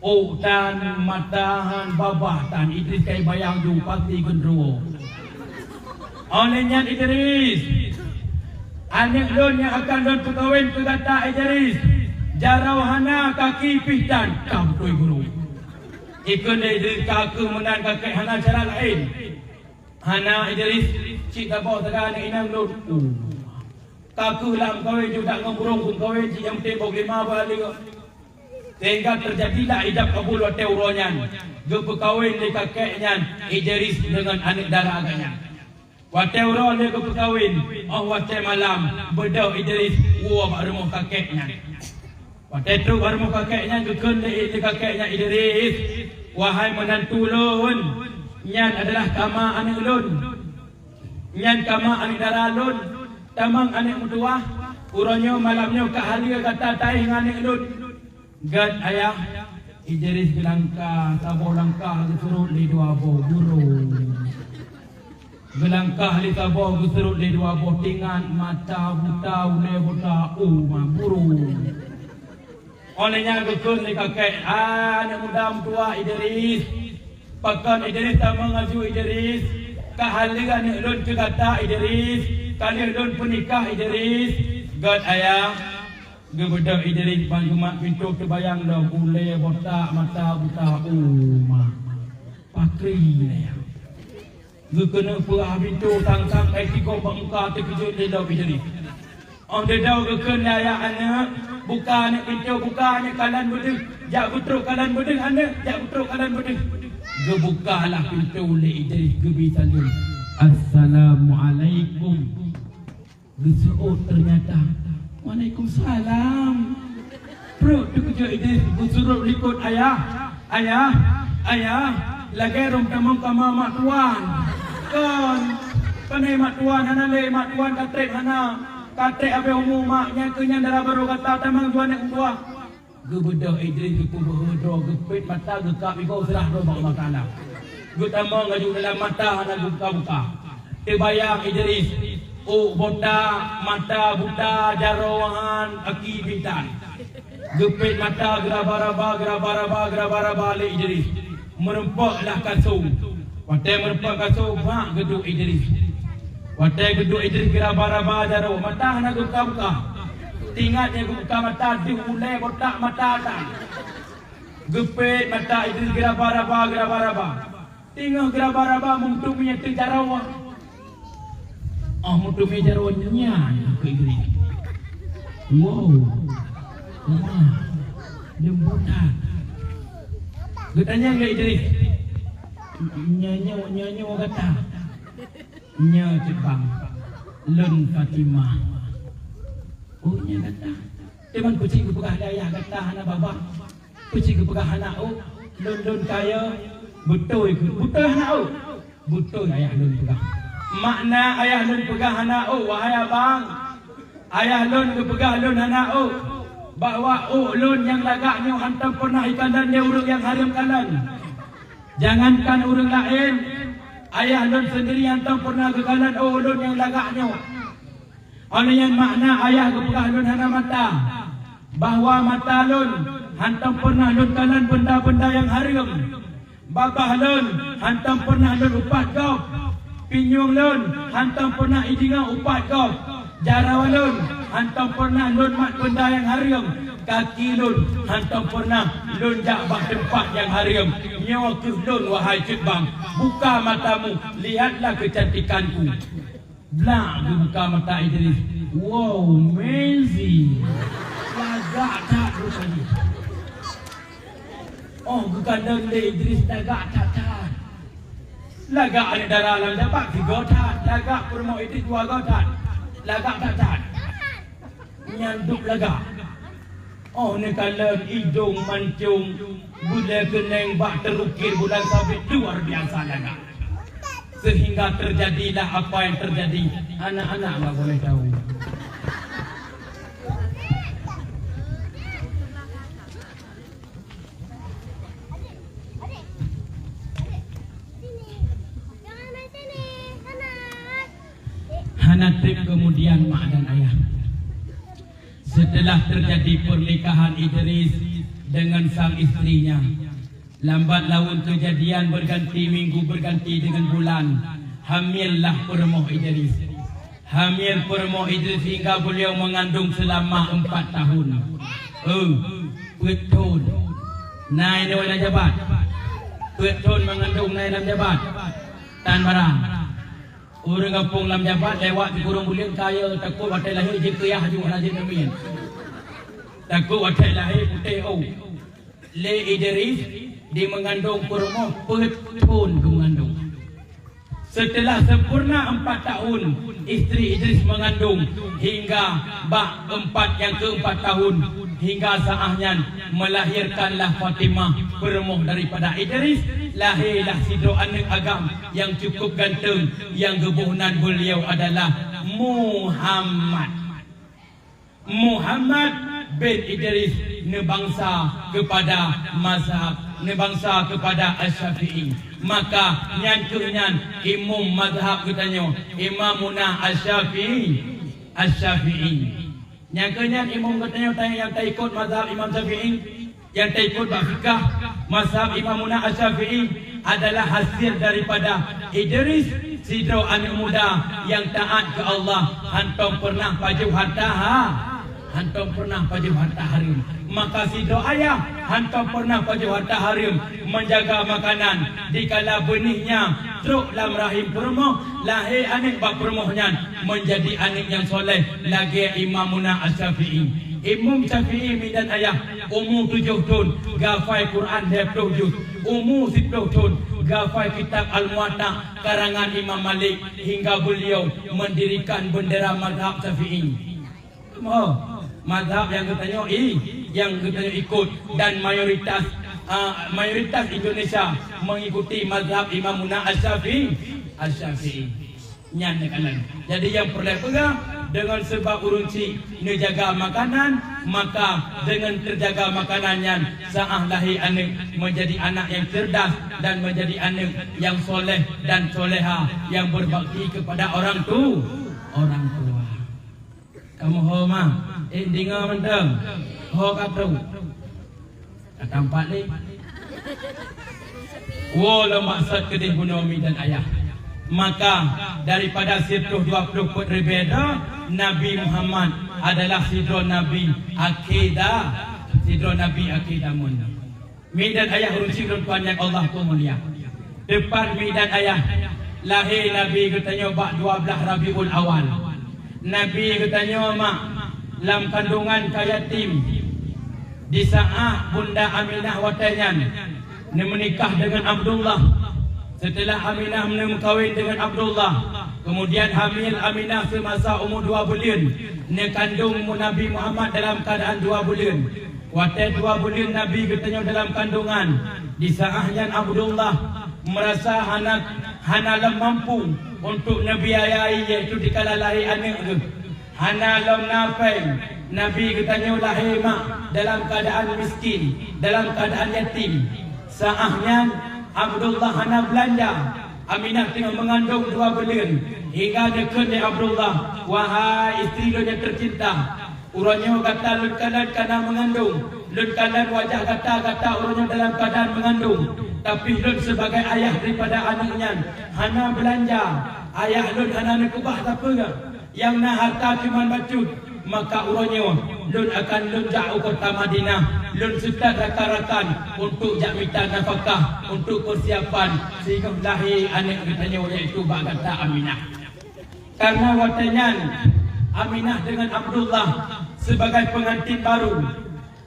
Ôk tan, mata han, babah tan, Idris ka jibayang ju pasti geundruwo. Óh lheueh nyan Idris, aneuk lôn nyang akan lôn peukawen keu gata Idris, jaroe hana, kaki pih tan, ka beutôi gurée. Ikheun lé Idris, ka kheueh meunan kakek, hana cara laén. Hana Idris, cit saboh sagai aneuk inong lôn. Ka kheueh lam kawen ju dak ngon burong keu kawen, cit nyang penting boh lima boh aleuek. Sehingga teujadilah ijab kabul watée uroe nyan, geupeukawen lé kakek nyan Idris deungon aneuk dara geuh nyan. Watée uroe lheueh geupeukawen, óh watée malam, beudôh Idris woe bak rumoh kakek nyan. Watée trok bak rumoh kakek nyan, geukheun lé, lé kakek nyan, "Idris, wahai meunantu lôn, nyan adalah kama aneuk lôn. Nyan kama aneuk dara lôn, tamong aneuk meutuwah. Uroe nyoe malam nyoe ka haleue gata taéh ngon aneuk lôn." Gét ayah, Idris geulangkah, saboh langkah geusurot lé dua boh gurée. Geulangkah lé saboh geusurot lé dua boh, teuingat mata buta, ulée buta, uma gurée. Óh lheueh nyan geukheun lé kakek, "Ah, aneuk muda meutuwah Idris, pakon Idris tamong laju Idris, ka haleue aneuk lôn keu gata Idris, ka lheueh lôn peunikah Idris." Gét ayah, geubeudôh Idris ban geumat pintoe teubayang lom, ulée botak, mata buta, uma. Pakri ayah. Geukeuneuk peugah pintoe sang-sang, kai tigong bak muka, teukeujot lé lom Idris. Óh lheueh geukheun lé ayah aneuk, "Buka aneuk pintoe, buka aneuk, kalon beudeuh, jak beutrok kalon beudeuh aneuk, jak beutrok kalon beudeuh." Geubukalah pintoe lé Idris, geubi saleuem, "Assalamualaikum." Geuseuôt teunyata, "Waalaikumsalam." Pruet teukeujot Idris, geusurot likot, "Ayah, ayah, ayah, lagée rhom tamong kama mak tuan." Kon, pane mak tuan, hana lé mak tuan, ka treb hana. Ka treb habéh umu mak, nyan keuh nyan dara barô gata, tamong ju aneuk meutuwah. Geubeudôh Idris, geupeubeuhe droe, geupet mata, geukab igoe, seurah droe bak Allah Taala. Geutamong laju dalam mata hana geubuka-buka. Teubayang Idris, ôk botak, mata buta, jaroe han, aki pih tan. Geupet mata geuraba-raba, geuraba-raba, geuraba-raba lé Idris. Meurumpok lah kasô. Watée meurumpok kasô, bak geuduek Idris. Watée geuduek Idris geuraba-raba jaroe, mata hana geubuka-buka. Teuingat nyang geubuka mata deuh ulée botak mata tan. Geupet mata Idris geuraba-raba, geuraba-raba. Teungoh geuraba-raba, meuteumé ateueh jaroe. Óh meuteumé jaroe nyan keu Idris. Wow. Wah. Leumbot that. Geutanyong lé Idris, "Nyoe, nyoe, nyoe, nyoe gata?" "Nyoe cit bang, lôn Fatimah." "Oh, nyoe gata. Teuma peue cit geupeugah lé ayah gata hana babah? Peue cit geupeugah hana ôk, lôn, lôn kaya?" "Beutôi keuh, beutôi hana ôk?" "Beutôi ayah lôn peugah." "Makna ayah lôn peugah hana ôk, wahai abang? Ayah lôn geupeugah lôn hana ôk, bahwa ôk lôn nyang lagak nyoe hantom peureunah jikalon lé ureuëng nyang hareuem kalon. Jangankan ureuëng laén, ayah lôn seundiri hantom peureunah geukalon ôk lôn nyang lagak nyoe. Óh lheueh nyan makna ayah geupeugah lôn hana mata, bahwa mata lôn hantom peureunah lôn kalon beunda-beunda nyang hareuem. Babah lôn hantom peureunah lôn upat gob. Pinyueng lôn hantom peureunah ideungoe upat gob. Jaroe lôn hantom peureunah lôn mat beunda nyang hareuem. Kaki lôn hantom peureunah lôn jak bak teumpat nyang hareuem. Nyoe keuh lôn, wahai cut bang. Buka matamu, lihatlah kecantikanku." Blak geubuka mata Idris. Wow, amazing. Lagak that rupajih. Oh, geukalon lé Idris lagak that-that. Lagak aneuk dara lam jabat sigoe that. Lagak peurumoh Idris dua goe that. Lagak that-that. Nyan duek lagak. Oh, neukalon idong mancong, bulèe keuneng bak teurukir bulan sabit luar biasa lagak. Sehingga terjadilah apa yang terjadi. Anak-anak nggak boleh tahu. Hana trép kemudian mak dan ayah. Setelah terjadi pernikahan Idris dengan sang istrinya, lambat laun kejadian berganti minggu berganti dengan bulan, hamillah peurumoh Idris. Hamil peurumoh Idris hingga beliau mengandung selama empat tahun. Eh, peuet thon. Na inoe lam jabat. Peuet thon mengandung na lam jabat. Tan barang. Ureueng gampông lam jabat lewat di kurung buleuen kaya takot watèe lahé jeuet keuyah ju hana jeuet neumiet. Takot watèe lahé putéh, oh. Lé Idris di mengandung peurumoh peuet thon geumengandung. Setelah sempurna empat tahun, istri Idris mengandung hingga bak empat nyang keempat tahun, hingga saat nyan melahirkanlah Fatimah peurumoh daripada Idris, lahirlah sidroe aneuk agam nyang cukup ganteng, nyang geuboh nan beliau adalah Muhammad. Muhammad bin Idris neubangsa keupada mazhab, neubangsa keupada Asy-Syafi'i. Maka nyan keuh nyan imum mazhab geutanyoe, Imamuna Asy-Syafi'i, Asy-Syafi'i. Nyan keuh nyan imum geutanyoe nyang taikot mazhab Imam Syafi'i. Nyang taikot bak fikah mazhab Imamuna Asy-Syafi'i adalah hasil daripada Idris, sidroe aneuk muda nyang taat keu Allah, hantom pernah pajoh harta ha-, hantom pernah pajoh harta hareuem. Maka sidroe ayah hantom pernah pajoh harta hareuem, menjaga makanan dikala beunihnya trok lam rahim peurumoh, lahé aneuk bak peurumoh nyan menjadi aneuk nyang soleh lagèe Imamuna Asy-Syafi'i. Imum Syafi'i midan ayah umu tujoh thon, ghafai Quran lhèe ploh juz. Umu siploh thon, ghafai kitab Al-Muwatta karangan Imam Malik hingga beliau mendirikan bendera mazhab Syafi'i. Mo, mazhab nyang geutanyoe i-, nyang geutanyoe ikot dan mayoritas, ah, mayoritas Indonesia mengikuti mazhab Imamuna Asy-Syafi'i, Asy-Syafi'i. Nyan neukalon. Jadi nyang peureulèe peugah, deungon seubab ureueng chik neujaga makanan, maka deungon teujaga makanan nyan saah lahé aneuk menjadi anak nyang cerdas dan menjadi aneuk nyang soleh dan soleha nyang berbakti kepada orang tu-, orang tua. Kamoe ho ma, eh, deungoe mantong. Ho ka trok. Ka tampat lé. Woe lom maksud keudeh bunoe mi dan ayah. Maka daripada siratoh dua ploh peuet ribèe droe, Nabi Muhammad adalah sidroe nabi akhé za-, sidroe nabi akhé zamon. Mi dan ayah ureueng chik lôn tuan nyang Allah peumulia. Teupat mi dan ayah, lahé Nabi geutanyoe bak dua blaih Rabiul Awal. Nabi geutanyoe mak lam kandungan ka yatim. Di saat Bunda Aminah watèe nyan neumeunikah deungon Abdullah. Seuteulah Aminah neumeukawen deungon Abdullah, keumudian hamil Aminah seumasa umu dua buleuen, neukandong Nabi Muhammad dalam keuadaan dua buleuen. Watèe dua buleuen Nabi geutanyoe dalam kandungan, di saat nyan Abdullah meurasa hana, hana lom mampu untuk neubiayai, yaitu dikala lahé aneuk geuh. Hana lom na péng, Nabi geutanyoe lahé mak dalam keuadaan miskin, dalam keuadaan yatim. Saat nyan Abdullah hana beulanja. Aminah teungoh meungandong dua buleuen, hingga neukheun lé Abdullah, "Wahai istri lôn nyang teucinta, uroe nyoe gata lôn kalon ka na meungandong, lôn kalon wajah gata, gata uroe nyoe dalam keuadaan meungandong, tapi lôn sibagai ayah daripada aneuk nyan hana beulanja. Ayah lôn hana neukeubah sapeue, nyang na hareuta cuman bacut. Maka uroe nyoe lôn akan lôn jak u kota Madinah, lôn seutôt rakan-rakan untuk jak mita nafakah untuk peusiapan singoh lahé aneuk geutanyoe, yaitu bak gata Aminah." Karena watée nyan Aminah dengan Abdullah sebagai pengantin baru.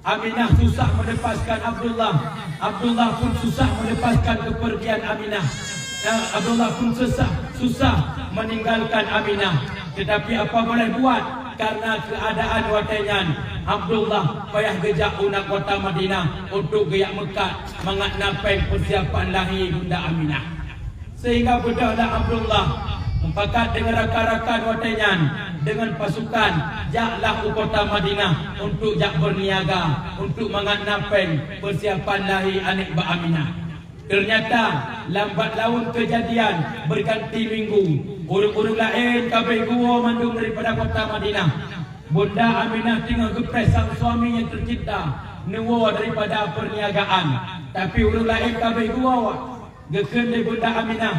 Aminah susah melepaskan Abdullah, Abdullah pun susah melepaskan kepergian Aminah. Dan Abdullah pun susah, susah meninggalkan Aminah. Tetapi apa boleh buat, karena keadaan watée nyan, Abdullah payah geujak u na kota Madinah untuk geujak meukat mangat na péng persiapan lahé Bunda Aminah. Sehingga beudôhlah Abdullah mupakat deungon rakan-rakan watée nyan deungon pasukan, jaklah u kota Madinah untuk jak beurniaga untuk mangat na péng persiapan lahé aneuëk bak Aminah. Ternyata lambat laun keujadian, beurganti minggu, ureuëng-ureuëng laén ka abéh geuwoe mandum daripada kota Madinah. Bunda Aminah teungoh geupreh sang suami nyang teucinta neuwoe daripada peurniagaan, tapi ureuëng laén ka abéh geuwoe. Geukheun lé Bunda Aminah,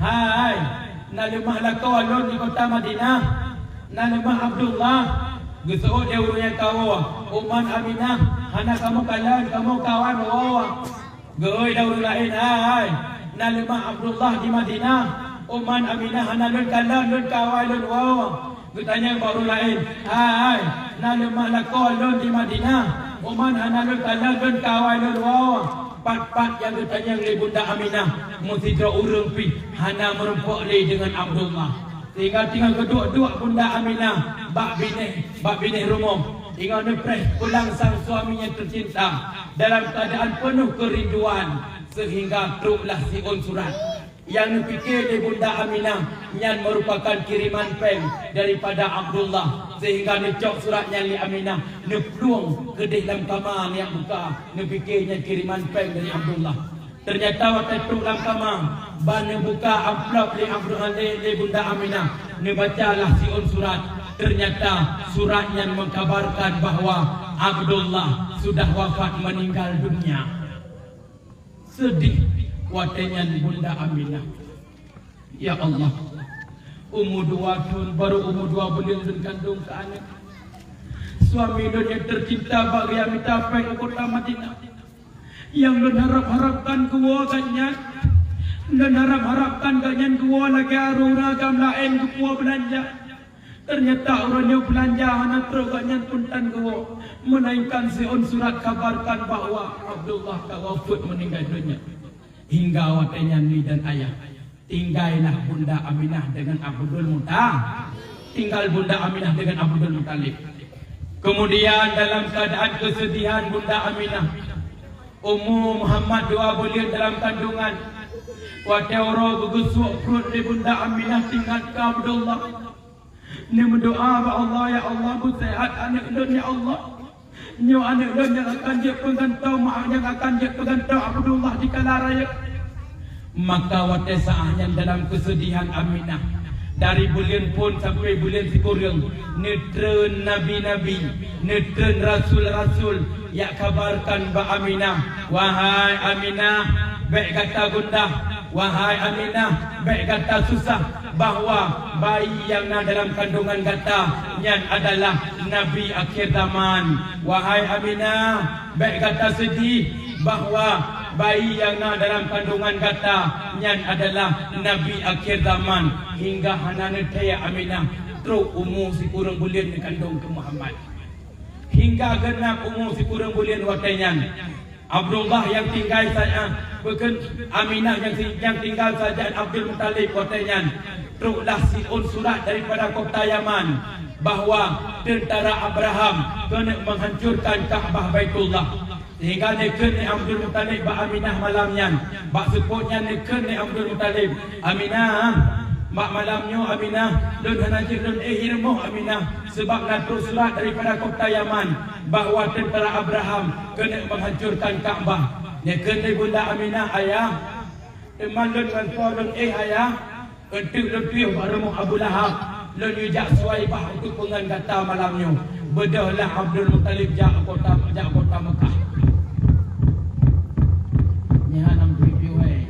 "Hai, na leumah lakoe lôn di kota Madinah, na leumah Abdullah." Geuseuôt lé ureuëng nyang ka woe, "Uman Aminah, hana kamoe kalon, kamoe kawan woe." Geuhôi lé ureuëng laén, "Hai, na leumah Abdullah di Madinah, uman Aminah hana lôn kalon, lôn kawan lôn woe." Geutanyong bak ureuëng laén, "Hai, na leumah lakoe lôn di Madinah, uman hana lôn kalon, lôn kawan lôn woe." Pat-pat nyang geutanyong lé Bunda Aminah, meusidroe ureuëng pih hana meurumpok lé deungon Abdullah. Sehingga teungoh geuduek-duek Bunda Aminah bak binéh, bak binéh rumoh, teungoh neupreh pulang sang suami nyang teucinta dalam keuadaan peunoh keurinduan, sehingga troklah siôn surat. Nyang neupiké lé Bunda Aminah nyan meurupakan kiriman péng daripada Abdullah, sehingga neucok surat nyan lé Aminah, neuplueng keudeh lam kama, neujak buka, neupiké nyan kiriman péng dari Abdullah. Ternyata watée trok lam kama, ban neubuka amplop lé Abdullah, lé, lé Bunda Aminah, neubacalah siôn surat. Ternyata surat nyan mengkabarkan bahwa Abdullah sudah wafat, meninggal dunia. Seudeh watée nyan Bunda Aminah. "Ya Allah, umu dua thon, barô umu dua buleuen lôn kandong keu aneuëk. Suami lôn nyang teucinta bak geujak mita péng u kota Madinah. Nyang lôn harab-harabkan geuwoe gobnyan, lôn harab-harabkan gobnyan geuwoe lagée ureuëng agam laén geupuwoe beulanja. Ternyata uroe nyoe beulanja hana trok gobnyan pun tan geuwoe, melainkan siôn surat kabarkan bahwa Abdullah ka wafeuet, meuninggai donya." Hingga watée nyan mi dan ayah, tinggailah Bunda Aminah deungon Abdul Muta-, tinggai Bunda Aminah deungon Abdul Muthalib. Kemudian dalam keadaan kesedihan Bunda Aminah, Ummu Muhammad dua buleuen dalam kandungan, watée uroe geugeusuek pruet lé Bunda Aminah teuingat keu Abdullah. Neumeudoá bak Allah, "Ya Allah, beuseuhat aneuëk lôn, ya Allah. Nyoe aneuëk lôn nyang akan jeuet peugantoe, ma-, nyang akan jeuet peugantoe Abdullah dikala rayeuk." Maka watée saát nyan dalam keuseudihan Aminah, dari buleuen phon sampoe buleuen sikureueng, neutreun nabi-nabi, neutreun rasul-rasul, jak kabarkan bak Aminah, "Wahai Aminah, bék gata gundah! Wahai Aminah, bék gata susah, bahwa bayi nyang na dalam kandungan gata nyan adalah nabi akhé zaman. Wahai Aminah, bék gata seudih, bahwa bayi nyang na dalam kandungan gata nyan adalah nabi akhé zaman." Hingga hana neuthée Aminah trok umu sikureueng buleuen neukandong keu Muhammad. Hingga geunab umu sikureueng buleuen watée nyan, Abdullah nyang tinggai sajan, bukon Aminah nyang si-, nyang tinggai sajan, Abdul Muthalib watée nyan, troklah siôn surat daripada kota Yaman bahwa teuntara Abraham keuneuk menghancurkan Ka'bah Baitullah. Sehingga neukheun lé Abdul Muthalib bak Aminah malam nyan, bak seupôt nyan neukheun lé Abdul Muthalib, "Aminah, bak malam nyoe Aminah, lôn hana jeuet lôn éh i rumoh Aminah, sabab na trok surat daripada kota Yaman bahwa teuntara Abraham keuneuk menghancurkan Ka'bah." Neukheun lé Bunda Aminah, "Ayah, teuma lôn ngon po lôn éh, Ayah." Eunteuk lôn piôh bak rumoh Abu Lahab, lôn yue jak Suwaibah untuk peungon gata malam nyoe. Beudôhlah Abdul Muthalib jak kota, jak kota Mekah. Nyan nam piôh, hai.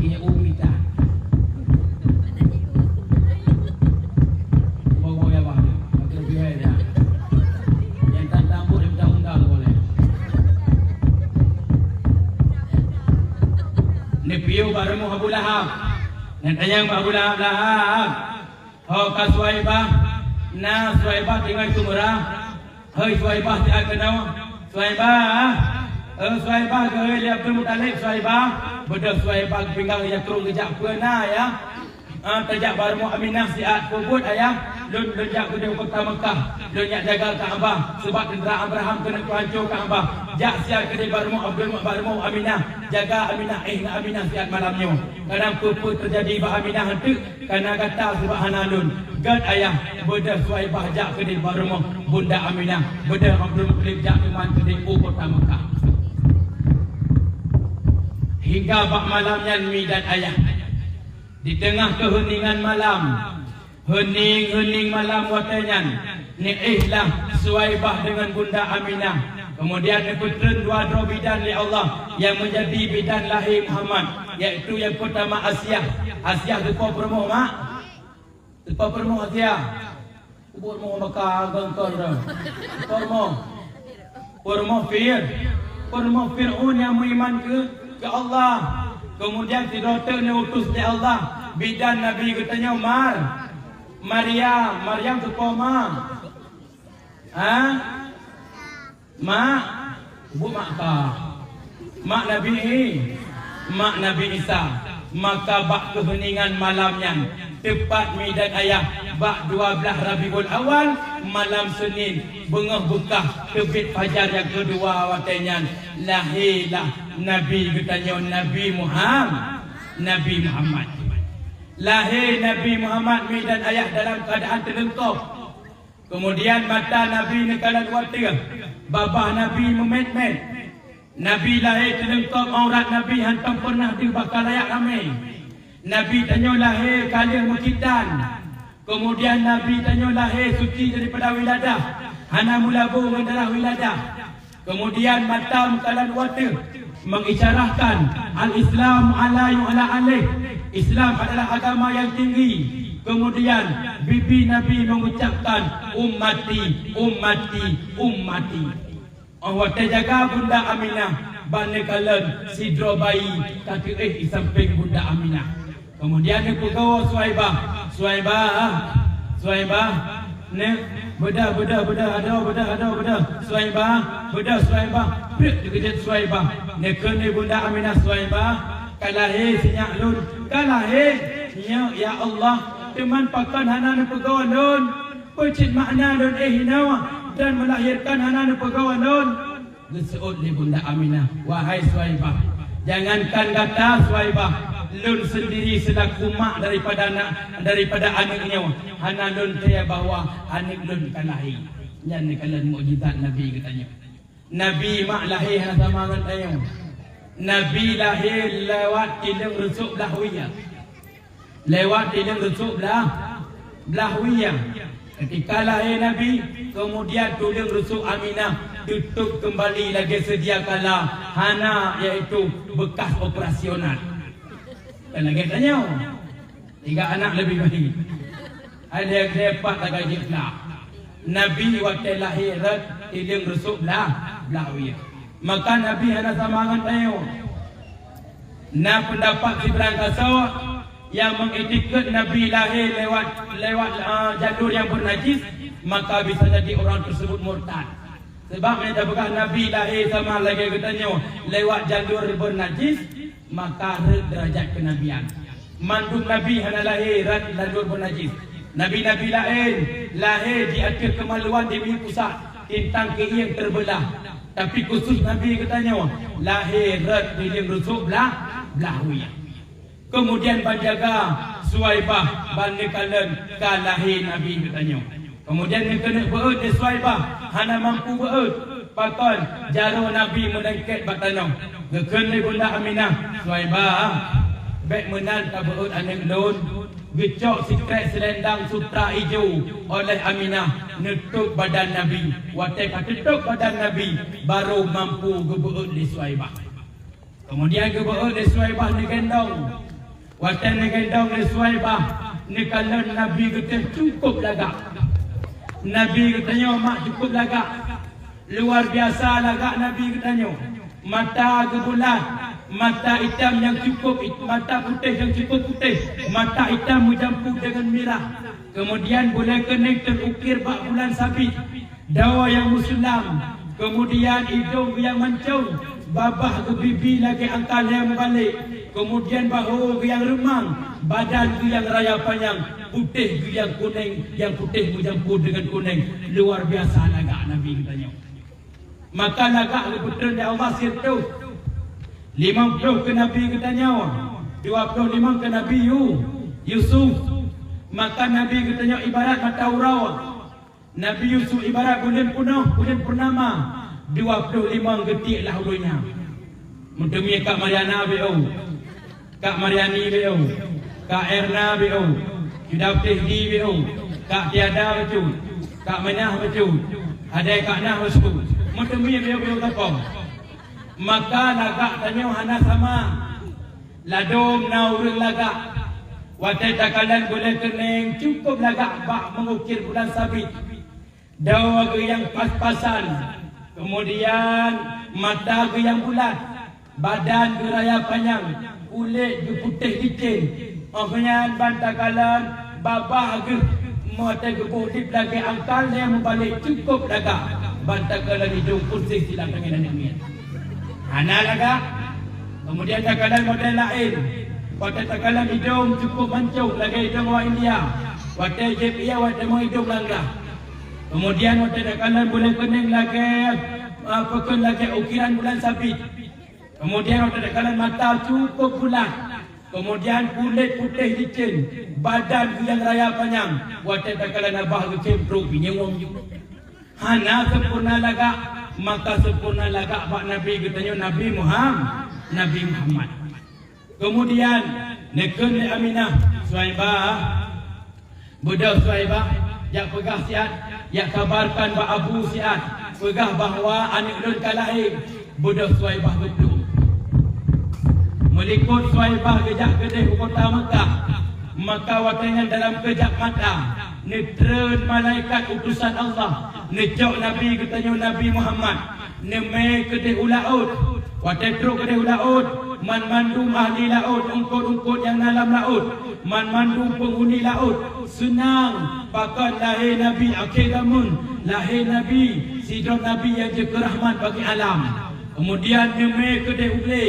Iya, umi ta. Bawa ya, bah. Abdul piôh, hai, dah. Nyang tan tambur, nyang tan undang boleh. Neupiôh bak rumoh Abu Lahab. Neutanyong bak Abu Lahab, "Lahab, ho ka Suwaibah?" "Na, Suwaibah teungoh i keumeurah." "Hei Suwaibah, siat keunoe." "Suwaibah, eh, Suwaibah," geuhôi lé Abdul Muthalib, "Suwaibah." Beudôh Suwaibah geupinggang, ya, krong geujak, "Peue na, Ayah?" "Ah, tajak bak rumoh Aminah siat." "Peue buet, Ayah?" "Lôn, lôn jak keudeh u kota Meukah. Lôn jak jaga Ka'bah, sabab teuntra Abraham keuneuk peuhanco Ka'bah. Jak siat keudeh bak rumoh Abdul, bak rumoh Aminah. Jaga Aminah, éh ngon Aminah siat malam nyoe. Kadang peue-peue teujadi bak Aminah eunteuk, kareuna gata sabab hana lôn." "Gét, Ayah." Beudôh Suwaibah jak keudeh bak rumoh Bunda Aminah. Beudôh Abdul Muthalib jak teuma keudeh u kota Meukah. Hingga bak malam nyan, Mi dan Ayah, di teungoh keuheuningan malam, heuning-heuning malam watée nyan, neuéh lah Suwaibah deungon Bunda Aminah. Keumudian neupeutreun dua droe bidan lé Allah nyang meujadi bidan lahé Muhammad, yaitu nyang peutama Asiah. Asiah teupeue peurumoh, Mak? Teupeue peurumoh Asiah? Peurumoh maka gengkon dah. Peurumoh. Peurumoh Fir-, peurumoh Fir'aun nyang meuiman keu, keu Allah. Keumudian sidroe teuk neuutus lé Allah bidan Nabi geutanyoe Mar-, Maryam. Maryam teupeue ma? Ha? Mak? Bu mak ka. Mak Nabi I-, mak Nabi Isa. Maka bak keuheuningan malam nyan, teupat Mi dan Ayah, bak dua blaih Rabiul Awal, malam Senin, beungoh beukah teubiet fajar nyang keudua watée nyan, lahé lah Nabi geutanyoe, Nabi Muham-, Nabi Muhammad. Lahé Nabi Muhammad, Mi dan Ayah, dalam keuadaan teuleungkop. Keumudian mata Nabi neukalon u ateueh, babah Nabi meumet-met. Nabi lahé teuleungkop, aurat Nabi hantom peureunah deuh bak kalayak ramé. Nabi tanyoe lahé ka lheueh meukhitan. Keumudian Nabi tanyoe lahé suci daripada wiladah, hana meulabô ngon darah wiladah. Keumudian mata meukalon u ateueh, mengisyarahkan al-Islam ala yu'la alaih, Islam adalah agama yang tinggi. Keumudian bibi Nabi mengucapkan, "Ummati, ummati, ummati." Óh watée jaga Bunda Aminah, ban neukalon sidroe bayi ka teuéh di sampéng Bunda Aminah. Keumudian neupeugoe Suwaibah, "Suwaibah, Suwaibah, neuk, beudôh, beudôh, beudôh, adoe, beudôh, adoe, beudôh, Suwaibah, beudôh, Suwaibah." Preuek teukeujot Suwaibah. Neukheun lé Bunda Aminah, "Suwaibah, ka lahé si nyak lôn, ka lahé." "Nyak, ya Allah, teuma pakon hana neupeugoe lôn? Peue cit makna lôn éh inoe dan melahirkan hana neupeugoe lôn?" Geuseuôt lé Bunda Aminah, "Wahai Suwaibah, jangankan gata Suwaibah, lôn seundiri seulaku mak daripada na-, daripada aneuëk nyoe, hana lôn teuya bahwa aneuëk lôn ka lahé." Nyan neukalon mukjizat Nabi geutanyoe. Nabi mak lahé hana sama ngon tanyoe. Nabi lahé lewat tileueng reusôk blah wie. Lewat tileueng reusôk blah, blah wie. Ketika lahé Nabi, keumudian tuleueng reusôk Aminah teutôb keumbali lagée seudia kala, hana, yaitu bekas operasional. Dan lagée tanyoe, tiga anak leubeh bahi. Hai lhée, lhée pat lagée jeuet blah. Nabi watée lahé rot tileueng reusôk blah, blah wie. Maka Nabi hana sama ngon tanyoe. Na peundapat sibarang gasoe nyang meuiktikeuet Nabi lahé lewat, lewat, a, jalur nyang beunajis, maka bisa jadi orang tersebut murtad. Sabab nyang tapeugah Nabi lahé sama lagée geutanyoe lewat jalur beunajis, maka rhot deurajat keunabian. Mandum nabi hana lahé rot jalur beunajis. Nabi-nabi laén lahé di ateueh keumaluan di miyueb pusat, tintang keuieng teubeulah. Tapi khusos Nabi geutanyoe lahé rot tileueng reusôk blah, blah wie. Keumudian ban jaga Suwaibah ban neukalon ka lahé Nabi geutanyoe. Keumudian neukeuneuk beuôt lé Suwaibah, hana mampu beuôt. Pakon, jaroe Nabi meulengket bak tanoh. Geukheun lé Bunda Aminah, "Suwaibah, bék meunan tabeuôt aneuëk lôn." Geucok sikrék seulendang sutra ijo oleh Aminah neutôb badan Nabi. Watée ka teutôb badan Nabi, barô mampu geubeuôt lé Suwaibah. Keumudian geubeuôt lé Suwaibah neugendong. Watée neugendong lé Suwaibah, neukalon Nabi geutanyoe cukup lagak. Nabi geutanyoe mak cukup lagak. Luar biasa lagak Nabi geutanyoe. Mata geubulat, Mata itam nyang cukup it-, mata putéh nyang cukup putéh, mata itam meujampu deungon mirah. Keumudian bulèe keunéng teuukir bak bulan sabit. Dawa nyang meusulam, keumudian idông geuh nyang mancông, babah geuh bibi lagèe angka lhèe meubalek, keumudian bahô geuh nyang reumang, badan geuh nyang raya panyang, putéh geuh nyang kunéng, nyang putéh meujampu deungon kunéng. Luar biasa lagak Nabi geutanyoe. Maka lagak geupeutreun lé Allah sireutôh limong ploh keu Nabi geutanyoe, dua ploh limong keu Nabi Yu-, Yusuf. Maka Nabi geutanyoe ibarat mata uroe. Nabi Yusuf ibarat buleuen peunoh, buleuen purnama, dua ploh limong geutiek lah u donya. Meuteumé Kak Mariana B O, Kak Mariani B O, Kak Erna B O, Cuda Tehdi B O, Kak Tiada bacut, Kak Menah bacut, Adai Kak Nah bacut. Meuteumé B O B O tapong. Maka lagak tanyoe hana sama. Ladôm na ureuëng lagak. Watée takalon buleuen keuneng cukup lagak bak meungukir bulan sabit. Dawa geuh nyang pas-pasan, keumudian mata geuh nyang bulat, badan geuh raya panyang, kulét geuh putéh licén. Óh nyan ban takalon babah geuh, watée geuboh dip lagée angka lhée meubalek cukup lagak, ban takalon idông peuséh silang tangan aneuk miet. Hana lagak. Keumudian takalon model laén. Watée takalon idông cukup mancông lagée idông awak India. Watée jieb ié, watée meuidông langga. Keumudian watée takalon buleuen keuneng lagée, a, peukon lagée ukiran bulan sabit. Keumudian watée takalon mata cukup bulat. Keumudian kulét putéh licén, badan geuh nyang raya panyang. Watée takalon babah geuh cemprok binyewong. Hana sempurna lagak, maka sempurna lagak bak Nabi geutanyoe Nabi Muham-, Nabi Muhammad. Keumudian neukheun lé Aminah, "Suwaibah, beudôh Suwaibah, jak peugah siat, jak kabarkan bak Abu siat, peugah bahwa aneuk lôn ka lahé." Beudôh Suwaibah geuplueng. Meulikot Suwaibah geujak keudeh u kota Meukah. Maka watée nyan dalam keujap mata, neutreun malaikat utosan Allah, neucok Nabi geutanyoe Nabi Muhammad, neumé keudeh u laôt. Watée trok keudeh u laôt, banmandum ahli laôt, eungkot-eungkot nyang na lam laôt, banmandum peunghuni laôt seunang pakon lahé Nabi akhé zameun, lahé Nabi, sidroe Nabi nyang jeuet keu rahmat bagi alam. Keumudian neumé keudeh u glé,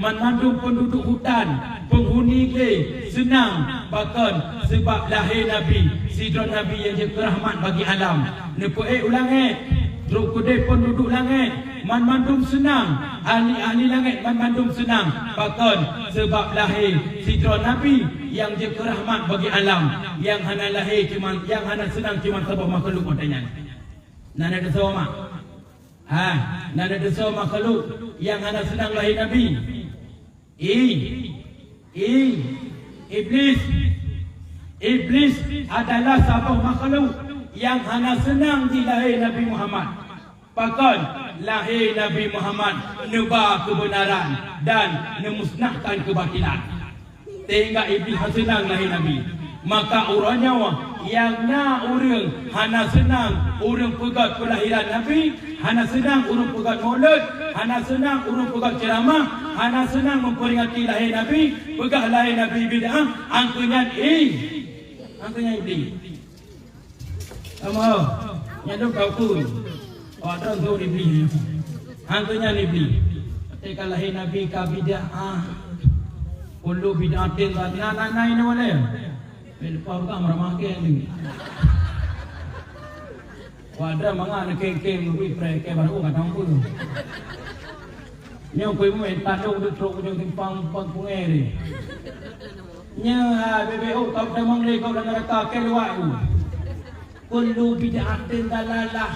banmandum peunduduek hutan, peunghuni glé seunang pakon, seubab lahé Nabi, sidroe Nabi nyang jeuet keu rahmat bagi alam. Neupeuék u langét, trok keudeh peunduduek langét, banmandum seunang, ahli-ahli langét banmandum seunang. Pakon? Seubab lahé sidroe Nabi nyang jeuet keu rahmat bagi alam, nyang hana lahé cuma, nyang hana seunang cuma saboh makhluk watée nyan. Na neudeusoe mak? Ha, na neudeusoe makhluk nyang hana seunang lahé Nabi? I, i, Iblih. Iblih adalah saboh makhluk nyang hana seunang jih lahé Nabi Muhammad. Pakon? Lahé Nabi Muhammad neuba keubeunaran dan neumusnahkan keubatilan. Sehingga Iblih hana seunang lahé Nabi. Maka uroe nyoe nyang na ureuëng hana seunang ureuëng peugét peulahiran Nabi, hana seunang ureuëng peugét maulud, hana seunang ureuëng peugét ceuramah, hana seunang meumperingati lahé Nabi, peugah lahé Nabi bid'ah, angkeu nyan i, angkeu nyan Iblih. Kamoe, nyan dong kau pun. Awak droe tu Iblih. Hang tu nyan Iblih. Teuka lahé Nabi ka bid'ah. Kullu bid'atin dha-, na, na, na, inoe walé. Leupah buka meurama ke ni. Wah, droe mangat na keng-keng ngui preh ke baru ka tampun. Nyoe kui mui tandong deutrok ujong simpang, simpang pungai ni. Nyoe, ha, bebek ôk kau tamong lé kau lam neraka, keuluwa u. Kullu bid'atin dalalah.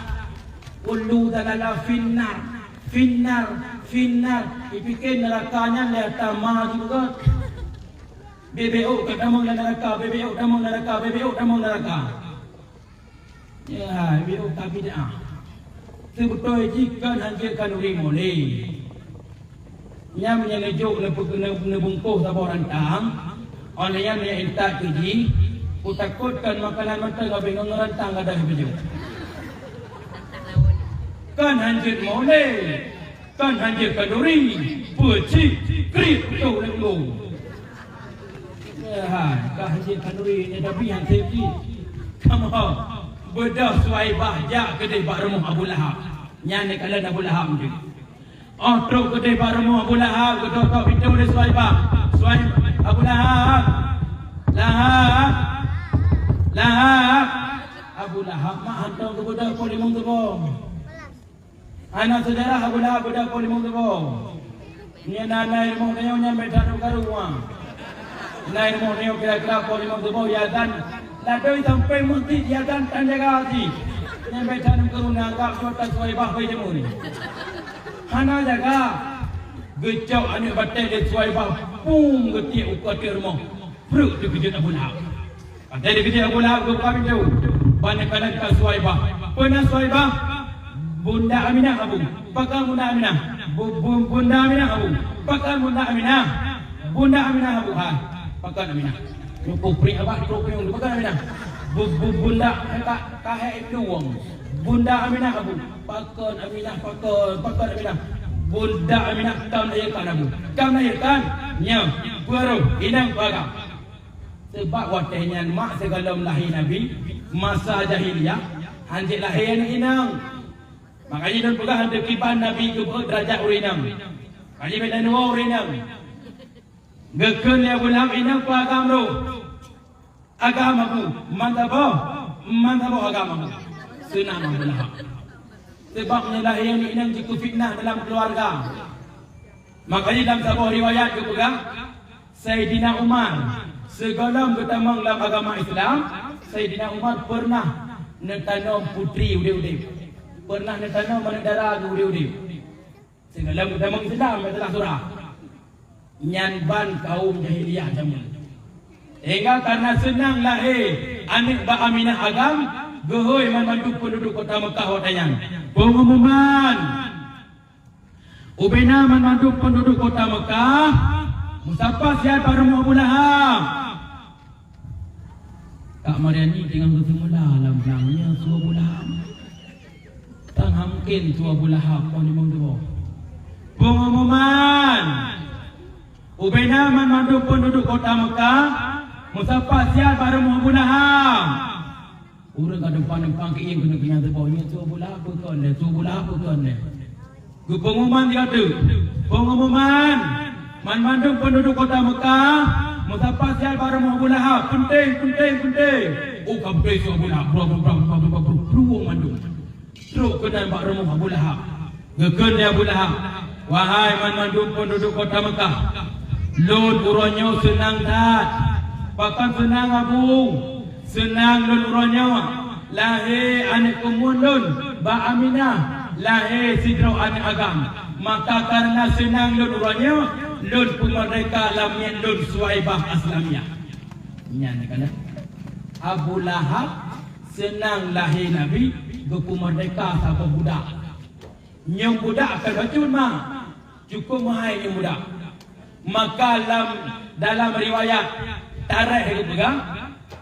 Kullu dalalah finnar. Finnar, finnar. Ipike neraka nyan lé tama juga. Bebek ôk kau tamong lam neraka, bebek ôk tamong neraka, bebek ôk tamong neraka. Ya, bid'ah ka bid'ah. Seubeutôi jih kon hanjeuet khanuri molée. Nyan meunyoe neujok neupeu-, neu-, neubungkôh saboh rantang, óh lheueh nyan meunyoe intat keu jih, kutakot kon makanan mantong habéh ngon rantang gadôh beujok. Kon hanjeuet molée. Kan hanjeuet khanuri, peue cit kriet toh lé ulôn. Ya, hai, ka hanjeuet khanuri, nyan tapi han sép cit. Kamoe beudôh Suwaibah jak keudeh bak rumoh Abu Lahab. Nyan neukalon Abu Lahab nyan. Óh trok keudeh bak rumoh Abu Lahab, geutôk-tôk pintoe lé Suwaibah. Suwai-, Abu Lahab. Lahab. Lahab. Abu Lahab mak hantom geubeudôh po limong teubông. Hana seujarah Abu Lahab beudôh po limong teubông. Nyan na, na rumoh tanyoe nyan beda dua karu, ha. Na rumoh tanyoe kira-kira po limong teubông, ya kan? Ladoi sampai meuseujid, ya kan, tan jaga hati. Nyan beda dua karu, na anggap kota Suwaibah bai jameun. Hana jaga. Geucok aneuk batèe lé Suwaibah, pum, geutiek u ateueh rumoh. Pruet teukeujot Abu Lahab. Watèe teukeujot Abu Lahab geubuka pintoe. Ban neukalon ka Suwaibah. Peue nan Suwaibah? Bunda Aminah, Abu. Pakon Bunda Aminah? Bu-, bu-, Bunda Aminah, Abu. Pakon Bunda Aminah? Bunda Aminah, Abu. Hai. Pakon Aminah? Nyoe peupriek abah trok nyoe. Pakon Aminah? Bu-, bu-, Bunda, ka, ka hék luwang. Bunda Aminah, Abu. Pakon Aminah, pakon, pakon Aminah? Bunda Aminah ka meulahirkan, Abu. Ka meulahirkan? Nyoe, peue roh, inong peue agam? Sabab watèe nyan mak sigohlom lahé Nabi, masa jahiliyah, hanjeuet lahé aneuk inong. Makajih lôn peugah, teukiban Nabi geupeuet deurajat ureueng inong. Makajih bèk lôn woe ureueng inong. Geukheun lé Abu Lahab, "Inong peue agam roh?" "Agam, Abu." "Man saboh?" "Man saboh agam, Abu." Seunang Abu Lahab. Sabab meunyoe lahé aneuk inong jeuet keu fitnah dalam keuluwarga. Makajih lam saboh riwayat geupeugah, Saidina Umar, sigohlom geutamong lam agama Islam, Saidina Umar peureunah neutanom putri udép-udép. Peureunah neutanom aneuk dara geuh udép-udép. Sigohlom geutamong Islam, ya salah surah. Nyan ban kaum jahiliyah jameun. Sehingga karena seunang lahé aneuk bak Aminah agam, geuhôi banmandum peunduduek kota Meukah watèe nyan. Peungumuman. Ubena banmandum peunduduek kota Meukah, meusapat siat bak rumoh Abu Lahab. Kak Mariani teungoh geuseumula lam blang, nyoe su Abu Lahab. Tan mungken su Abu Lahab, oh, limong teubông. Peungumuman. Ubena banmandum peunduduek kota Meukah, meusapat siat bak rumoh Abu Lahab. Ureueng ka dupan-dupan keuieng keuneuk keunyan teuboh, nyoe su Abu Lahab peue kon lé, su Abu Lahab peue kon lé. Geupeungumuman di ateueh. Peungumuman, banmandum peunduduek kota Meukah, meusapat siat bak rumoh Abu Lahab. Peunteng, peunteng, peunteng. Oh, ka beutôi su Abu Lahab. Brok, brok, brok, brok, brok, brok, brok, mandum. Trok keunan bak rumoh Abu Lahab. Geukheun lé Abu Lahab, "Wahai banmandum peunduduek kota Meukah, lôn uroe nyoe seunang that." "Pakon seunang, Abu?" "Seunang lôn uroe nyoe, lahé aneuk keumuen lôn bak Aminah, lahé sidroe aneuk agam. Maka kareuna seunang lôn uroe nyoe, lôn peumeurdeka lam miet lôn Suwaibah Aslamiyah." Nyan kana Abu Lahab seunang lahé Nabi geupeumeurdeka saboh budak. Nyoe budak ka bacut ma, cukup meuhai nyoe budak. Maka lam, dalam riwayat tarikh geupeugah,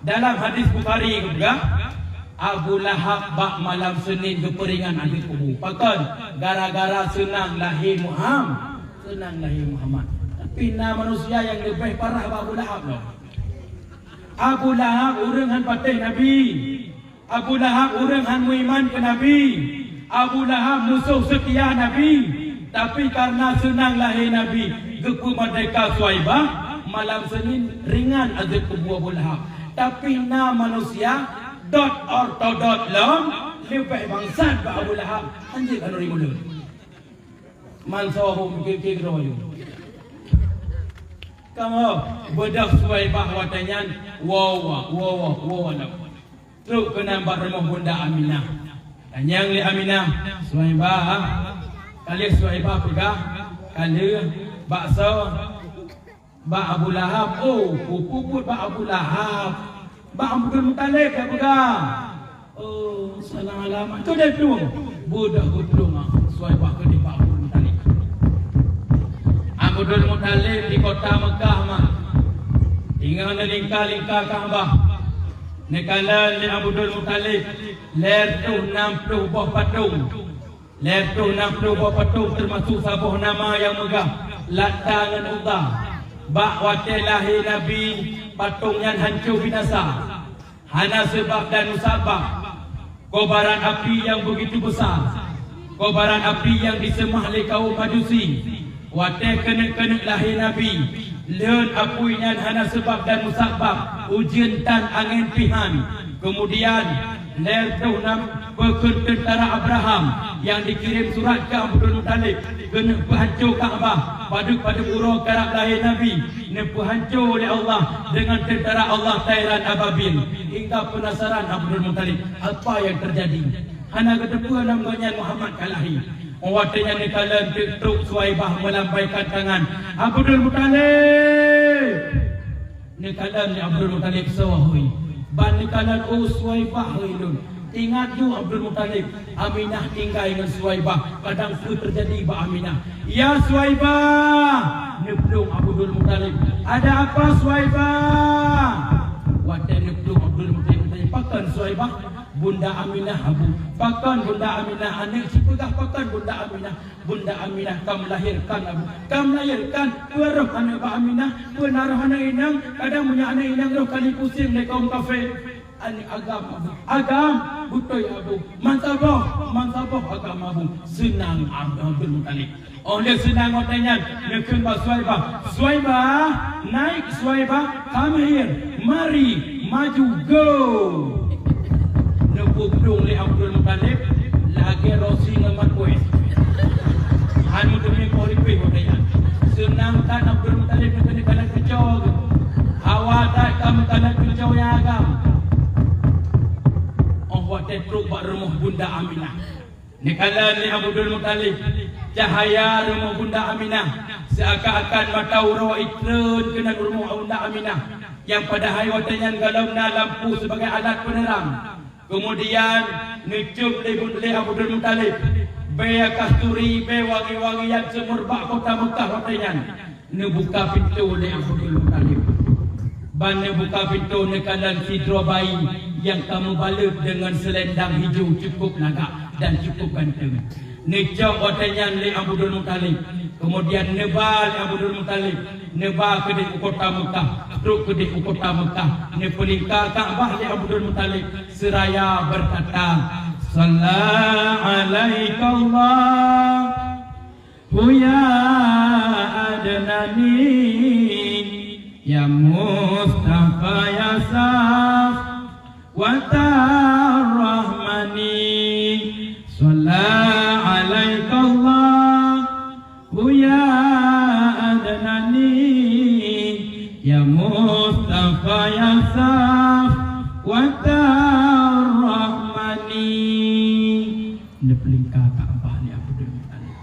dalam hadis Bukhari geupeugah, Abu Lahab bak malam Senin geupeuringan ateueh kubu. Pakon? Gara-gara seunang lahé Muham-, seunang lahé Muhammad. Tapi na manusia nyang leubeh parah bak Abu Lahab lom. Abu Lahab ureueng han patéh Nabi. Abu Lahab ureueng han meuiman keu Nabi. Abu Lahab musoh seutia Nabi. Tapi kareuna seunang lahé Nabi, geupeumeurdeka Suwaibah, malam Senin ringan azeub kubu Abu Lahab. Tapi na manusia dot ortodot lom leubeh bangsat bak Abu Lahab, hanjeuet khanuri muleuen. Mansoe ho mikir-mikir keudroe nyoe. Kamoe beudôh Suwaibah watèe nyan, woe, woe, woe, woe, woe lom. Trok keunan bak rumoh Bunda Aminah. Tanyong lé Aminah, "Suwaibah, ka lheueh Suwaibah peugah, ka lheueh baksoe?" "Bak Abu Lahab." "Oh, peue-peue buet bak Abu Lahab? Bak Abdul Muthalib ka peugah." "Oh, salah alamat." Keuneuk plueng. Beudôh geuplueng Suwaibah keudeh bak Abdul Muthalib. Abdul Muthalib di kota Meukah, mak. Teungoh neulingka-lingka Ka'bah. Neukalon lé Abdul Muthalib lhèe reutôh nam ploh boh patong. Lhèe reutôh nam ploh boh patong, teumasok saboh nama nyang meugah, Lata ngon Uzza. Bak watèe lahé Nabi, patong nyan hanco binasa. Hana seubab dan musabab. Kobaran api nyang beugitu beusa, kobaran api nyang diseumah lé kawôm Majusi. Watèe keuneuk-keuneuk lahé Nabi, leuen apui nyan hana seubab dan musabab, ujeuen tan angén pih han. Keumudian, lhèe reutôh nam peukeuen teuntara Abraham nyang dikirém surat keu Abdul Muthalib keuneuk peuhanco Ka'bah, padub-padub uroe karab lahé Nabi, neupeuhanco lé Allah deungon teuntara Allah tairan ababil. Hingga peunasaran Abdul Muthalib, apa nyang teujadi? Hana geuteupeue lom gobnyan Muhammad ka lahé. Óh watèe nyan neukalon teuk trok Suwaibah meulambaikan tangan, "Abdul Muthalib!" Neukalon lé Abdul Muthalib, "Soe hôi?" Ban neukalon, "Oh, Suwaibah hôi lôn." Ingat ju Abdul Muthalib, Aminah tinggai ngon Suwaibah, kadang peue teujadi bak Aminah. "Ya Suwaibah!" Neuplueng Abdul Muthalib. "Ada apa, Suwaibah?" Watèe neuplueng Abdul Muthalib, "Pakon Suwaibah?" "Bunda Aminah, Abu." "Pakon Bunda Aminah?" "Aneuk sipeugah pakon Bunda Aminah." "Bunda Aminah ka meulahérkan, Abu." "Ka meulahérkan? Peue roh aneuk bak Aminah? Peue na roh aneuk inong? Kadang meunyoe aneuk inong roh ka jipuseng lé kawôm kafé." "Aneuk agam, Abu." "Agam? Beutôi, Abu." "Man saboh, man saboh agam, Abu." Seunang Abdul Muthalib. Óh lheueh seunang watèe nyan, neukheun bak Suwaibah, "Suwaibah, naik Suwaibah, come here, mari, maju, go!" Neupeudueng lé Abdul Muthalib lagèe Rosi ngon Marquez. Han meuteumé poh ripéh watèe nyan. Seunang that Abdul Muthalib neukheun kalon keucoe geuh. Hawa that ka meukalon keucoe nyang agam. Óh watèe trok bak rumoh Bunda Aminah. Neukalon lé Abdul Muthalib cahya rumoh Bunda Aminah, seuakan-akan mata uroe itreun keunan rumoh Bunda Aminah, nyang padahai watèe nyan gohlom na lampu sibagai alat peuneurang. Keumudian, neucöm lé Bun-, lé Abdul Muthalib bèe kasturi, bèe wangi-wangian seumur bak kota Meukah watèe nyan. Neubuka pintoe lé Abdul Muthalib. Ban neubuka pintoe, neukalon sidroe bayi nyang ka meubalot deungon seulendang hijô, cukup lagak dan cukup ganteng. Neucok watèe nyan lé Abdul Muthalib. Keumudian neuba lé Abdul Muthalib, neuba keudéh u kota Meukah, trok keudéh u kota Meukah, neupeulingka Ka'bah lé Abdul Muthalib, seuraya beukata, "Shalla 'alaikallah." Hu ya Adnani, ya Mustafa, ya Safwata Rahmani, shalla 'alaikallah. Hu ya Adnani, ya Mustafa, ya Safwata Rahmani. Neupeulingka Ka'bah lé Abdul Muthalib.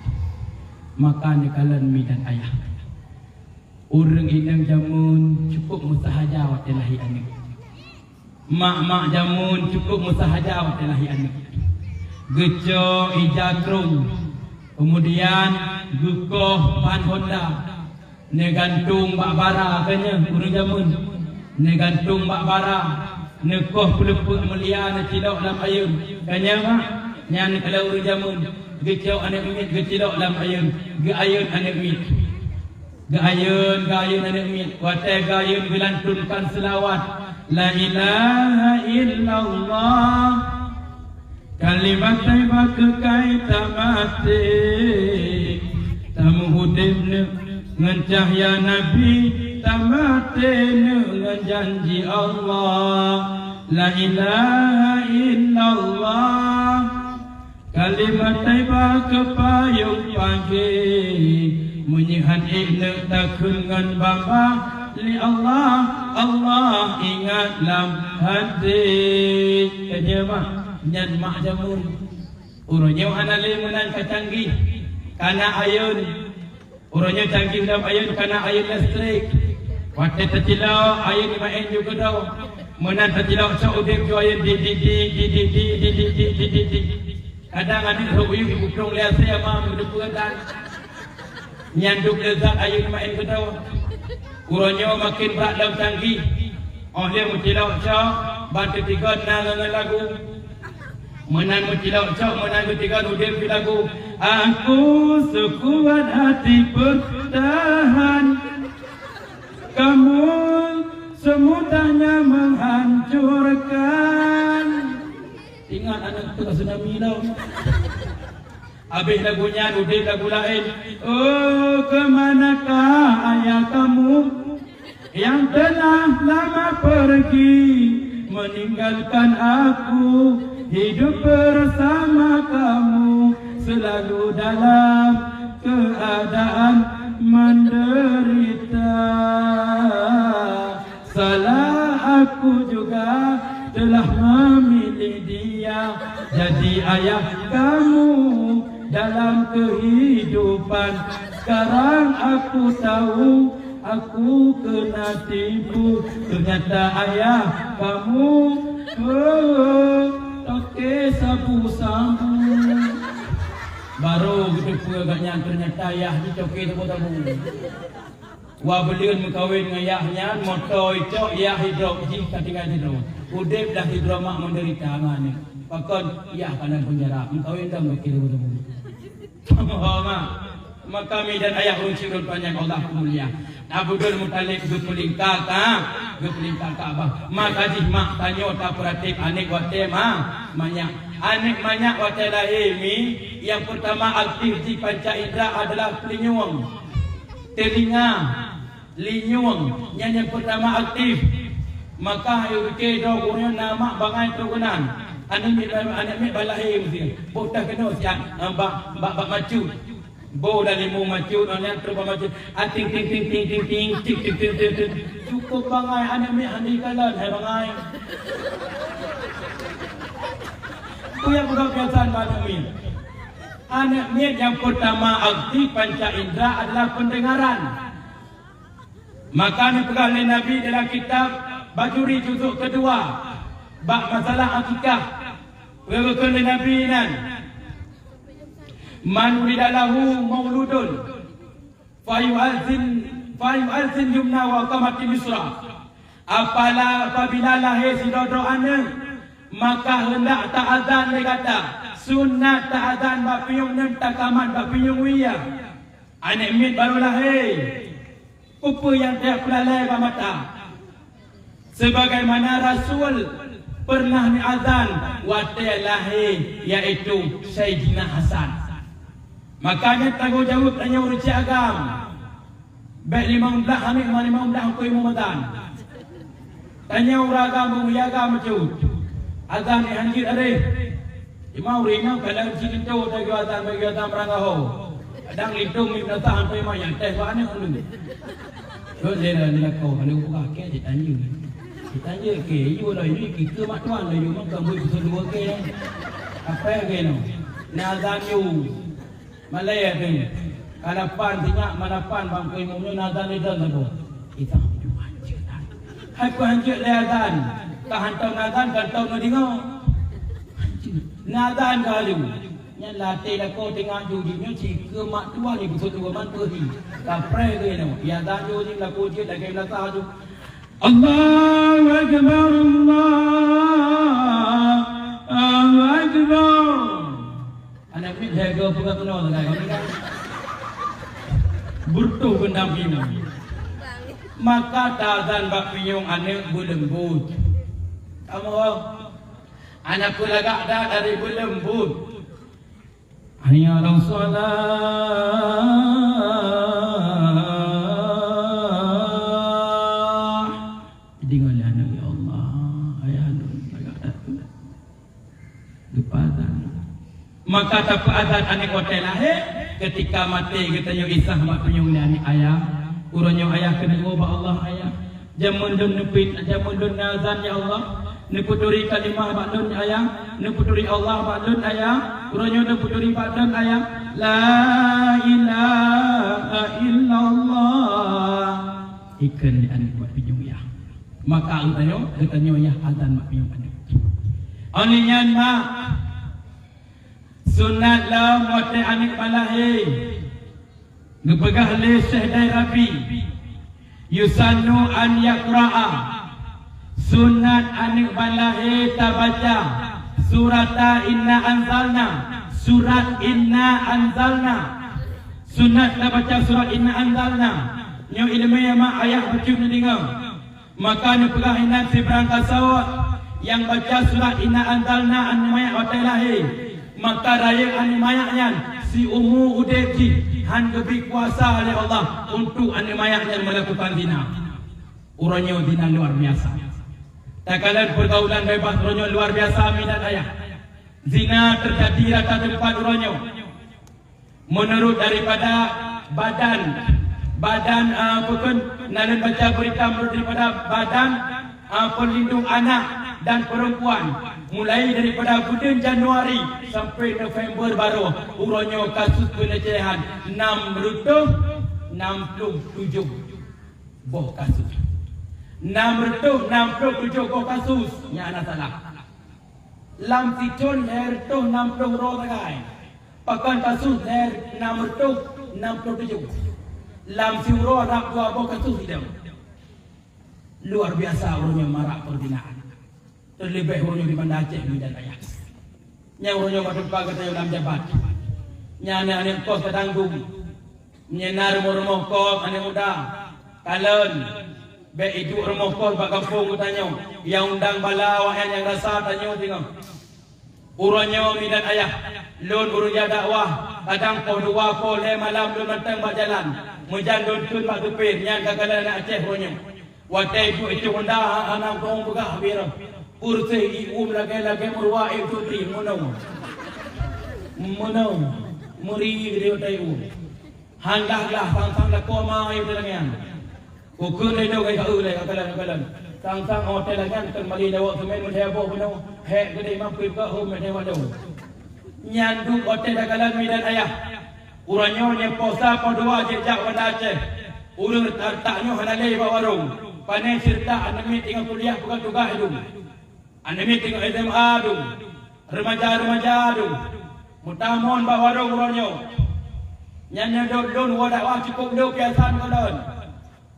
Maka neukalon mi dan ayah. Ureueng inong jameun cukup meusahaja watèe lahé aneuk. Mak-mak jameun cukup meusahaja watèe lahé aneuk. Geucok ija krueng, keumudian geukoh ban honda, neugantong bak bara, ka nyan ureueng jameun. Neugantong bak bara, neukoh peuleupeuk mulia, neucilok lam ayeuen. Ka nyan, mak, nyan kalau ureueng jameun, geucok aneuk miet geucilok lam ayeuen, geuayeuen aneuk miet. Geuayeuen, geuayeuen aneuk miet. Watèe geuayeuen geulantunkan seulaweuet, "La ilaha illallah, kalimat thaibah keukai tamaté. Tameuudép neuk ngon cahya Nabi, tamaté neuk ngon janji Allah. La ilaha illallah." Kalimat thaibah keu payong pagée, meunyoe han ék neuk takheun ngon babah, lé Allah, Allah ingat lam haté. Ka nyan mak, nyan mak jameun. Uroe nyoe hana lé meunan ka canggih, ka na ayeuen. Uroe nyoe canggih lom ayeuen, ka na ayeuen listrik. Watée tacilok ayeuen maén ju keudroe. Meunan tacilok cok udeb ju ayeuen di, di, di. Kadang aneuk rhot uyueng geuputrong lé asée ama meudeupeue dan nyan duek leuzat ayeuen maén keudroe. Uroe nyoe maken brat lom canggih. Óh lheueh meucilok cok, ban teutigon na ngon lagu. Meunan meucilok cok, meunan geutiga udeb di lagu. Aku sekuat hati bertahan, kamu semudahnya menghancurkan. Ingat aneuk tu ka tsunami lom. Habéh lagu nyan, udeb lagu laén. Oh, ke manakah ayah kamu yang telah lama pergi, meninggalkan aku hidup bersama kamu, selalu dalam keadaan menderita. Salah aku juga telah memilih dia jadi ayah kamu dalam kehidupan. Sekarang aku tahu aku kena tipu. Ternyata ayah kamu, oh, toke sabu-sabu. Baru geuteupeue gobnyan, ternyata ayah jih toke sabu-sabu. Wah, buleuen meukawen ngon yah nyan, moto icok, yah idrop, jih ka tinggai sidroe. Udeb dah sidroe mak menderita ngon aneuk. Pakon yah ka lam penjara, meukawen dong mikir beutôi. Ho, mak. Maka mi dan ayah ureueng syedara panyang Allah keumulia. Abdul Muthalib geupeulingka ka, geupeulingka Ka'bah. Maka jih mak tanyoe tapeuratik aneuk watée ma, manyak. Aneuk manyak watée lahé mi, nyang peurtama aktif di panca indra adalah teulinyueng. Teulinga, linyueng, nyan nyang peurtama aktif. Maka ayeuh pike droe gurée na mak bangai trok keunan. Aneuk miet, aneuk miet ban lahé meusti. Boh teuh keunoe siat, bak, bak, bak macut. Boh lam limong macut, nyan trok bak macut. Ah, ting, ting, ting. Cukôp bangai, aneuk miet hana jikalon, hai bangai. Peue nyang peugah biasa bak aneuk miet? Aneuk miet nyang peurtama aktif panca indra adalah peundengaran. Maka neupeugah lé Nabi dalam kitab Bajuri juzuk keudua bak masalah akikah, peugah lé Nabi nyan, "Man wulida lahu mauludun fayu'azzin, fayu'azzin yumna wa qamatil yusra." Apala, apabila lahé sidroe-droe aneuk, maka heundak ta-azan lé gata, sunat ta-azan bak pinyueng neuem, takamat bak pinyueng wie. Aneuk miet barô lahé, peue-peue nyang tajak peulalai bak mata. Sebagaimana Rasul pernah neuazan watée lahé, yaitu Saidina Hasan. Makanya tanggong jaweueb tanyoe ureueng agam. Bék limong blaih aneuk, limong blaih eungkôt imum azan. Tanyoe ureueng agam, ureueng agam bacut. Azan nyan hanjeuet areh. Cuma ureueng inong kalau cit linto, ta geuyue azan, bak geuyue azan meurangah ho. Kadang linto meunan, sampoe ma nyang teh bak aneuk ulôn. Kon lé, lé lakoe, kalau buka kek ditanjue. Ditanjue kek, yue lah, yue keu mak tuan lah, yue makan buet beutôi dua kek. Apa kek nyoe? Nah, azan yue. Malée teuh. Ka lapan sinyak, ma lapan bang keu imum nyoe na azan idong saboh. Idong hanjeuet that. Hai peue hanjeuet lé azan? Ka hantom azan, ka hantom neudeungoe. Hanjeuet. Na azan ka laju. Nyan latée lakoe teungoh ju jih nyoe, si keu mak tuan ni beusut dua man peuhi. Ka preh keu nyoe. Ia azan ju jih lakoe jeuet lagée meunasah ju. Allahu Akbar, Allahu Akbar. Aneuk miet lhée goe peugah keunoe sagai, kami kan. Beureutoh gendang pinyueng. Maka taazan bak pinyueng aneuk beuleumbot. Kamoe, aneuk peulagak that dari beuleumbot. Hayya 'alas shalah. Deungoe lé aneuk, ya Allah, ayah lôn lagak that. Geupeuazan. Maka tapeuazan aneuk watée lahé, keutika maté geutanyoe isah bak pinyueng lé aneuk ayah. Uroe nyoe ayah keuneuk woe bak Allah, ayah. Jameun lôn neupit, jameun lôn neuazan, ya Allah. Neupeuturi kalimah bak lôn, ayah. Neupeuturi Allah bak lôn, ayah. Uroe nyoe neupeuturi bak lôn, ayah. La ilaha illallah. Ikheun lé aneuk bak pinyueng, yah. Maka geutanyoe, geutanyoe yah azan bak pinyueng aneuk. Óh lheueh nyan, mak, sunat lom watée aneuk ban lahé. Geupeugah lé Syekh Dairabi, "Yusannu an yaqra'a." Sunat aneuk ban lahé tabaca Surata inna anzalna, surat inna anzalna. Sunat tabaca surat inna anzalna. Nyoe ileumèe mak ayah bacut neudeungoe. Maka neupeugah inan sibrang kasoe nyang baca surat inna anzalna aneuk manyak watèe lahé. Maka rayeuk aneuk manyak nyan siumu udép jih han geubri kuasa lé Allah untuk aneuk manyak nyan meulakukan zina. Uroe nyoe zina luar biasa. Takalon peurgaulan bebas uroe nyoe luar biasa, mi dan ayah. Zina teujadi rata teumpat uroe nyoe. Meunurot daripada badan, badan, ah, peue kheun, na lôn baca beurita meunurot daripada Badan, ah, Perlindung Anak dan Perempuan, mulai daripada buleuen Januari sampai November baroe, uroe nyoe kasus peulecehan nam reutôh nam ploh tujoh boh kasus. Nam reutôh nam ploh tujoh boh kasus, nyan hana salah. Lam sithon lhèe reutôh nam ploh uroe sagai. Pakon kasus lhèe nam reutôh nam ploh tujoh. Lam siuroe rab dua boh kasus idong. Luar biasa uroe nyoe marak perzinaan. Terlebih uroe nyoe di Banda Aceh, mi dan ayah. Nyang uroe nyoe bak teumpat gata nyoe lam jabat. Nyang aneuk-aneuk kos katanggung. Meunyoe na rumoh-rumoh kos aneuk muda, kalon, bèk iduek rumoh kos bak gampông geutanyoe, nyang undang bala awaknyan nyang rasa tanyoe singoh. Uroe nyoe mi dan ayah, lôn ureueng jak dakwah, kadang poh dua poh lhèe malam lôn mantong bak jalan, meujan lôn kheun bak supir, nyan ka kalon aneuk Aceh uroe nyoe. Watèe iduek icok honda hana gong peugah habéh roh. Peureuseh ié uem lagèe-lagèe meuruwa ié putri meunoe. Meunoe. Meuri geude watèe ié uem. Han glah-glah sang-sang lakoe ma ié watèe lagèe nyan. Kukheun lé lôn ka eu lé ka kalon, ka kalon. Sang-sang watèe lagèe nyan teuma lé lawok seumén meudeh boh bunoe. Hék geude mampu ka hom meudeh wadong. Nyan duek watèe takalon mi dan ayah. Uroe nyoe nyang poh sa poh dua jeuet jak Banda Aceh. Ureueng retak-retak nyoe hana lé bak warong. Pane sireutak aneuk miet teungoh kuliah peugah tugaih dum. Aneuk miet teungoh S M A dum. Remaja-remaja dum. Meutamong bak warong uroe nyoe. Nyan nyoe dok lôn woe dakwah cukôp lé piasan gohlom.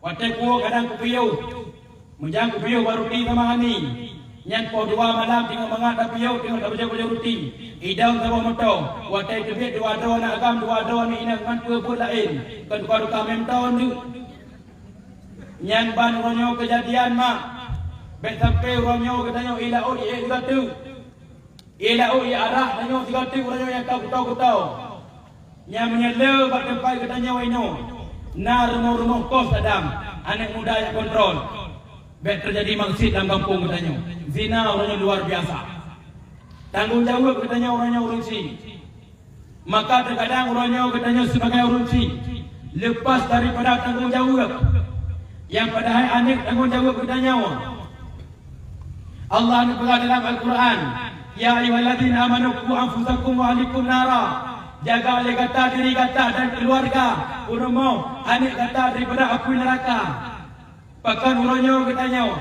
Watèe kuwoe kadang kupiôh. Meujan kupiôh bak ruti sama hani. Nyan poh dua malam teungoh mangat tapiôh, teungoh tapajoh-pajoh ruti. Idong saboh moto. Watèe teubiet dua droe aneuk agam, dua droe aneuk inong ngon peue-peue laén. Kon duka-duka meu'en meuton deuek. Nyan ban uroe nyoe keujadian mak. Bèk sampai uroe nyoe geutanyoe ié laôt ié gata. Ié laôt ié arah tanyoe sigoe teuk uroe nyoe nyang ka kuto-kuto. Nyang meunyoe le bak teumpat geutanyoe inoe, na rumoh-rumoh kos sadang, aneuk muda jak kontrol. Bèk teujadi maksiet lam gampông geutanyoe. Zina uroe nyoe luar biasa. Tanggong jaweueb geutanyoe uroe nyoe ureueng sie. Maka teukadang uroe nyoe geutanyoe sibagai ureueng sie leupah daripada tanggong jaweueb. Nyang padahai aneuk tanggong jaweueb geutanyoe. Allah neupeugah dalam Al-Quran, "Ya ayyuhalladzina amanu qu anfusakum wa ahlikum nara." Jaga lé gata diri gata dan keuluwarga, peurumoh, aneuk gata daripada apui neuraka. Pakon uroe nyoe geutanyoe,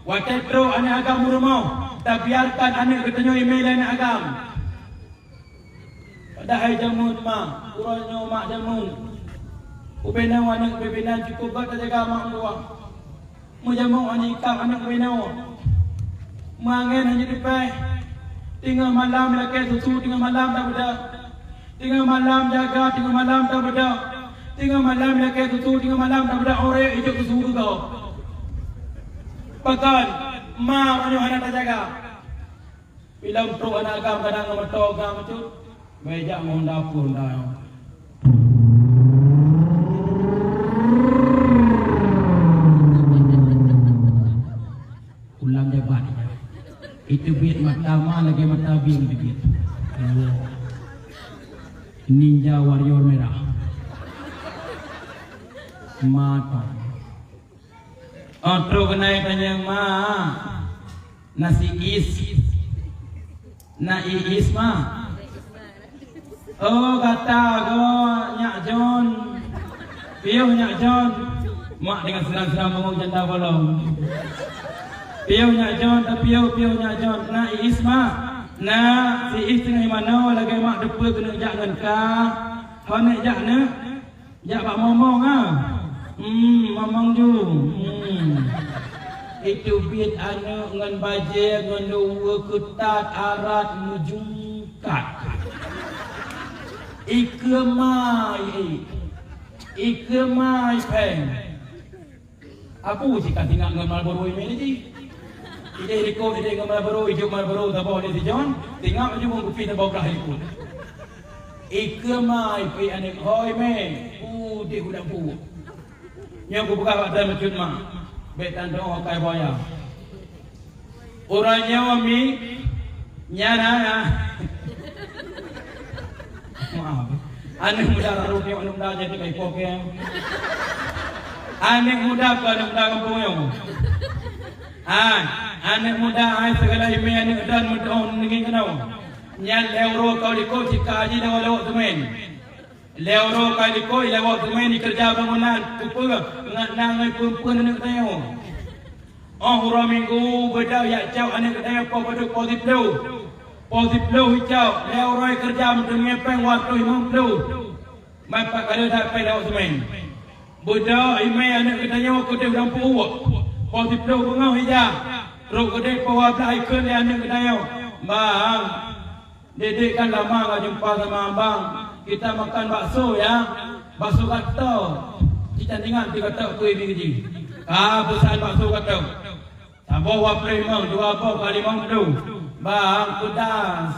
watèe trok aneuk agam u rumoh, tabiarkan aneuk geutanyoe imè lé aneuk agam. Padahai jameun mak, uroe nyoe mak jameun. Ubé nyoe aneuk ubé binan cukôp gèt tajaga mak meutuwah. Meujameun aneuk ikab aneuk ubé nyoe. Meuangèn hana jiteupeue. Teungoh malam lakèe susu, teungoh malam tabeudôh. Teungoh malam jaga, teungoh malam tabeudôh. Teungoh malam lakèe susu, teungoh malam tabeudôh, orèk ijok susu keu gob. Pakon, ma uroe nyoe hana tajaga. Bila trok aneuk agam kadang ngon moto agam tu, bèk jak ngon honda pun dah. Ulang jabat. Itu biet mata ma lagèe mata bieng biet. Ninja Warrior merah. Mata. Oh, trok keunoe tanyong mak. Nasi is. Na iis mak. Oh, gata go Nyak John. Piôh Nyak John. Mak dengan seram-seram bangun janda bolong. Piôh Nyak John, tapiôh, piôh Nyak John. Na iis mak. Na si is teungoh manoe lagèe mak deupeu keuneuk jak ngon ka. Hana jak neuk. Jak bak momong ah. Hmm, momong ju. Hmm. Iteubiet aneuk ngon bajée ngon luweue keutat arat meujungkat. Ikeue mai, ikeue mai péng. Abu jih ka tingak ngon Marlboro imé jih. Idéh likot idéh ngon Marlboro, ijok Marlboro saboh di sijon, tingak jih bông kupi saboh blah likot. Ikeue mai pih aneuk hôi mé, udeb u lampu. Nyoe kupeugah bak droe meucut mak, bék tan doa kai boya. Uroe nyoe mi nyan hana. Maaf. Aneuk muda rarup nyoe aneuk muda jadi kai poke. Aneuk muda keu aneuk muda gampông nyoe. Hai, aneuk muda hai segala imé aneuk dan meudoh ninggi keunoe. Nyan lhée uroe kau likot sika jih lewat-lewat seumén. Lhée uroe ka likot lewat seumén dikeureuja bangunan, kupeue ngat na ngon peue-peue aneuk tanyoe. Óh uroe minggu beudôh jak cok aneuk tanyoe po padub po siploh. Po siploh icok, lhée uroe keureuja meuteumé péng watôh limong ploh. Ban pat kali that péng lewat seumén. Beudôh imé aneuk geutanyoe keudeh lam peuuek. Po siploh beungoh ija. Trok keudeh po dua blah ikheun lé aneuk geutanyoe. Bang, Dedek kan lama ka jumpa sama abang. Kita makan bakso ya. Bakso gato. Kita ingat di gato kue biji. Ka peusan bakso gato. Saboh dua ploh limong, dua boh ka limong ploh. Bang, pedas.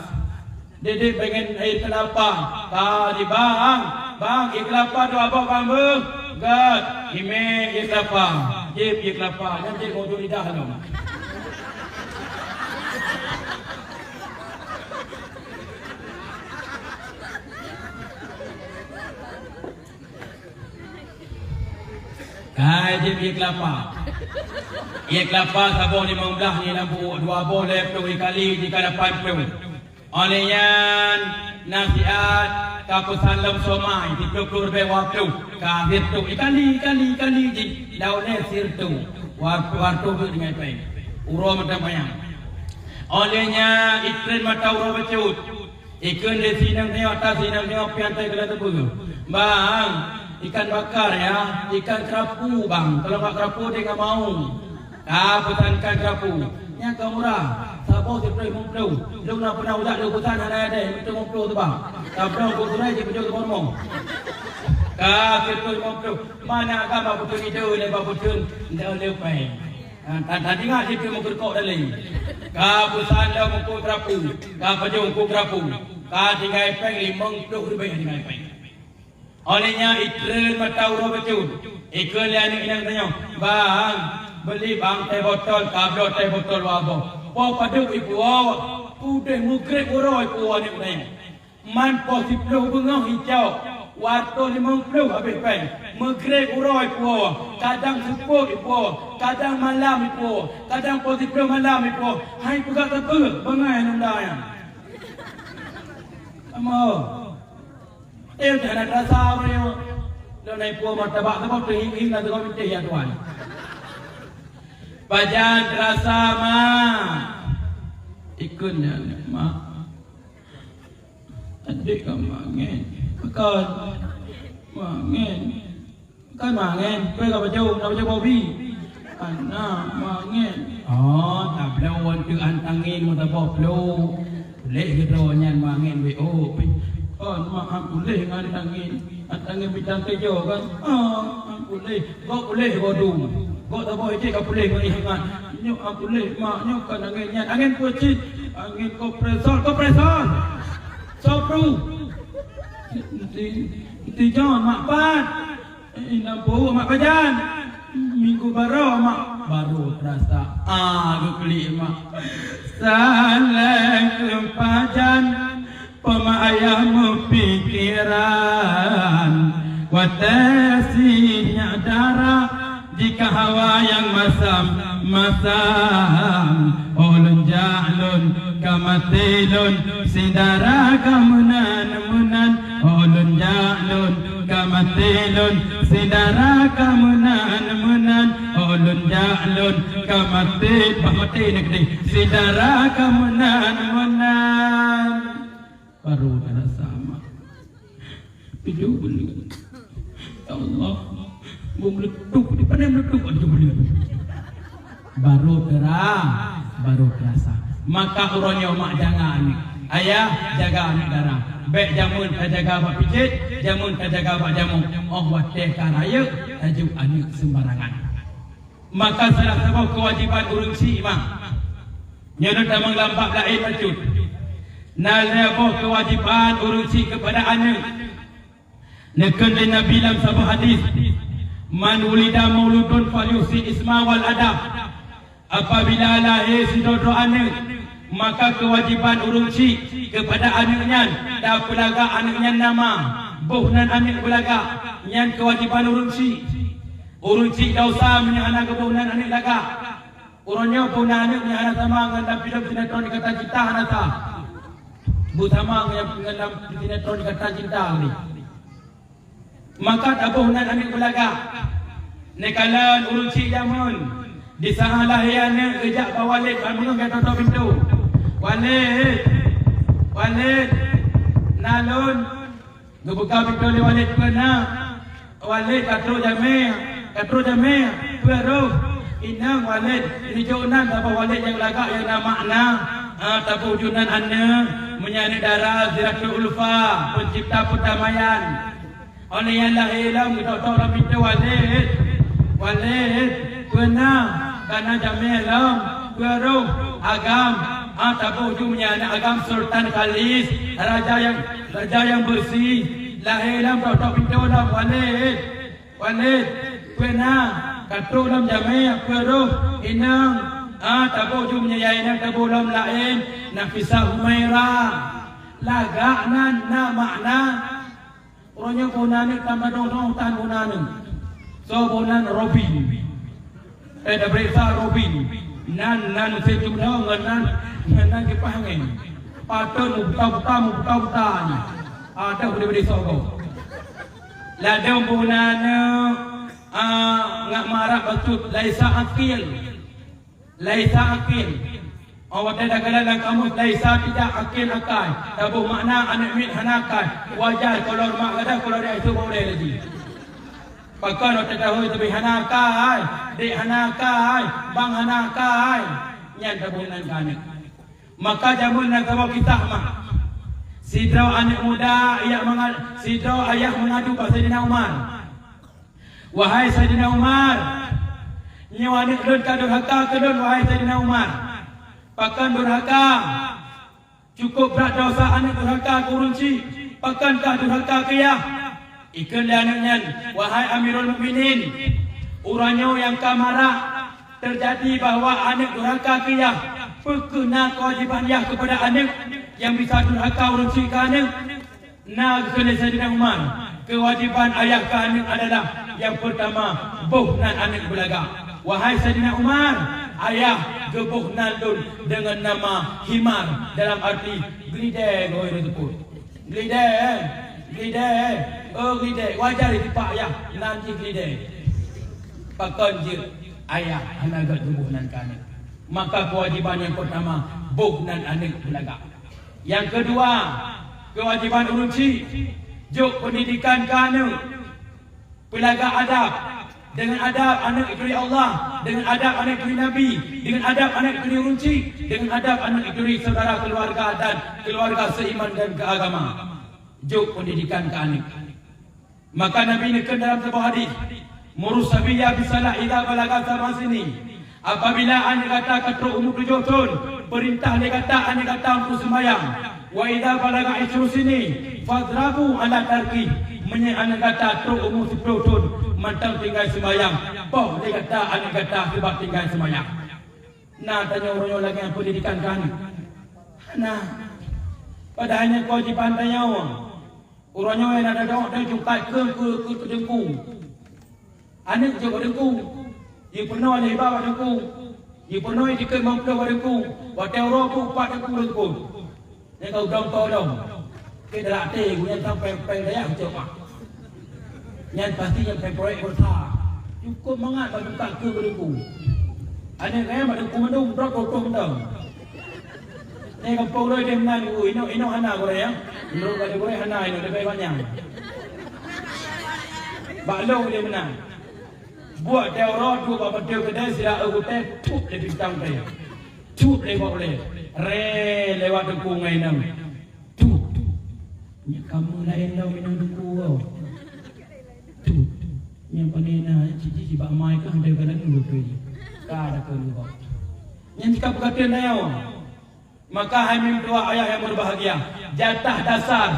Dedek pengen air kelapa. Ka di bang. Bang, air kelapa dua boh bang beuh. Gat. Imé air kelapa. Jép air kelapa. Nyan jép mau lidah tu. Kai jeuet ié keulapa. Ié keulapa saboh limong blaih nyoe lam buet, dua boh lhèe ploh ikali jika lapan ploh. Óh lheueh nyan, nasihat ka peusan lom somai, siplôh ploh leubeh dua ploh, ka sireutoh ikali, ikali, ikali jih, lam lhèe sireutoh, dua ploh, dua ploh geuh deungon péng. Uroe mantong manyang. Óh lheueh nyan, itreun mata uroe bacut. Ikheun lé si inong nyoe, ata si inong nyoe pian teuh keuneuk teupeue. Bang, ikan bakar ya, ikan kerapu bang. Kalau nggak kerapu dia nggak mau. Ka peusan ikan kerapu. Nyan ka murah. Saboh siplôh limong ploh. Lôn na pernah ujak lôn peusan hana ada, siplôh limong ploh tu bang. Saboh kok surai siplôh limong ploh. Ka siplôh limong ploh. Mana agam bak peuteun ideu lé bak peuteun ndak lé péng. Ha, tan-, tan ingat siplôh limong ploh kok dalé. Ka peusan lom uku kerapu, ka pajoh uku kerapu, ka tinggai péng limong ploh ribèe tinggai péng. Óh lheueh nyan itreun mata uroe bacut, ikheun lé aneuk inong tanyoe, "Bang, beuli bang teh botol, ka bloe teh botol dua boh." Po padub ipuwoe, udeh meugreb uroe ipuwoe aneuk tanyoe. Man po siplôh beungoh icok, dua reutoh limong ploh habéh péng. Meugreb uroe ipuwoe, kadang seupôt ipuwoe, kadang malam ipuwoe, kadang po siplôh malam ipuwoe. Hai peugah sapeue, bangai nunda nyan. Kamoe. Eh, jangan terasa uroe nyoe. Lôn na ipuwoe martabak saboh teuhing-hing na teungoh minteh ya Tuhan. Pajan terasa, Mak? Ikheun nyan, Mak. Adik ka mangen. Pakon? Mangen. Pakon mangen? Peue ka bacut? Na bacut bobi? Hana mangen. Oh, tabloe wan teu an tangen meusaboh ploh. Puléh keudroe nyan mangen wéh. Oh, pi-, kon mak an puléh ngon an tangen. An tangen bintang keujok kan? Ah, an puléh. Gok puléh godum. Gok saboh ijek ka puléh ngon ié hangat. Nyoe an puléh, mak, nyoe kon angén nyan. Angén peue cit? Angén kompresor, kompresor! Sopru! Enti, enti Jon, mak pat? Inong peuet mak pajan. Minggu baroe mak baru terasa. Ah, geuklik mak. Saleh pajan, poma ayah meupikiran. Watèe si nyak dara, jika hawa nyang masam-masam. Oh lôn jak lôn ka maté lôn, si dara ka meunan-meunan. Oh lôn jak lôn ka maté lôn, si dara ka meunan-meunan. Oh lôn jak lôn ka maté, bah maté na keudéh, si dara ka meunan-meunan. Baru ka rasa mak. Tujoh buleuen. Ya Allah, beu meuletup, di pane meuletup tujoh buleuen. Barô teura-, barô teurasa. Maka uroe nyoe mak jaga aneuk. Ayah jaga aneuk dara. Bèk jameun tajaga bak pijét, jameun tajaga bak jamok. Óh watèe ka rayeuk, tajok aneuk seumbarangan. Maka salah saboh keuwajéban ureueng chik mak. Nyoe lôn tamong lam bab laén bacut. Na lhèe boh keuwajéban ureueng chik keupada aneuk. Neukheun lé Nabi lam saboh hadis, "Man wulida mauludun falyuhsin isma wal adab." Apabila lahé sidroe-droe aneuk, maka keuwajéban ureueng chik keupada aneuk nyan tapeulagak aneuk nyan nama, boh nan aneuk beulagak, nyan keuwajéban ureueng chik. Ureueng chik desya meunyoe hana geuboh nan aneuk lagak. Uroe nyoe boh nan aneuk nyan hana sama ngon lam filem sinetron Ikatan Cinta, hana sa. Boh sama ngon, ngon lam sinetron Ikatan Cinta ni. Maka taboh nan aneuk beulagak. Neukalon ureueng chik jameun, di saat lahé aneuk geujak bak Walid ban meungon geutok-tok pintoe. "Walid, Walid, na lôn." Geubuka pintoe lé Walid, "Peue na?" "Walid, ka trôk jamèe, ka trôk jamèe, peue roh?" "Inong Walid, neujok nan saboh Walid nyang lagak nyang na makna." "Ah, taboh ju nan aneuk, meunyoe aneuk dara, Sidratul Ulfa, peuncipta peurdamaian." Óh lheueh nyan lahé lom geutok-tok lam pintoe, "Walid, Walid, peue na?" "Ka na jamèe lom, peue roh?" "Agam." "Ah, taboh ju meunyoe aneuk Agam Sultan Khalis, raja nyang, raja nyang beureusi." Lahé lom tok-tok pintoe lom, "Walid, Walid, peue na?" "Ka trôk lom jamèe, peue roh?" "Inong." "Ah, taboh ju meunyoe inong taboh lom laén, Nafisa Humaira." Lagak nan na makna. Uroe nyoe boh nan aneuk tambah dong-dong tan boh nan aneuk. Soe boh nan? Robin. Eh, tapeuriksa Robin. Nan, nan seujunoe ngon nan, ngon nan kipaih angén. Patôt meubuta-buta, meubuta-buta nyan. Adak udeb di sogoe. Ladôm boh nan aneuk, ah, ngat marak bacut, laisa akil. Laisa akil. Awak dah kala lam kamus laisa tidak akil akai. Taboh makna aneuk miet hana akai. Wajar kalau mak gadah kalau dia itu boleh lagi. Pakon otak tahu itu hana akai, dek hana akai, bang hana akai. Nyan taboh nan ka aneuk. Maka jameun nan saboh kisah mah. Sidroe aneuk muda, ayah manga-, sidroe ayah mengadu bak Saidina Umar. "Wahai Saidina Umar, nyoe aneuk lôn ka durhaka keu lôn, wahai Saidina Umar." "Pakon durhaka?" "Cukup brat desya aneuk durhaka keu ureueng chik, pakon ka durhaka keu yah?" Ikheun lé aneuk nyan, "Wahai Amirul Mukminin, uroe nyoe nyang ka marak teujadi bahwa aneuk durhaka keu yah. Peu kheueh na keuwajéban yah keupada aneuk nyang bisa durhaka ureueng chik keu aneuk?" Na geukheun lé Saidina Umar, keuwajéban ayah keu aneuk adalah nyang peurtama boh nan aneuk beulagak. Wahai Saidina Umar, ayah geuboh nan lôn deungon nama Himar, dalam arti geulidèe, geuhôi lôn seupôt. Geulidèe, geulidèe, oh geulidèe, wajar jitipa ayah nan jih geulidèe. Pakon jeuet ayah hana gèt geuboh nan keu aneuk. Maka keuwajéban nyang peurtama boh nan aneuk beulagak. Nyang keudua, keuwajéban ureueng chik, jok peundidikan keu aneuk, peulagak adab. Deungon adab aneuk jituri Allah, deungon adab aneuk jituri Nabi, deungon adab aneuk jituri ureueng chik, deungon adab aneuk jituri syedara keuluwarga dan keuluwarga seuiman dan keuagama. Jok peundidikan keu aneuk. Maka Nabi neukheun dalam saboh hadis, "Murus sabiyya bis shalah idza balagha sab'a sinin." Apabila aneuk gata ka trok umu tujoh thon, peurintah lé gata aneuk gata untuk seumayang. "Wa idza balagha ishru sinin, fadhrabu ala tarkih." Meunyoe aneuk gata trok umu siploh thon mantong tinggai seumayang, poh lé gata aneuk gata sabab tinggai seumayang. Na tanyoe uroe nyoe lagèe peundidikan keu aneuk? Hana. Padahai nyan keuwajéban tanyoe. Uroe nyoe na dadong-dadong jungkat keu, keu, keu, keu teungku. Aneuk jok bak teungku. Jipeurunoe lé bak teungku. Jipeurunoe jikheun meuplôh bak teungku. Watèe uroe peuet pat teungku lôn teupeu. Nyan ka udong ka udong. Keu dalam até geuh nyan sampai péng dayah jok mah. Nyan pasti nyan péng proyek beurasa. Cukôp mangat bak jungkat keu bak teungku. Aneuk nyan bak teungku mandum, droe peuet ploh mantong. Nyan gampông droe deh meunan, inong, inong hana gurèe, ya. Meunurot gata gurèe hana inong, leubeh banyak. Bak lôn deh meunan. Buet teuh uroe, duek bak pintoe keudè, sira eu gutèe, tup lé bintang teuh. Tup lé bak ulèe. Ré lewat teungku ngon inong. Tup. Nyak kamoe laén lom inong teungku. Tup. Nyang pané na ciji sibak mai ka handai ka lalu tu. Ka ada keu lubang. Nyan cit ka peukatan dayah. Maka hai meutuah ayah nyang berbahagia, jatah dasar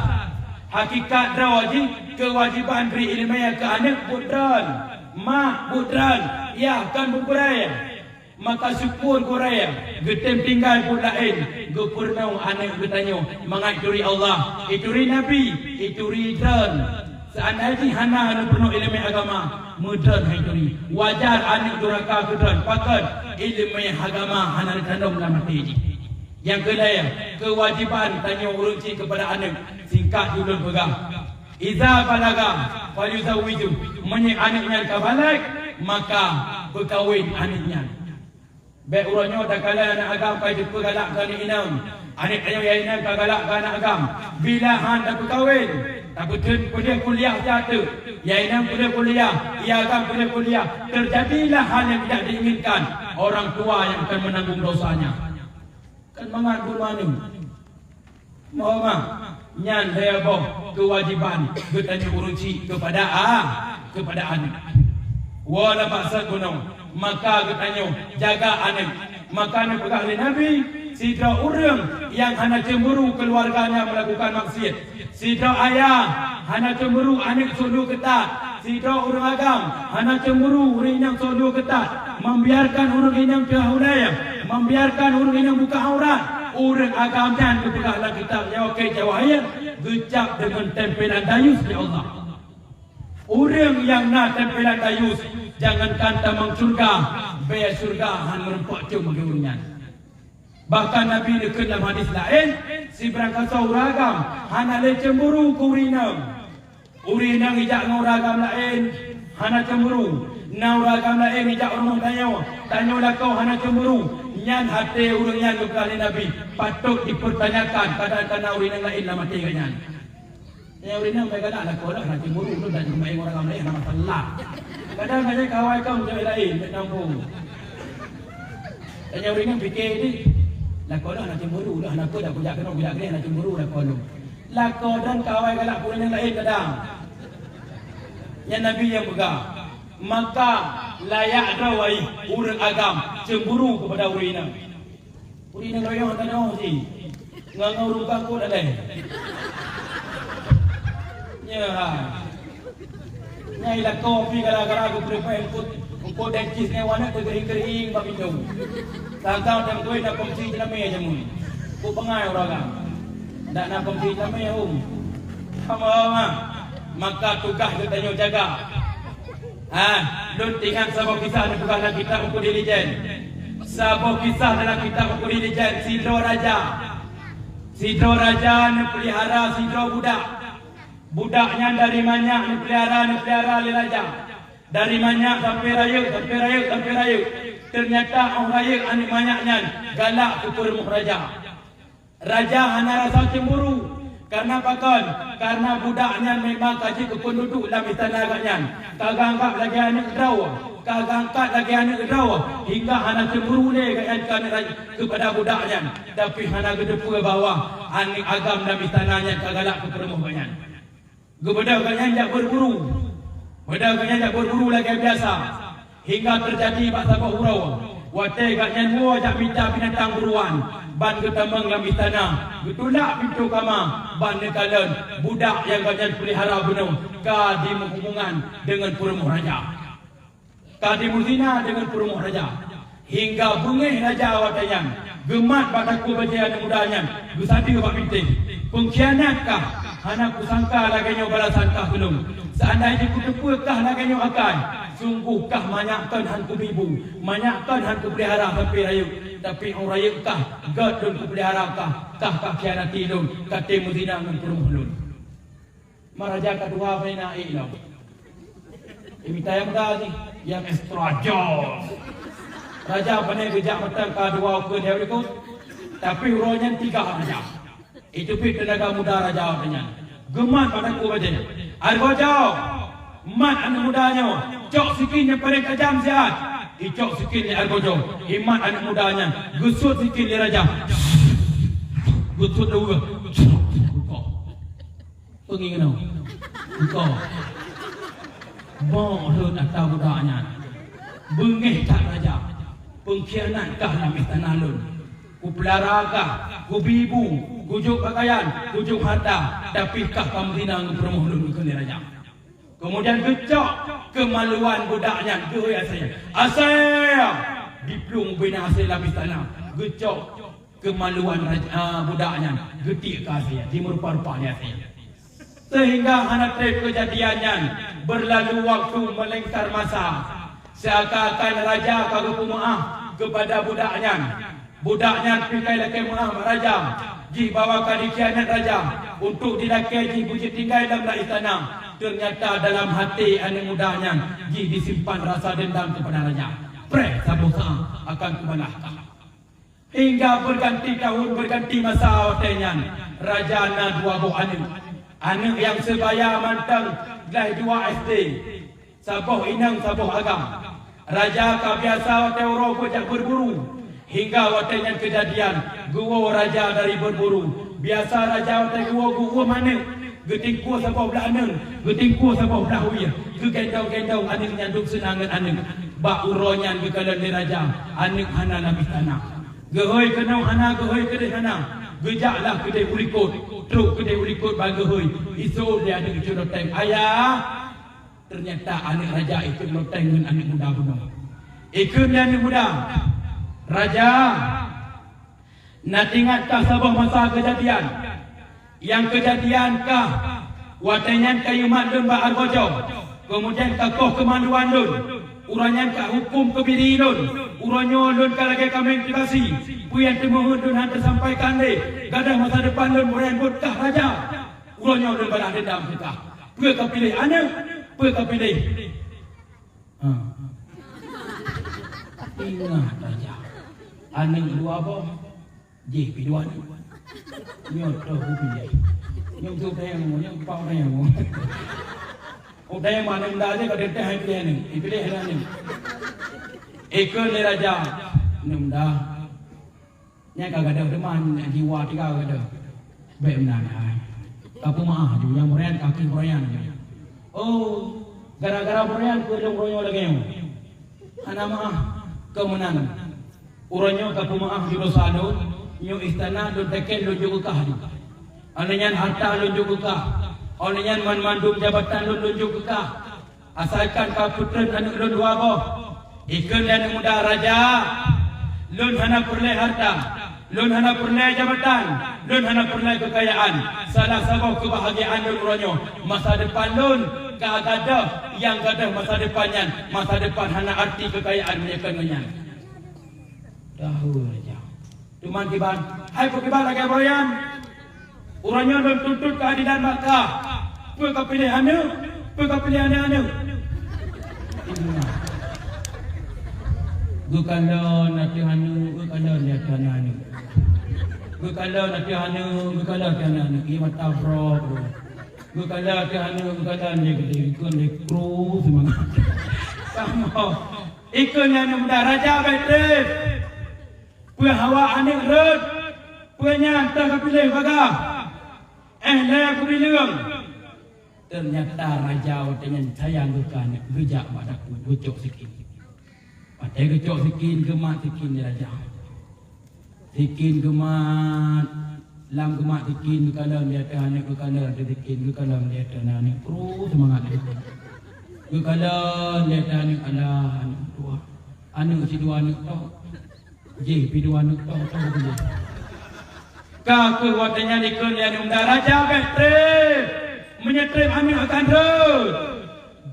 hakikat droe jih keuwajiban bri ileumèe keu aneuk buet droen, mak buet droen, yah kon buet gurèe. Maka syukur gurèe geutem tinggai buet laén, geupeurunoe aneuk geutanyoe mangat ituri Allah, ituri Nabi, ituri droen. Seandai jih hana neupeurunoe ileumèe agama, meudroen hai turi. Wajar aneuk duraka keu droen, pakon ileumèe agama hana neutandom lam até jih. Nyang keulhèe, keuwajiban tanyoe ureueng chik keupada aneuk. Singkat ulôn peugah, "Iza balagha falyuzawwiju." Meunyoe aneuk nyan ka balek, maka peukawen aneuk nyan. Bèk uroe nyoe takalon aneuk agam ka jipeugalak keu aneuk inong. Aneuk tanyoe nyang inong ka galak keu aneuk agam. Bila han tapeukawen, tapeuteun peudeh kuliah siat teuk. Nyang inong peudeh kuliah, nyang agam peudeh kuliah. Teujadilah hal nyang tidak diinginkan, orang tua yang akan menanggung dosanya. Kan mangat buet manéh. Muhoma, nyan lhèe boh keuwajiban geutanyoe ureueng chik keupada a-, keupada aneuk. Woe lam maksud gunong, maka geutanyoe jaga aneuk. Maka neupeugah lé Nabi, sidroe ureueng nyang hana cemburu keuluwarganya meulakukan maksiet, sidroe ayah hana cemburu aneuk sôk duek keutat, sidroe ureueng agam hana cemburu ureueng inong sôk duek keutat, membiarkan ureueng inong teuhulèe, membiarkan ureueng inong buka aurat. Ureueng agam nyan geupeugah lam kitab nyoe keu jawahir, geucap deungon tempelan dayus lé Allah. Ureueng nyang na tempelan dayus, jangankan tamong syeuruga, bèe syeuruga han meurumpok com bagi ureueng nyan. Bahkan Nabi neukheun lam hadis laén, sibarang kasoe ureueng agam hana lé cemburu keu ureueng inong. Ureueng inong ijak ngon ureueng agam laén, hana cemburu. Na ureueng agam laén ijak u rumoh tanyoe, tanyoe lakoe hana cemburu. Nyan até ureueng nyan geupeugah lé Nabi, patôt dipertanyakan, kadang kana ureueng inong laén lam até geuh nyan. Nyan ureueng inong bèk galak lakoe lôn hana cemburu, lôn dak jumpa ureueng agam laén hana masalah. Kadang gata kawai kong jawai laén, bèk tampông. Nyan ureueng inong pike jih, lakoe lôn hana cemburu, lôn hana peue dak kujak keunoe, kujak keunoe hana cemburu lakoe lôn. Lakoe droen kawai galak keu ureueng nyang laén kadang. Nyan Nabi nyang peugah, maka layak droe ureueng agam cemburu keupada ureueng inong. Ureueng inong royong tanoh jih, ngon-ngon ureueng pangkot alèh. Nyan hai. Nyang lakoe pih gara-gara geupeureumpèe eungkôt, eungkôt dentist nyan waneuk teugeuring-geuring bak pintoe. Sang-sang teungku na komsi jeunamé jameun. Kok bangai ureueng agam. Ndak na komsi jeunamé hom. Hama-hama. Maka tugaih geutanyoe jaga. Ha, lôn teuingat saboh kisah neupeugah lam kitab Teungku Dilijen. Saboh kisah dalam kitab Teungku Dilijen, sidroe raja. Sidroe raja neupeulihara sidroe budak. Budak nyan dari manyak neupeulihara, neupeulihara lé raja. Dari manyak sampai rayeuk, sampai rayeuk, sampai rayeuk. Teunyata 'oh rayeuk aneuk manyak nyan galak keu peurumoh raja. Raja hana rasa cemburu. Kareuna pakon? Kareuna budak nyan memang ka jeuet keu peunduduek lam istana gobnyan. Ka geuanggab lagèe aneuk droe, ka geuangkat lagèe aneuk droe, hingga hana cemburu lé gobnyan keu aneuk raja, keupada budak nyan. Tapi hana geuteupeue bahwa aneuk agam lam istana nyan ka galak keu peurumoh gobnyan. Geubeudôh gobnyan jak beuburu. Beudôh gobnyan jak beuburu lagèe biasa. Hingga teujadi bak saboh uroe, watèe gobnyan woe jak mita binatang buruan, ban geutamong lam istana, geutulak pintoe kama, ban neukalon budak nyang gobnyan peulihara bunoe ka jimeuhubungan deungon peurumoh raja. Ka jimeuzina deungon peurumoh raja. Hingga beungéh raja watèe nyan, geumat bak takue bajèe aneuk muda nyan, geusadeue bak bintéh. Peungkhianat kah, hana kusangka lagèe nyoe balasan kah keu lôn. Seandai jih kuteupeue kah lagèe nyoe akai, sunggoh kah manyak kon han kubibu, manyak kon han kupeulihara sampoe rayeuk. Tapi 'oh rayeuk kah, gèt lôn kupeulihara kah, kah kakhianati lôn, ka tém meuzina ngon peurumoh lôn. Ma raja ka dua bak na ék lom. Imita nyang muda jih, nyang extra job. Raja pane geujak mantong ka dua ukeue di Amerika, tapi uroe nyan tiga raja. Itu pih teunaga muda raja nyan. Geumat bak takue bajèe. Ai boh jaweueb. Mat aneuk muda nyoe, cok sikin nyang paleng tajam siat. Icok sikin lé Arbojo, imat aneuk muda nyan, geusuet sikin lé raja. Geusuet dua. Bukon. Peungieng keunoe. Bukon. Bok rhot ata budak nyan. Beungéh that raja. Peungkhianat kah lam istana lôn. Kupeulara kah, kubi bu, kujok pakaian, kujok harta, tapi kah ka meuzina ngon peurumoh lôn, kheun lé raja. Keumudian geucok keumaluan budak nyan, geuhôi asèe. Asèe! Diplueng ubé na asèe lam istana. Geucok keumaluan raja, ah, budak nyan, geutiek keu asèe, dimeurupa-rupa lé asèe. Sehingga hana trép keujadian nyan, beurlalu waktu, meulingkar masa. Seuakan-akan raja ka geupeumaáh keupada budak nyan. Budak nyan pih ka lakèe meuáh bak raja, jih bahwa ka dikhianat raja, untuk dilakèe jih beujeuet tinggai lam istana. Teunyata dalam até aneuk muda nyan jih disimpan rasa deundam keupada raja. Preh saboh saát akan kubalah kah. Hingga beuganti tahun, beuganti masa watèe nyan, raja na dua boh aneuk. Aneuk nyang seubaya mantong gleh dua S D. Saboh inong, saboh agam. Raja ka biasa watèe uroe geujak beuburu. Hingga watèe nyan keujadian, geuwoe raja dari beuburu. Biasa raja watèe geuwoe geuuem aneuk, geutingkue saboh blah aneuk, geutingkue saboh blah wie, geugendong-gendong aneuk nyan dum seunang ngon aneuk. Bak uroe nyan geukalon lé raja, aneuk hana lam istana. Geuhôi keunoe hana, geuhôi keudéh hana. Geujaklah keudéh u likot, trok keudéh u likot ban geuhôi. Isôk lé aneuk jeuet loteng, "Ayah!" Teunyata aneuk raja ikheun loteng ngon aneuk muda bunoe. Ikheun lé aneuk muda, "Raja, na teuingat kah saboh masa keujadian? Nyang keujadian kah watèe nyan ka imat lôn bak Arbojo, keumudian ka koh keumaluan lôn. Uroe nyan ka huköm keubiri lôn. Uroe nyoe lôn ka lagèe kaméng teubasi. Peue nyang teumeuheuet lôn hana teusampaikan lé. Gadôh masa depan lôn meureumpôt kah raja." Uroe nyoe lôn balah deundam keu kah. Peue ka piléh aneuk, peue ka piléh? Ha. Ingat raja. Aneuk dua boh, jih pih dua aneuk. Nyoe toh kupiléh. Nyoe tu tayang, nyoe pau tayang. Oh, tayang mana muda aja ka teuntèe hai piléh aneuk. Ipiléh aneuk. Ikheun lé raja. Aneuk muda. Nyan ka gadôh teuma, nyan jiwa tiga gadôh. Bèk meunan hai. Ka peumeu'ah ju nyang meureuyan, ka keuh meureuyan ju. Oh, gara-gara meureuyan keuh lôn uroe nyoe lagèe nyoe. Hana meu'ah keu meunan. Uroe nyoe ka peumeu'ah ju desya lôn, nyoe istana lôn teken lôn jok keu kah ju. Óh lheueh nyan hareuta lôn jok keu kah. Óh lheueh nyan banmandum jabatan lôn, lôn jok keu kah. Asalkan ka peutrön aneuk lôn dua boh. Ikheun lé aneuk muda, "Raja, lôn hana peureulèe hareuta, lôn hana peureulèe jabatan, lôn hana peureulèe keukayaan. Salah saboh keubahgiaan lôn uroe nyoe, masa depan lôn ka gadôh, nyang gadôh masa depan nyan, masa depan hana arti keukayaan meunyoe kon ngon nyan." Tahu raja. Teuma kiban, hai peue kiban lagèe uroe nyan? Uroe nyoe lôn tuntut keuadilan bak kah. Peue ka piléh aneuk, peue ka piléh aneuk-aneuk. Geukalon ateueh aneuk, geukalon di ateueh aneuk. Geukalon ateueh aneuk, geukalon ateueh aneuk. Ie mata brok. Geukalon ateueh aneuk, geukalon di geude, ikheun di kru seumangat. Kamoe, ikheun nyan muda raja bèk trép. Peue hawa aneuk rhot, peue nyan teuh ka piléh bagah. Eh, lé kubileueng. Teunyata raja watèe nyan sayang geuh keu aneuk, geujak bak dapu, geucok sikin. Watèe geucok sikin, geumat sikin di raja. Sikin geumat, lam geumat sikin geukalon di ateueh aneuk, geukalon di sikin, geukalon di ateueh aneuk. Terus seumangat lé. Geukalon di ateueh aneuk, alah, aneuk dua. Aneuk sidua aneuk tok. Jih pih dua aneuk tok, tok tu jih. Ka keuh watèe nyan ikheun lé aneuk muda, "Raja bèk trép. Meunyoe trép aneuk akan rhot."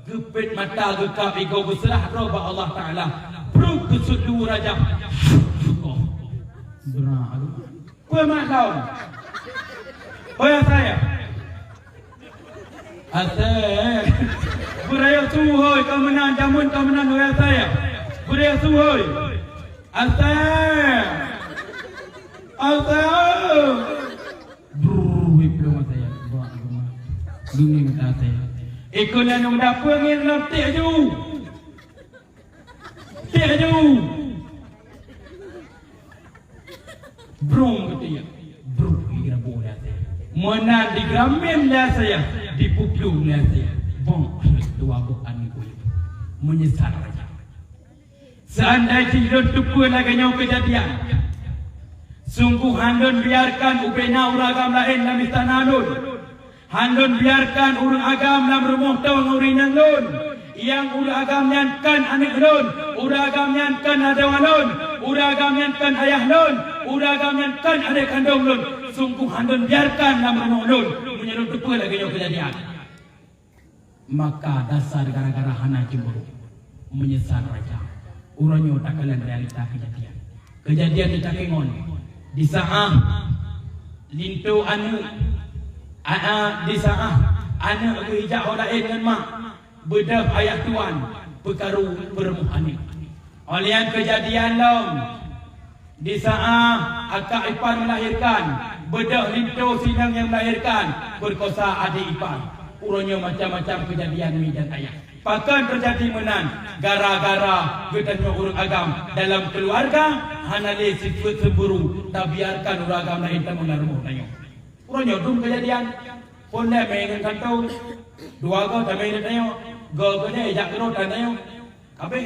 Geupet mata, geukab igoe, geuseurah droe bak Allah Taala. Brok geusuet lu raja. Beurah. Peue mak lom? Hôi asai. Asai. Beuraya su hôi, ka meunan jameun, ka meunan hôi asai. Beuraya su hôi. Asai. Asai. Brrr, wih, plueng mata ya. Buang aku mah. Dunia mata saya. Ikon lôn dapeue ngieng lom tiek ju. Tiek ju. Brong keu tiek. Brong di geurabôh lé asèe. Meunan di geuramin lé asèe, di puplueng lé asèe. Bong dua boh aneuk uyueng. Meunyeusal raja. Seandai jih lôn teupeue lagèe nyoe keujadian, sunggoh han lôn biarkan ubena ureueng agam laén lam istana lôn. Han lôn biarkan ureueng agam lam rumoh toe ngon ureueng inong lôn. Nyang ureueng agam nyan kon aneuk lôn, ureueng agam nyan kon adoe lôn, ureueng agam nyan kon ayah lôn, ureueng agam nyan kon adék kandông lôn. Sunggoh han lôn biarkan lam rumoh lôn, meunyoe lôn teupeue lagèe nyoe keujadian. Maka dasar gara-gara hana cemburu, meunyeusal raja. Uroe nyoe takalon realita keujadian. Keujadian nyoe takeuh ngon, di saát linto aneuk, a, a, di saát aneuk geuhijak ho laén ngon mak, beudôh ayah tuan peukaru peurumoh aneuk. Óh lheueh nyan keujadian lom, di saát akak ipar melahirkan, beudôh linto sinong nyang melahirkan, peukosa adék ipar. Uroe nyoe macam-macam keujadian mi dan ayah. Pakon teujadi meunan? Gara-gara geutanyoe ureueng agam dalam keuluwarga hana lé sifeuet cemburu, tabiarkan ureueng agam laén tamong lam rumoh tanyoe. Uroe nyoe dum keujadian. Phôn lé mé ngon kantô, dua goe tamé ngon tanyoe, goe-goe nyan jak keudroe tan tanyoe. Habéh.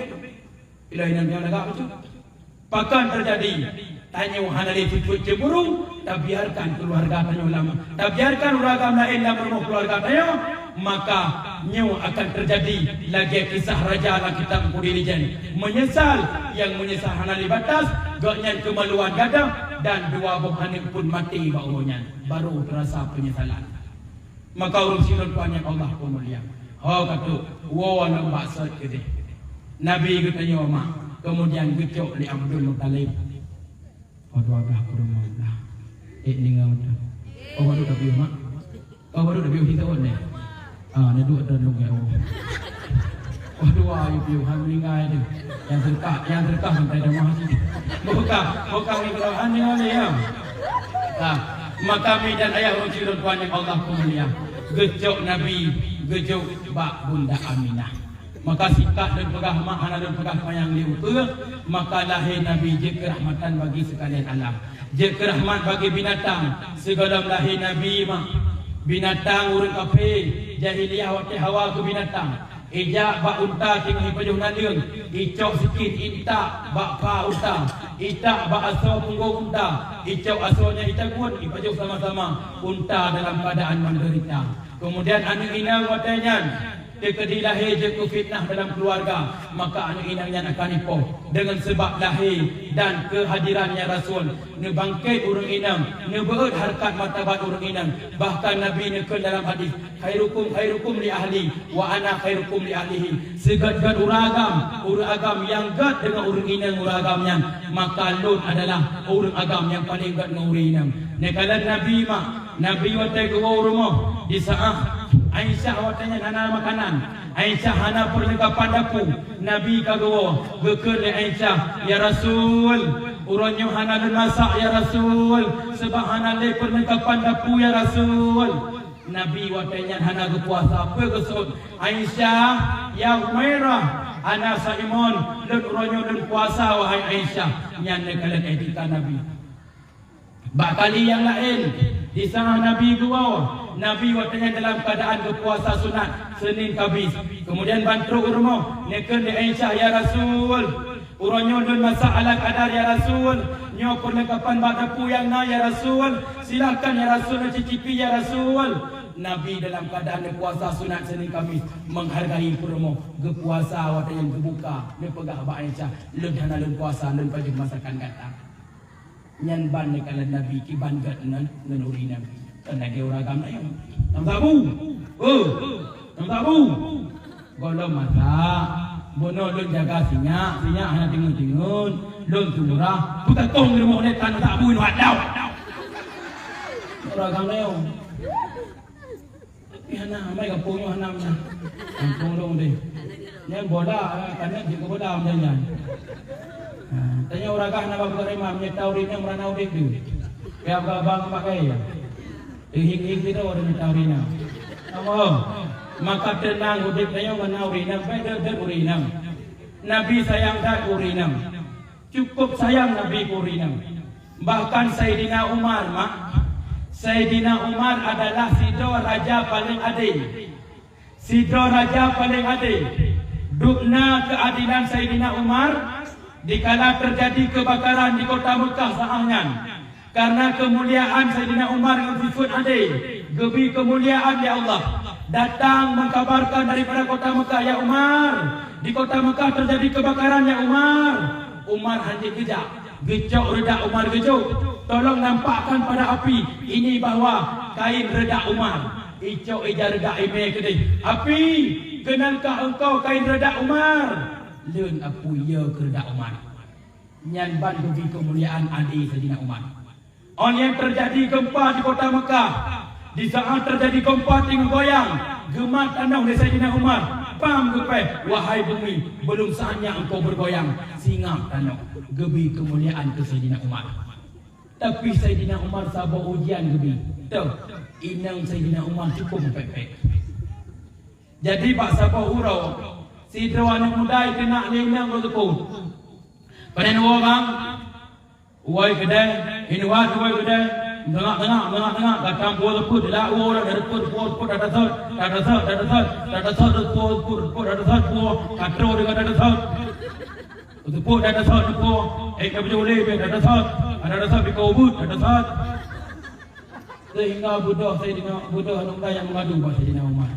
Ilôn inong tanyoe lagak bacut. Pakon teujadi? Tanyoe hana lé sifeuet cemburu, tabiarkan keuluwarga tanyoe lam, tabiarkan ureueng agam laén lam rumoh keuluwarga tanyoe, maka nyoe akan teujadi lagèe kisah raja lam kitab Engku Dirijen. Meunyeusal, nyang meunyeusal hana lé batas, gobnyan keumaluan gadoh, dan dua boh aneuk pun maté bak uroe nyan. Barô teurasa peunyesalan. Maka ureueng sidroe tuan nyang Allah peumulia, ho ka trok, woe lom bak sot keudeh. Nabi geutanyoe mak, keumudian geucok lé Abdul Muthalib. Oh, dua blah kureueng blah. Eh, ninga beutôi. Oh, baru dah biu mak. Oh, baru dah biu kita on ni. Ah, ni dua dan lunggai. Oh. Oh, dua ayu biu han meninggai tu. Yang sedekah, yang sedekah sampai dah mati. Bukan, bukan ni kalau han ni ya. Ah, maka mi dan ayah ureueng sidroe tuan nyang Allah peumulia. Geucok Nabi, geujok bak Bunda Aminah. Maka sikat lôn peugah mak hana lôn peugah panyang lé ukeue, maka lahé Nabi jeuet keurahmatan bagi sekalian alam. Jeuet keurahmat bagi binatang, sigohlom lahé Nabi mak. Binatang ureueng kafé, jahiliyah watèe hawa keu binatang. Ijak bak unta teungoh ipajoh naleueng, icok sikin intak bak pha unta, itak bak asoe punggong unta, icok asoe nyan itagun, ipajoh sama-sama, unta dalam keuadaan menderita. Keumudian aneuk inong watèe nyan teukeudi lahé jeuet keu fitnah dalam keuluwarga, maka aneuk inong nyan akan ipoh. Deungon seubab lahé dan keuhadiran ya Rasul, neubangkét ureueng inong, neubeuet hareukat martabat ureueng inong. Bahkan Nabi neukheun dalam hadis, "Khairukum khairukum li ahli, wa ana khairukum li ahlihi." Sigét-gét ureueng agam, ureueng agam nyang gét deungon ureueng inong ureueng agam nyan, maka lôn adalah ureueng agam nyang paleng gét ngon ureueng inong. Neukalon Nabi mak, Nabi watèe geuwoe u rumoh, di saát Aisyah watèe nyan hana makanan, Aisyah hana peurlengkapan dapu, Nabi ka geuwoe, geukheun lé Aisyah, "Ya Rasul, uroe nyoe hana lôn masak, ya Rasul, seubab hana lé peurlengkapan dapu, ya Rasul." Nabi watèe nyan hana geupuasa, peue geuseuôt, "Aisyah, ya Humairah, ana saimun, lôn uroe nyoe lôn puasa, wahai Aisyah." Nyan neukalon etika Nabi. Bak kali nyang laén, di saát Nabi geuwoe, Nabi watèe nyan dalam keuadaan geupuasa sunat, Senin Kamis. Keumudian ban trok u rumoh, neukheun lé Aisyah, "Ya Rasul, uroe nyoe lôn masak ala kadar, ya Rasul. Nyoe peurlengkapan bak dapu nyang na, ya Rasul. Silakan, ya Rasul, neucicipi, ya Rasul." Nabi dalam keuadaan neupuasa sunat Senin Kamis, menghargai peurumoh, geupuasa watèe nyan geubuka, neupeugah bak Aisyah, "Lôn hana lôn puasa, lôn pajoh masakan gata." Nyan ban neukalon Nabi kiban gét ngon, ngon ureueng inong. Kon lagèe ureueng agam laén. Nyang sabu. Oh. Nyang sabu. Gohlom masak. Bunoe lôn jaga sinyak, sinyak hana teungeut-teungeut. Lôn sumurah. Peutakong di rumoh lé tan sabu nyoe hadau. Ureueng agam laén. Tapi hana, amai gampông nyoe hana meunan. Gampông lôn deh. Nyan bola, ah, kana jeuet keu bola meunan nyan. Ah, tanyoe ureueng agam hana bak beureuman, meunyoe tau rinang meurana udép tu. Pihak abang pakai ya. Teuhing-hing tu ureueng tau rinang. Apa? Maka teunang udeb tanyoe ngon ureueng inong, bék deuh-deuh ureueng inong. Nabi sayang that keu ureueng inong. Cukup sayang Nabi keu ureueng inong. Bahkan Saidina Umar, mak, Saidina Umar adalah sidroe raja paleng adé. Sidroe raja paleng adé. Dubna keuadilan Saidina Umar dikala teujadi keubakaran di kota Meukah saat nyan. Kareuna keumuliaan Saidina Umar nyang sifeuet adé, geubri keumuliaan lé Allah. Datang mengkabarkan daripada kota Meukah, "Ya Umar, di kota Meukah teujadi keubakaran, ya Umar." Umar hana geujak. Geucok reudak Umar geujok. "Tolong nampakkan pada api ini bahwa kain reudak Umar." Icok ija reudak imé keudeh. "Api, keunakah engkau kain reudak Umar?" "Lôn apui yö keu reudak Umar." Nyan ban geubri keumuliaan adé Saidina Umar. Óh lheueh teujadi geumpa di kota Meukah, di saat teujadi geumpa teungoh goyang, geumat tanoh lé Saidina Umar, pam geupéh, "Wahai bumi, belum saatnya engkau bergoyang, singap tanoh." Geubri keumuliaan keu Saidina Umar. Tapi Saidina Umar saboh ujian geubri. Toh, inong Saidina Umar cukup pék-pék. Jadi bak saboh uroe, sidroe aneuk muda jiteunak lé inong lôn teupeu. "Pane neuwoe, Bang?" "Woe keudè, inuan woe keudè." "Teungoh, teungoh, teungoh, teungoh, gata puwoe teupeu, dilak woe, dilak teupeu, teupeu, teupeu, tatasot, tatasot, tatasot, tatasot, teupeu, teupeu, teupeu, tatasot, puwoe, ka troh deungon tatasot." Teupeu, tatasot, teupeu, eh, ka beujeuet ulèe, tatasot, tatasot, biko ubit, tatasot. Sehingga beudôh Saidina, beudôh aneuk muda nyang meungadu bak Saidina Umar.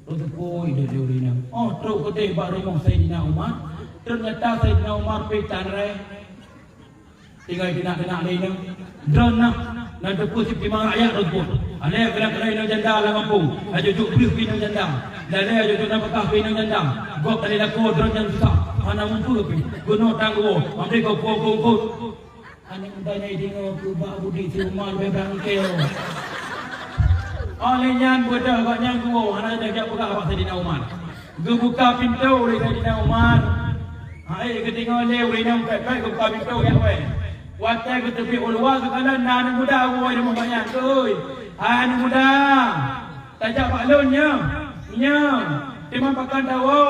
Teupeu idéh lé ureueng inong. Óh trok keudéh bak rumoh Saidina Umar, teunyata Saidina Umar pih tan rhèe. Tinggai teunak-teunak lé inong. Droeneuh na teupeu sipeutimang rakyat teupeu. Alèh keunan-keunan inong janda lam gampông. Laju jok breueh keu inong janda. Lalè laju jok nafakah keu inong janda. Gob tali lakoe droeneuh nyang susah. Hana muphom pih. Geunoe tanggoe. Amdeh gob po-po. Aneuk muda nyan jideungoe keu bak budi si Umar leubeh brat ngon kèe. Óh lheueh nyan beudôh gobnyan geuwoe, hana lé jak peugah bak Saidina Umar. Geubuka pintoe lé Saidina Umar. Hai, geudeungoe lé ureueng inong pèt-pèt geubuka pintoe jak woe. Watèe geuteubiet u luwa geukalon na aneuk muda woe rumoh gobnyan. "Oi, hai aneuk muda, tajak bak lôn nyoe, nyoe, teuma pakon tawoe?"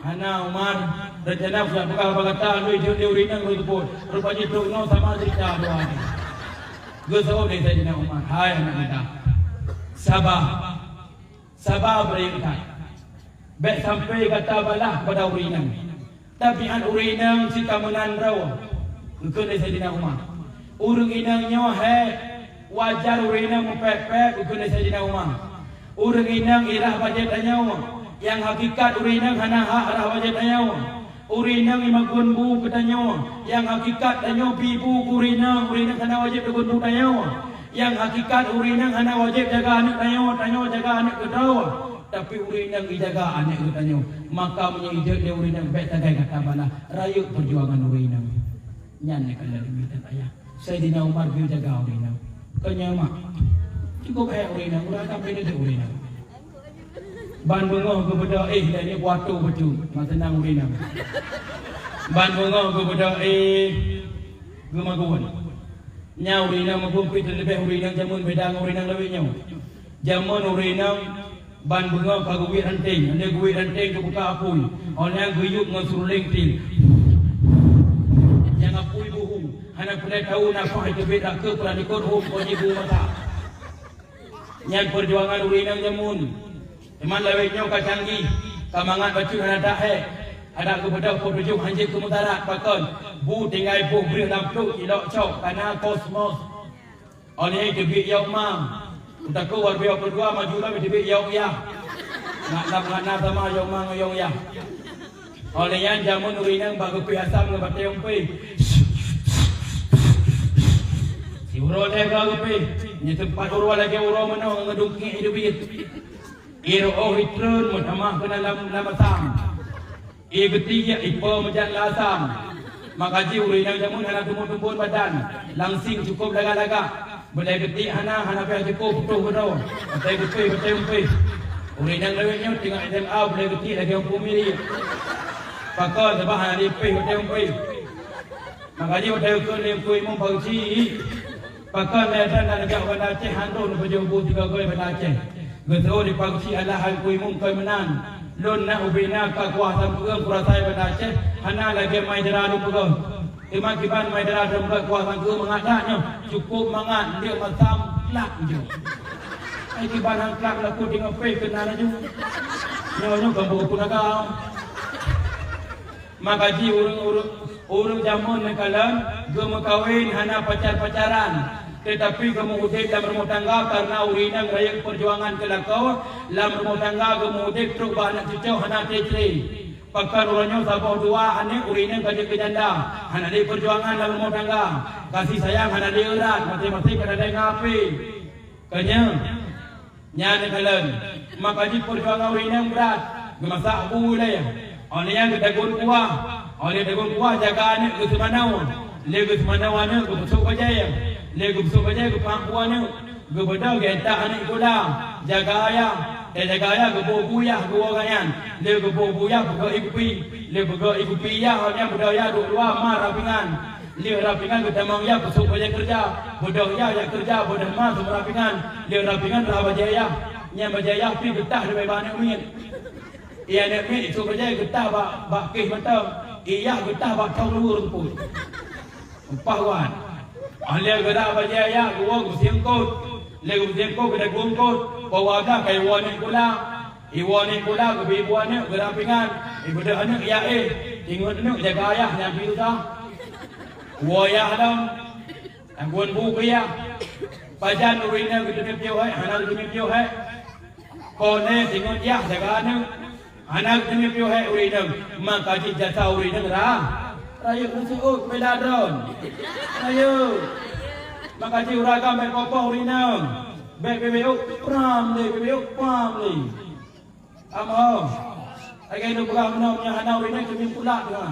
"Hana, Umar, rencana peugah bak gata lôn jeuet lé ureueng inong lôn teupeu. Rupajih trok inoe sama cerita dua nyoe." Geuseuôt lé Saidina Umar, "Hai aneuk muda, saba, saba beureukat. Bèk sampoe gata balah kepada ureueng inong. Tabiat ureueng inong cit ka meunan droe," geukheun lé Saidina Umar. "Ureueng inong nyoe hèk, wajar ureueng inong meupèt-pèt," geukheun lé Saidina Umar. "Ureueng inong irah bajèe tanyoe, nyang hakikat ureueng inong hana hak rah bajèe tanyoe. Ureueng inong imagun bu keu tanyoe, nyang hakikat tanyoe bi bu keu ureueng inong, ureueng inong hana wajéb tagun bu tanyoe. Nyang hakikat ureueng inong hana wajéb jaga aneuk tanyoe, tanyoe jaga aneuk geutanyoe. Tapi ureueng inong ijaga aneuk geutanyoe. Maka meunyoe ijeuet lé ureueng inong, bèk sagai gata balah, rayeuk peujuangan ureueng inong." Nyan nyang ka lheueh mita ayah. Saidina Umar geuyue jaga ureueng inong. Kon nyoe mak. Cukup hèk ureueng inong, ureueng agam beda deuek ureueng inong. Ban beungoh geubeudôh éh, dan nyoe kuatu bacut, mak seunang ureueng inong. Ban beungoh geubeudôh éh, geumagun. Nyan ureueng inong magun pih teuleubeh ureueng inong jameun beda ngon ureueng inong lawét nyoe. Jameun ureueng inong Ban beungoh ka geuwét ranteng, lheueh geuwét ranteng geubuka apui. Óh lheueh nyan geuyueb ngon seuruleng til. Nyang apui buhu, hana peureulèe tahu nafah jiteubiet rakeuh peureulèe likot hom kon jibu mata. Nyan peujuangan ureueng inong jameun. Teuma lawét nyoe ka canggih, ka mangat bacut hana that hèk. Adak geubeudôh po tujoh hanjeuet keu meudarat pakon. Bu tinggai boh breueh lam plôk ilok cok kana kosmos. Óh lheueh nyan teubiet yôk ma. Takot watèe yôk keudua maju lom teubiet yôk yah. Ngat lam ngat na sama yôk ma ngon yôk yah. Óh lheueh nyan jameun ureueng inong bak geupéh asam ngon batèe umpé. Siuroe lhèe ka geupéh, nyan teumpat uroe lagèe uroe meunoe ngon dungkék teubiet. Ié reuôh itreun meutamah keunan lam, lam asam. Ié geutiek ipo meujan lam asam. Maka jih ureueng inong jameun hana teumbon-teumbon badan, langsing cukup lagak-lagak. Beulée geutiek hana, hana payah cukup putôh keudroe. Batée geupéh, batée umpéh. Ureueng inong lawét nyoe teungoh S M A beulée geutiek lagée umpung milék. Pakon sabab hana lé péh batée umpéh. Maka jih watée geukheun lé Teungku Imum Fauzi, pakon lé dan neugak Banda Aceh han troh neupajoh bu sigoe-goe Banda Aceh. Geuseuôt di Pak Geuchik Alahan kuh imum keu meunan. Lôn na ubé na ka kuah sampeueng kurasai Banda Aceh, hana lagée mai dara lôn peugah. Teuma kiban mai dara lôn peugah kuah sampeueng mangat that nyoe, cukôp mangat, ndeuek masam, klak nyoe. Ai kiban han klak laku deungon péh keunan laju. Nyoe nyoe gampông aku naga. Maka jih ureuëng-ureuëng, ureuëng jameun neukalon geumeukawen hana pacar-pacaran, teutapi geumeuudeb lam rumoh tangga kareuna ureuëng inong rayeuk peujuangan keu lakoe lam rumoh tangga, geumeuudeb trok bak aneuk cucoe hana cré-cré. Pakon uroe nyoe saboh dua aneuk ureuëng inong ka jeuet keu janda, hana lé peujuangan lam rumoh tangga, kasih sayang hana lé eurat, maséng-maséng ka na lé ngape. Keu nyoe, nyan neukalon, maka jih peujuangan ureuëng inong brat, geumasak bu lé. Óh lheueh nyan geudagon kuah, óh lheueh dagon kuah jaga aneuk geuseumanoe, lé geuseumanoe aneuk geupeusôk bajée, lé geupeusôk bajée geupeuhah bu aneuk, geubeudôh geuintak aneuk sikula, jaga ayah, dan jaga ayah geuboh bu yah geuwoe gobnyan, lé geuboh bu yah peugöt ié kupi, lé peugöt ié kupi yah, óh lheueh nyan beudôh yah duek luwa ma rapingan. Lheueh rapingan geutamong yah peusôk bajée keureuja, beudôh yah jak keureuja, beudôh ma seumeurapingan, lheueh rapingan rhah bajée yah, nyan bajée yah pih geutah leubeh bak aneuk miet. Ié aneuk miet isôk bajée geutah bak, bak kéh mantong, ié yah geutah bak thong luweue rumput. Upah wan. Óh lheueh geurhah bajée yah geuwoe geusiengkot, lheueh geusiengkot geudagu eungkot, poh dua blah ka iwoe aneuk sikula. Iwoe aneuk sikula geubri bu aneuk geurapingan, ibeudôh aneuk jak éh, ingat aneuk jaga ayah nyang pih susah. Woe yah lom, dagon bu keu yah. Pajan ureuëng inong geuteumé piôh hék, hana geuteumé piôh hék. Kone singot yah jaga aneuk, hana geuteumé piôh hék ureuëng inong. Maka jih jasa ureuëng inong ra, rayeuk meuseuôt bela droen. Rayeuk. Maka jih ureuëng agam bék poh-poh ureuëng inong. Bék beubeuk pram lé, beubeuk pram lé. Kamoe, lagée lôn peugah meunoe, meunyoe hana ureuëng inong, keumieng pulak teuma.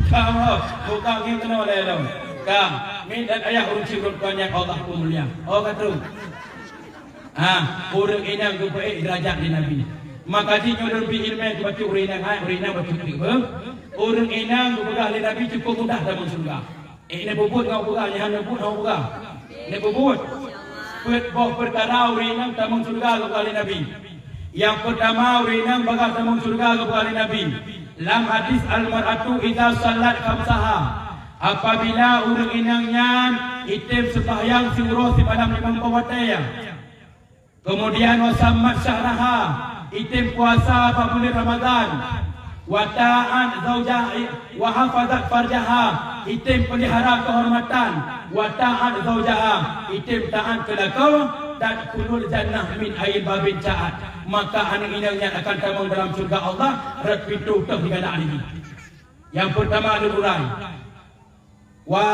Kamoe, buka ngieng keunoe lé lom. Ka, miet dan ayah ureuëng syiek ureuëng tuan nyang Allah peumulia. Oh, ka trok. Ha, ureuëng inong geupeuék deurajat lé Nabi. Maka jih nyoe lôn bri iéleumé keu bacut ureuëng inong, hai ureuëng inong bacut teuk beuh. Ureuëng inong geupeugah lé Nabi cukôp mudah tamong syeuruga. Eh, neupeubuet ngon peugah, nyan neupeubuet ngon peugah. Neupeubuet. Peuet boh peukara ureuëng inong tamong syeuruga geupeugah lé Nabi. Nyang peurtama ureuëng inong bagah tamong syeuruga geupeugah lé Nabi. Lam hadis al-mar'atu idza shallat khamsaha. Apabila ureuëng inong nyan item seumahyang siuroe simalam limong boh watée. Keumudian, wa sammat syahraha, item puasa bak buleuen Ramadhan, wa ta'at zaujaha, wa hafazat farjaha, item peulihara keuhormatan, wa ta'at zaujaha, item taat keu lakoe, tadkhulul jannah min ayyi babin sya'at, maka aneuk inong nyan akan tamong dalam syeuruga Allah rot pintoe toh digalak lé jih. Nyang peurtama lôn urai. Wa,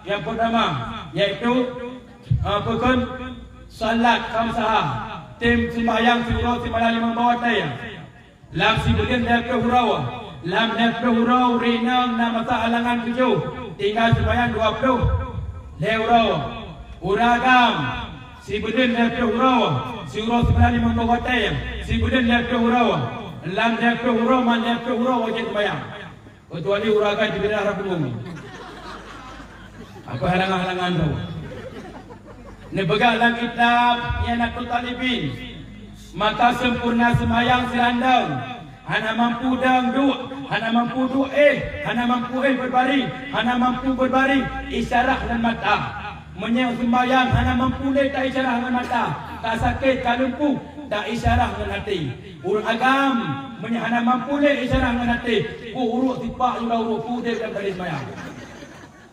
nyang peurtama, yaitu, eh, peue kheun, salat khamsaha, tem seumayang siuroe simalam limong boh watée. Lam sibuleuen lhée ploh uroe, lam lhée ploh uroe ureuëng inong na masa halangan tujoh, tinggai seumayang dua ploh lhée uroe. Ureuëng agam, sibuleuen lhée ploh uroe, siuroe simalam limong boh watée, sibuleuen lhée ploh uroe, lam lhée ploh uroe man lhée ploh uroe wajéb seumayang. Keucuali ureuëng agam jibilang rhah punggong. Apa halangan-halangan tu? Neupeugah lam kitab I'anatul Thalibin, maka sempurna seumayang sirandong, hana mampu dong duek, hana mampu duek éh, hana mampu éh beurbaring, hana mampu beurbaring isyarah ngon mata. Meunyoe seumayang hana mampu lé ta isyarah ngon mata, ka sakét, ka lumpuh, ta isyarah ngon até. Ureuëng agam, meunyoe hana mampu lé isyarah ngon até, peue uruek sipak jula uruek peudeh lam kali seumayang.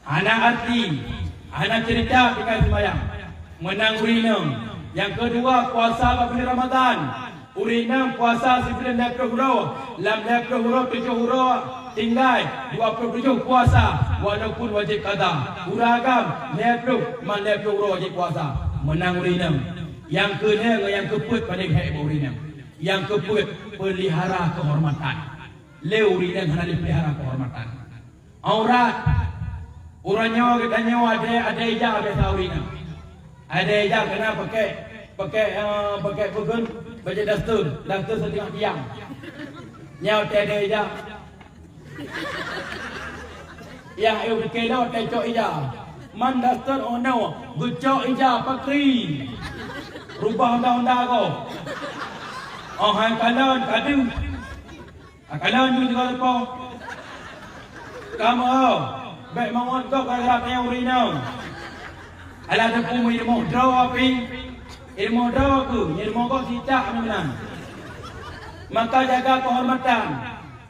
Hana arti, hana ceurita tinggai seumayang. Meunan ureuëng inong. Nyang keudua, puasa bak buleuen Ramadhan. Ureuëng inong puasa sibuleuen lhée ploh uroe, lam lhée ploh uroe tujoh uroe tinggai, dua ploh tujoh puasa, walaupun wajéb qadha. Ureuëng agam lhée ploh man lhée ploh uroe wajéb puasa. Meunan ureuëng inong. Nyang keulhée ngon nyang keupeuet paleng hék bak ureuëng inong. Nyang keupeuet, peulihara keuhormatan. Lé ureuëng inong hana lé peulihara keuhormatan. Aurat. Uroe nyoe geutanyoe adé, adé ija biasa ureuëng inong. Adé ija keunan pakai, pakai, eh, pakai peue kheun, bajée daster, daster siteungoh tiang. Nyoe watée adé ija. Yah, eh, kilo teucok ija. Man daster oh no, geucok ija pakri. Rubah undang-undang gob. Oh hai kalon ka deuh. Akalon jeuet sigoe leupah. Kamoe, bèk mawöt gob gara-gara tanyoe ureueng inong. Alah teupeu meuileumu droe pih. Ileumu droe keuh, ileumu gob cicak meunan. Maka jaga keuhormatan.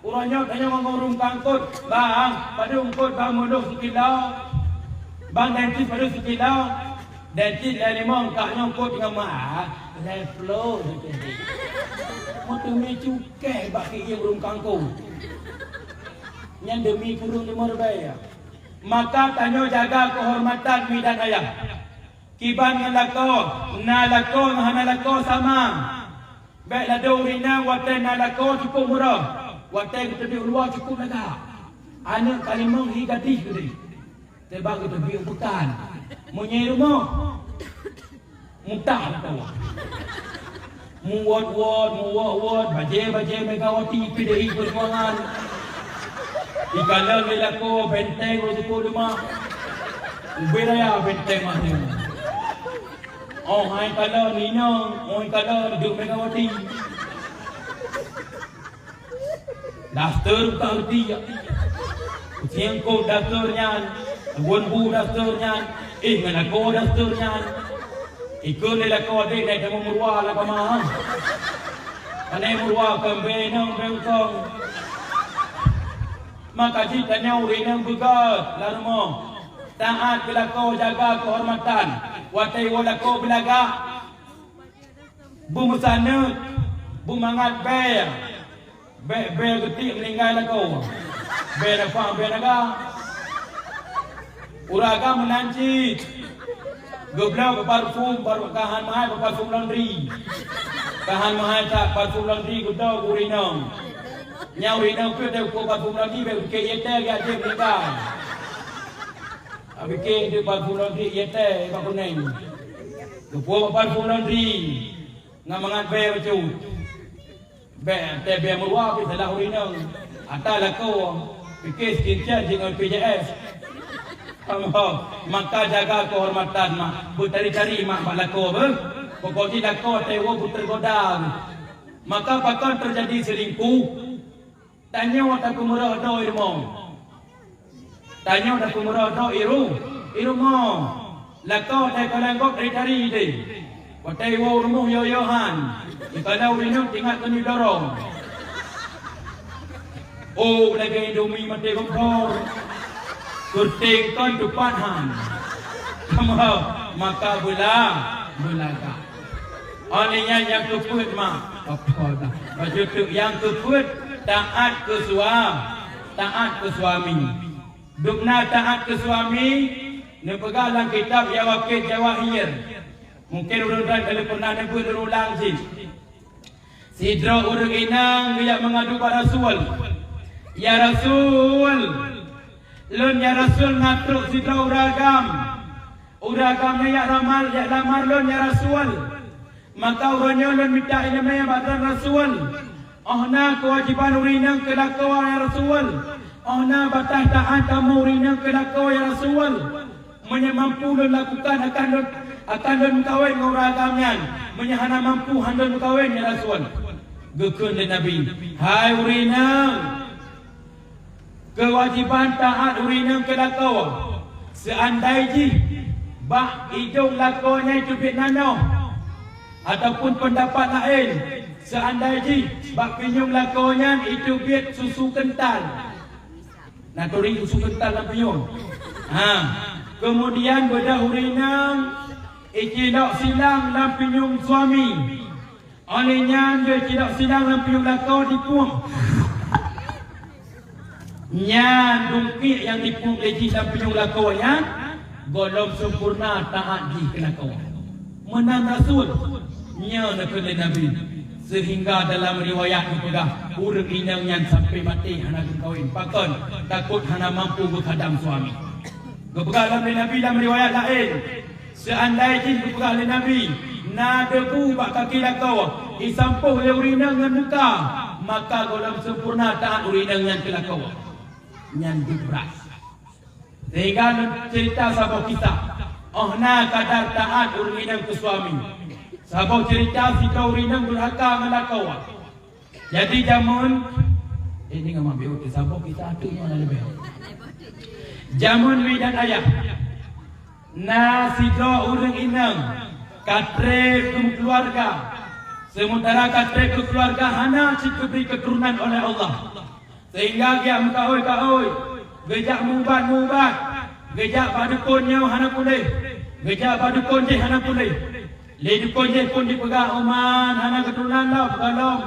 Uroe nyoe tanyoe ngon ureueng ka eungkôt, bang, padum eungkôt bang meunurot sikilo. Bang dentis padum sikilo. Dentis lhèe limong ka nyoe eungkôt ngon ma, lhèe ploh. Meuteumé cu- Kèe bak kieng ureueng kangkong. Nyan deumi kureueng limong ribèe. Maka tanyoe jaga keuhormatan mi dan ayah. Kiban ngon lakoe, na lakoe ngon hana lakoe sama. Bèk lado ureueng inong watèe na lakoe cukôp murah, watèe geuteubiet u luwa cukôp lagak. Aneuk ka limong hi gadih keudeh. Teuba geuteubiet u peukan. Meunyoe rumoh, mutah lakoe. Muwot-wot, muwot-wot, bajèe-bajèe Megawati P D I Perjuangan. Ikalon lé lakoe benteng u sipôt leumah. Ubé raya benteng maté. Oh hai kalon inong, oh hai kalon duek Megawati. Daster ka reuti, ya. Siengkot daster nyan, won bu daster nyan, eh, ngon lakoe daster nyan. Ikheun lé lakoe adék nai tamong meuruwa lam kama. Pane meuruwa keumbéng nong bengkong. Maka jih tanyoe ureueng inong beugöt lam rumoh. Taát keu lakoe, jaga keuhormatan. Watèe iwoe lakoe beulagak, beumeusaneut, beumangat bèe. Bèe-bèe geutiek meuninggai lakoe. Bèe nafah, bèe naga. Ureueng agam meunan cit. Geubloe beuparfum, baru ka han meuhai beuparfum laundry. Ka han meuhai that parfum laundry geudoe keu ureueng inong. Nyan ureueng inong peuet teuh parfum laundry bèe geutiek ié tèe geujak meuninggai. Abike di parfum laundry ié tèe bak kuneng. Geupeubuet parfum laundry ngon mangat bèe bacut. Bèe, tèe bèe meuruwa pih salah ureueng inong. Ata lakoe, pike skincare jih ngon P J S. Maka jaga keuhormatan mak, beutari-tari mak bak lakoe beuh. Pokok jih lakoe teuh woe beuteugoda. Maka pakon teujadi seulingkuh? Tanyoe tapeumeurah droe i rumoh. Tanyoe tapeumeurah droe i ru-, i rumoh. Lakoe teukalon gob dari-dari deh. Watèe iwoe u rumoh yo-yo han. Ikalon ureueng inong teuingat keu nidorong. Oh, lagèe Indomie maté kompor. Keuting kon tupat han. Maka beula, beulagak. Óh lheueh nyan nyang keupeuet mak, apa dah? Baju tu nyang keupeuet taát keu sua-, taát keu suami. Dubna taát keu suami, neupeugah lam kitab Yawaqit Jawahir. Mungken ureueng droe ka lheueh pernah neubeuet lôn ulang cit. Sidroe ureueng inong geujak meungadu bak Rasul, "Ya Rasul, lôn ya Rasul na trok sidroe ureueng agam." Ureueng agam nyan jak ramal, jak lamar lôn, ya Rasul. Maka uroe nyoe lôn mita iéleumé bak droen Rasul. Óh na keuwajéban ureueng inong keu lakoe, ya Rasul. Óh na bataih taát kamoe ureueng inong keu lakoe, ya Rasul. Meunyoe mampu lôn lakukan, akan lôn, akan lôn meukawen ngon ureueng agam nyan. Meunyoe hana mampu, han lôn meukawen, ya Rasul. Geukheun lé Nabi, "Hai ureueng inong, keuwajéban taát ureueng inong keu lakoe, seuandai jih bak idong lakoe nyan teubiet nanoh, ataupun peundapat laén, seuandai jih bak pinyueng lakoe nyan iteubiet susu keuntal." Na turi susu keuntal lam pinyueng? Ha. Keumudian beudôh ureueng inong icilok silang lam pinyueng suami. Óh lheueh nyan lheueh cilok silang lam pinyueng lakoe dipueng. Nyan dungkiek nyang dipueng lé jih lam pinyueng lakoe nyan gohlom sempurna taát jih keu lakoe. Meunan Rasul, nyoe neukheun lé Nabi. Seuhingga dalam riwayat geupeugah, ureueng inong nyan sampoe maté hana geumeukawen. Pakon? Takot hana mampu geukhadam suami. Geupeugah lom lé Nabi lam riwayat laén, Seuandai jih geupeugah lé Nabi, na debu bak kaki lakoe, isampôh lé ureueng inong ngon muka, maka gohlom sempurna taát ureueng inong nyan keu lakoe. Nyan duek brat. Sehingga lôn cerita saboh kisah. Óh na kadar taát ureueng inong keu suami. Saboh cerita sidroe ureueng inong durhaka ngon lakoe. Jadi jameun, eh, ni ngon Mak Biu, saboh kisah tu nyoe na leubeh. Jameun mi dan ayah, na sidroe ureueng inong ka trép keu keuluwarga. Sementara ka trép keu keuluwarga hana cit geubri keuturonan oleh Allah. Sehingga geujak meukaôi-kaôi, geujak meuubat-meuubat, geujak bak dukon nyoe hana puléh, geujak bak dukon jéh hana puléh. Lé dukon jéh pun jipeugah, "Uman hana keuturonan lom, peugah lom.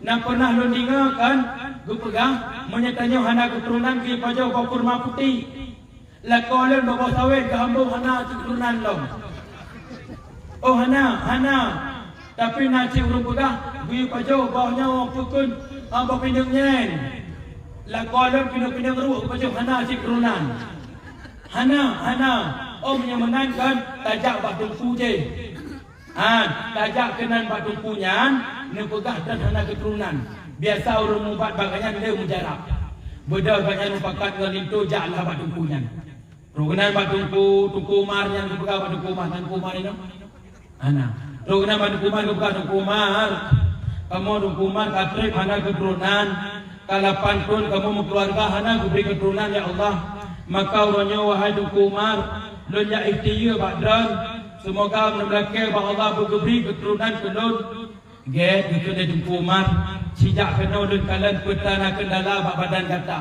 Na peunah lôn deungoe kan geupeugah, meunyoe tanyoe hana keuturonan geupajoh boh kurma putéh." Lakoe lôn boh-boh sawét geuhambong hana cit keuturonan lom. Oh, hana, hana. Tapi na cit ureueng peugah, geuyue pajoh boh nyoe peukon, ah, boh pineung nyan. Lakoe lôn pineung-pineung ruek geupajoh hana cit keuturonan. Hana, hana. Oh, meunyoe meunan kan tajak bak teungku jéh. Ha, tajak keunan bak teungku nyan, neupeugah droen hana keuturonan. Biasa ureueng mubat bak gobnyan le mujarab. Beudôh gobnyan mupakat ngon linto, jaklah bak teungku nyan. Trok keunan bak teungku, Teungku Umar nyan geupeugah bak Teungku Umar, Teungku Umar inong. Hana. Trok keunan bak Teungku Umar geupeugah, "Teungku Umar, kamoe Teungku Umar ka trép hana keuturonan." Ka lapan thon kamoe meukeuluwarga hana geubri keuturonan, ya Allah. Maka uroe nyoe, wahai Teungku Umar, lôn jak ikhtiyeue bak droen, seumoga meulakée bak Allah beugeubri keuturonan keu lôn. Gét geukheun lé Teungku Umar, "Sijak keunoe lôn kalon peue na keundala bak badan gata."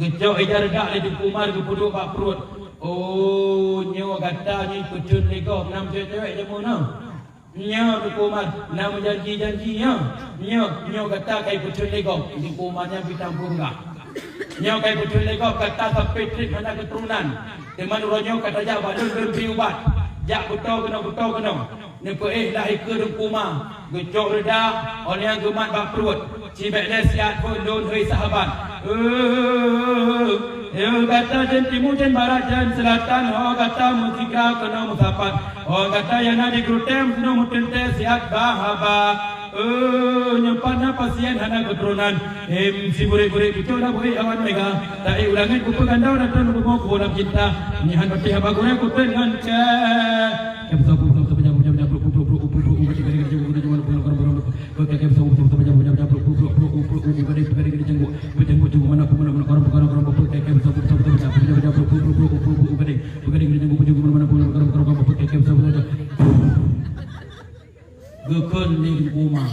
Geucok ija reudak lé Teungku Umar geupeuduek bak pruet. "Oh, nyoe gata nyoe peutheun lé gob, na meucewek-cewek jameun nyoe." Nyoe Teungku Umar na meujanji-janji nyoe. Nyoe, nyoe gata ka ipeutheun lé gob. Teungku Umar nyan pih tampeue peugah. Nyoe ka ipeutheun lé gob gata sampoe trép hana keuturonan. Teuma uroe nyoe ka tajak bak lôn, lôn bri ubat. Jak beutoe keunoe, beutoe keunoe. Neupeuéh lahé keu Teungku Umar. Geucok reudak, óh lheueh nyan geumat bak pruet. Cibék lé siat phon lôn hôi sahabat. Eh, eh, gata jén timu, jén barat, jén seulatan, ho gata meusigra keunoe meusapat. Ho gata nyang na di geutem, sinoe meuteuntée siat bah haba. Eh, nyoe pat na pasien hana keuturonan. Em, si burék-burék, cucok dah burék awan mega. Taék u langét kupeugandau dan tron rumoh kuboh lam cinta. Nyan batée haba gurée kuteun ngon kée. Geukheun lé Teungku Umar.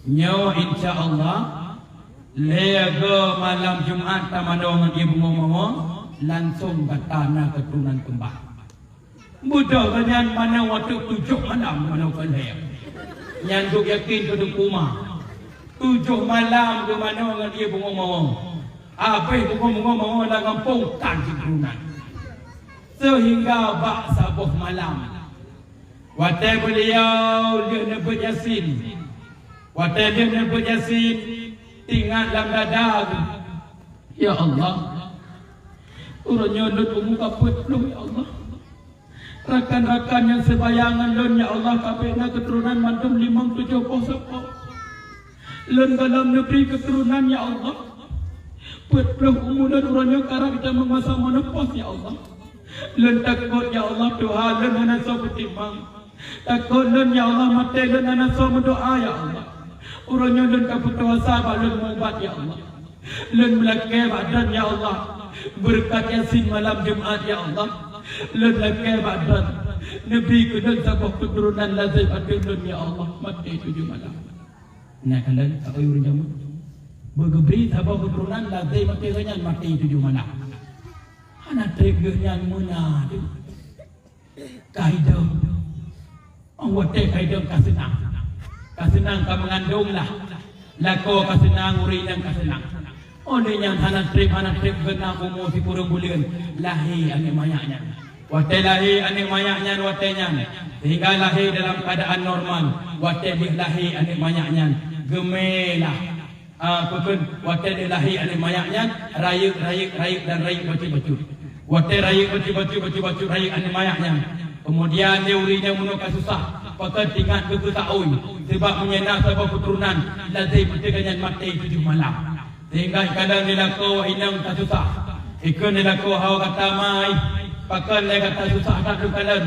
Nyoe insya Allah lhée goe malam Jumat tamanoe ngon ié bungong mawö, langsong gata na keuturonan keumbang. Beudôh nyan manoe watée tujoh malam manoe keu lhée. Nyan duek yakin keu Teungku Umar. Tujoh malam geumanoe ngon ié bungong mawö. Abéh bungong-bungong mawö lam gampông tan jikeunan. Seuhingga bak saboh malam, watée beuliau lheueh neubeuet Yasin, watée lheueh neubeuet Yasin, teuingat lam dada geuh, "Ya Allah, uroe nyoe lôn umu ka peuet ploh, ya Allah." Rakan-rakan nyang seubayang ngon lôn, ya Allah, ka bék na keuturonan mandum limong tujoh boh sapo. Lôn gohlom neubri keuturonan, ya Allah. Peuet ploh umu lôn uroe nyoe karab itamong masa menopause, ya Allah. Lôn takot, ya Allah, tuha lôn hana soe peutimang. Takot lôn, ya Allah, maté lôn hana soe meudoa, ya Allah. Uroe nyoe lôn ka putôh asa bak lôn meuubat, ya Allah. Lôn meulakée bak Droen, ya Allah, beureukat Yasin malam Jumat, ya Allah. Lôn lakée bak Droen, neubri keu lôn saboh keuturonan lazem ateueh lôn, ya Allah, maté tujoh malam. Nah, kalon, ka ureuëng jameun. Beugeubri saboh keuturonan lazem ateueh geuhnyan maté tujoh malam. Hana treb geuhnyan meuna deuh. Ka hidong. Oh, watée ka hidong ka seunang. Ka seunang ka meungandong lah. Lakoe ka seunang, ureuëng inong ka seunang. Oh lheueh nyan hana treb, hana treb geuhnyan umu sikureueng buleuen, lahé aneuëk manyak nyan. Watée lahé aneuëk manyak nyan watée nyan, sehingga lahé dalam keuadaan normal. Watée lheueh lahé aneuëk manyak nyan, geumé lah. Ah, peukon, watée lheueh lahé aneuëk manyak nyan, rayeuk, rayeuk, rayeuk dan rayeuk bacut-bacut. Watée rayeuk bacut-bacut, bacut-bacut rayeuk aneuëk manyak nyan. Keumudian lé ureuëng nyang meunoe ka susah, pakon teuingat keu keusaôi, sabab meunyoe na saboh keuturonan, lazem ateueh geuhnyan maté tujoh malam. Sehingga ikalon lé lakoe inong ka susah. Ikheun lé lakoe, "Hawa gata mai, Pakon lé gata susah that lôn kalon?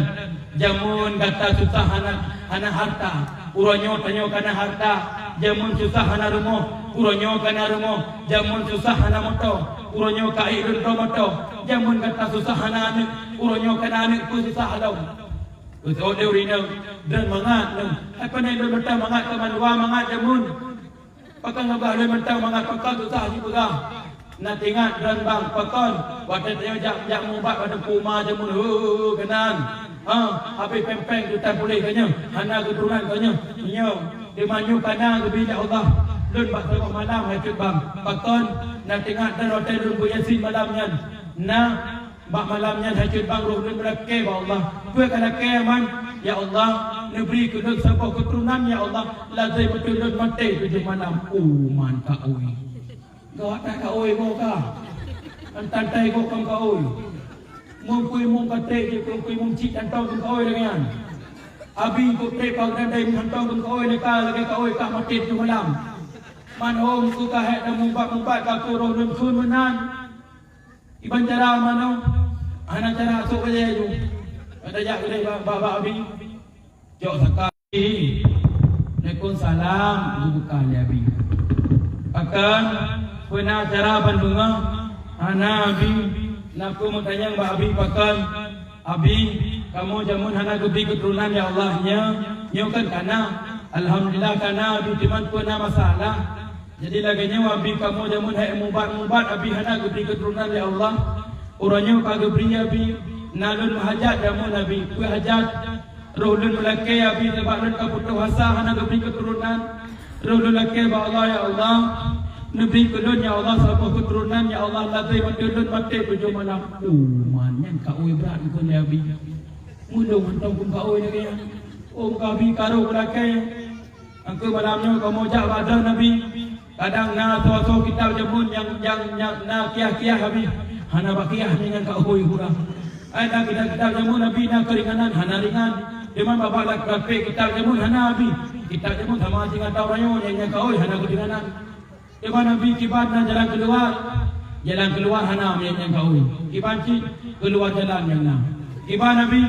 Jameun gata susah hana, hana hareuta, uroe nyoe tanyoe kana hareuta. Jameun susah hana rumoh, uroe nyoe kana rumoh. Jameun susah hana moto, uroe nyoe ka ék lôn droe moto. Jameun gata susah hana aneuk, uroe nyoe kana aneuk, peue susah lom. Beutôi lé ureueng inong, dan mangat nyoe. Hai panai lôn mantong mangat keu mandua mangat jameun. Pakon gabah lé mantong mangat pakon susah jipeugah. Na teuingat droen bang pakon, watèe tanyoe jak, jak mubat bak teungku ma jameun, heu, keunan. Ha, habéh péng-péng tu tan puléh ka nyoe, hana geuturonan ka nyoe. Nyoe, teuma nyoe kana geubri lé Allah. Lôn bak saboh malam hai cut bang. Pakon, na teuingat droen watèe lôn beuet Yasin malam nyan. Na Bak malam nyan hai cut bang roh lôn meulakèe bak Allah. Peue ka lakèe, Aman? Ya Allah, neubri keu lôn saboh keuturonan, ya Allah, lazem beutôi lôn maté tujoh malam. Oh, man ka oi. Gawat that ka oi goe ka. Antan tai goe kon ka oi. Meungkui mung ka trép jih, meungkui mung cit hantong kon ka oi lagèe nyan. Abi kok trép ka geudandai mung hantong kon ka oi lé ka lagèe ka oi ka maté tujoh malam. Man hom keu ka hék dan mubat-mubat ka keu roh lôn kheun meunan. Kiban cara manoe? Hana cara sôk bajèe ju. Ka tajak keudeh bak, bak, bak abi. Cok saka. Waalaikumsalam, geubuka lé abi. Pakon, peue na cara ban beungoh? Hana abi. Na peue meutanyong bak abi pakon? Abi, kamoe jameun hana geubri keuturonan ya Allah, nyoe, nyoe kan kana. Alhamdulillah kana abi, cuman peue na masalah. Jadi lagèe nyoe abi, kamoe jameun hai mubat-mubat abi hana geubri keuturonan lé Allah. Uroe nyoe ka geubri abi, na lôn meuhajat jameun abi. Peue hajat? Roh lôn meulakèe abi, sabab lôn ka putôh asa hana geubri keuturonan. Roh lôn lakèe bak Allah, ya Allah, neubri keu lôn ya Allah saboh keuturonan ya Allah, lazem beutôi lôn maté tujoh malam. Oh, man nyan ka oi brat keu abi. Meulôn mantong pun ka oi lagèe nyan. Oh, ka abi ka rôh lakèe. Angkeu malam nyoe kamoe jak bak droen abi. Kadang na soe-soe kitab jameun nyang, nyang, nyang na kiah-kiah abi. Hana bak kiah nyan ka oi hura. Ai na kitab-kitab jameun abi na keuringanan, hana ringan. Teuma bak, bak lapék kitab jameun hana abi. Kitab jameun sama cit ngon ata uroe nyoe nyang, nyang ka oi hana keuringanan. Teuma abi kiban na jalan keuluwa. Jalan keuluwa hana nyang, nyang ka oi. Kiban cit keuluwa jalan nyang na. Kiban abi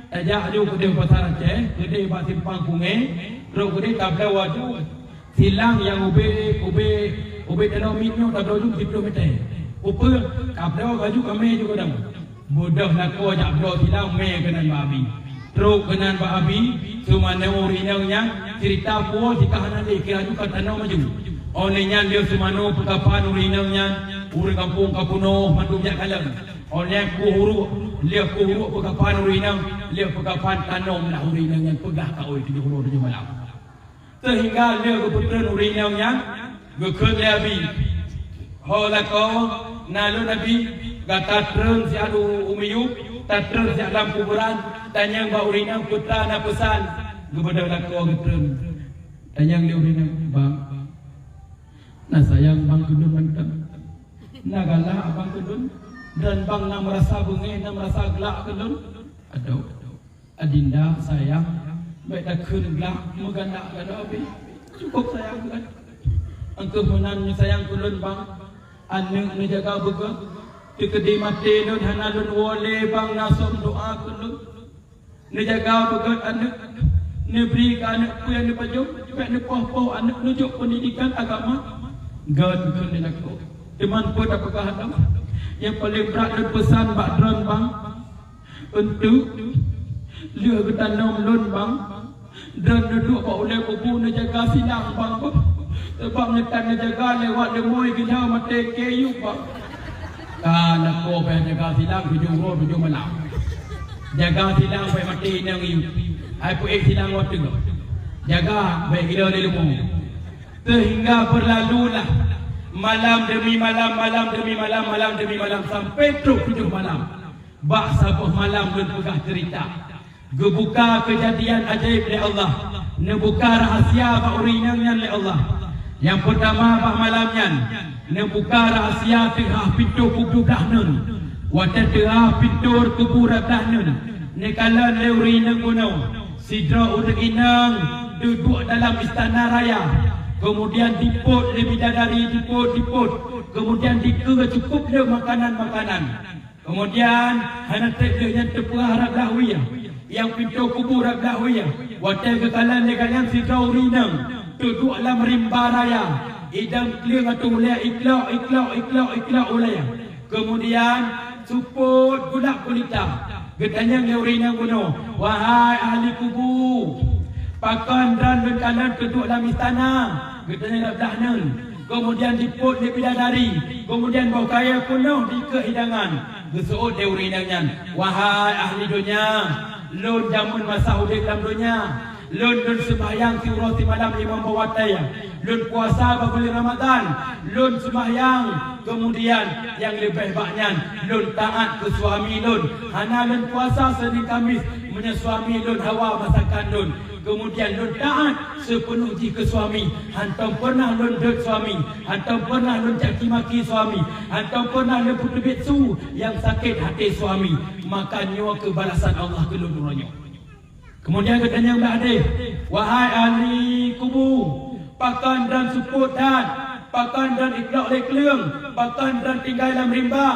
tajak aju keudeh pasar Aceh, keudeh bak simpang Kungé, trok keudeh tabloe aju. Silang nyang ubé, ubé, ubé tanoh miet nyoe tabloe ju siploh mètè. Upeue, tabloe baju kamé ju kadang. Beudôh lakoe jak bloe silang mè keunan bak abi. Trok keunan bak abi, seumanoe ureueng inong nyan, cerita puwoe jika hana lé keu aju ka tanoh maju. Óh lheueh nyan lheueh seumanoe peukapan ureueng inong nyan, ureueng gampông ka peunoh mandum jak kalon. Óh lheueh kueh uruek, lheueh kueh uruek peukapan ureueng inong, lheueh peukapan tanoh meulah ureueng inong nyan peugah ka oi tujoh uroe tujoh malam. Seuhingga lheueh geupeutreun ureueng inong nyan, geukheun lé abi, "Ho lakoe, na lôn abi, gata treun siat u, u miyueb, tatreun siat lam kuburan, tanyong bak ureueng inong peue teuma na peusan." Geubeudôh lakoe geutreun. Tanyong lé ureueng inong, "Bang, na sayang bang keu lôn mantong? Na galak abang keu lôn? Dan bang na meurasa beungéh, na meurasa glak keu lôn?" "Adoe." "Adinda sayang, bèk takheun glak, meugandak gata pih. Cukôp sayang keu gata." "Angkeuh meunan meusayang keu lôn bang, aneuk neujaga beugèt. Teukeudi maté lôn hana lôn woe lé bang, na sôm doa keu lôn. Neujaga beugèt aneuk, neubri keu aneuk peue nyang neupajoh, bèk neupoh-poh aneuk neujok peundidikan agama." Gèt kheun lé lakoe. Teuma peue tapeugah lom? Nyang paleng brat lôn peusan bak droen bang, Eunteuk lheueh geutanom lôn bang, dan neuduek bak ulèe kubu neujaga silang bang, sabab neutan neujaga lewat leumoi geuhnyoe maté keu yub bang. Ka lakoe bèk jaga silang tujoh uroe tujoh malam. Jaga silang bèk maté inong yub. Hai peuék silang watèe. Jaga bèk gila lé leumoi. Sehingga berlalulah malam demi malam, malam demi malam, malam demi malam sampai trok tujoh malam. Bak saboh malam lôn peugah ceurita. Geubuka keujadian ajaéb lé Allah, neubuka rahsia bak ureueng inong nyan lé Allah. Nyang peurtama bak malam nyan, neubuka rahsia teuhah pintoe kubu blah nön. Watèe teuhah pintoe kubu blah nön, neukalon lé ureueng inong bunoe, sidroe ureueng inong duduek dalam istana raya. Keumudian dipôt lé bidadari, dipôt, dipôt. Keumudian dikeue cukôp lé makanan-makanan. Keumudian, hana treb lheueh nyan teupeugah rab blah wie, nyang pintoe kubu rab blah wie. Watée geukalon lé gobnyan sidroe ureuëng inong teuduek lam rimba raya, idong kleueng ateueh ulée iklok, iklok, iklok, iklok ulée. Keumudian, seupôt gulak gulita. Geutanyong lé ureuëng inong bunoe, "Wahai ahli kubu, pakon droeneuh lôn kalon teuduek lam istana?" Geutanyong rab blah nyan. Keumudian jipôt lé bidadari, keumudian boh kayée peunoh dikeue hidangan. Geuseuôt lé ureuëng inong nyan, "Wahai ahli donya, lôn jameun masa udeb lam donya, lôn, lôn seumahyang siuroe simalam limong boh watée, lôn puasa bak buleuen Ramadhan, lôn seumahyang, keumudian nyang leubeh bak nyan, lôn taát keu suami lôn, hana lôn puasa Senin Kamis meunyoe suami lôn hawa masakan lôn." Keumudian lôn taát sipeunoh jih keu suami, hantom peureunah lôn deuet suami, hantom peureunah lôn caci maki suami, hantom peureunah lôn peuteubiet su nyang sakét até suami. Maka nyoe keuh balasan Allah keu lôn uroe nyoe. Keumudian geutanyong bak hadeh, "Wahai ahli kubu, pakon droeneuh seupôt that? Pakon droeneuh iklok lé kleueng? Pakon droeneuh tinggai lam rimba?"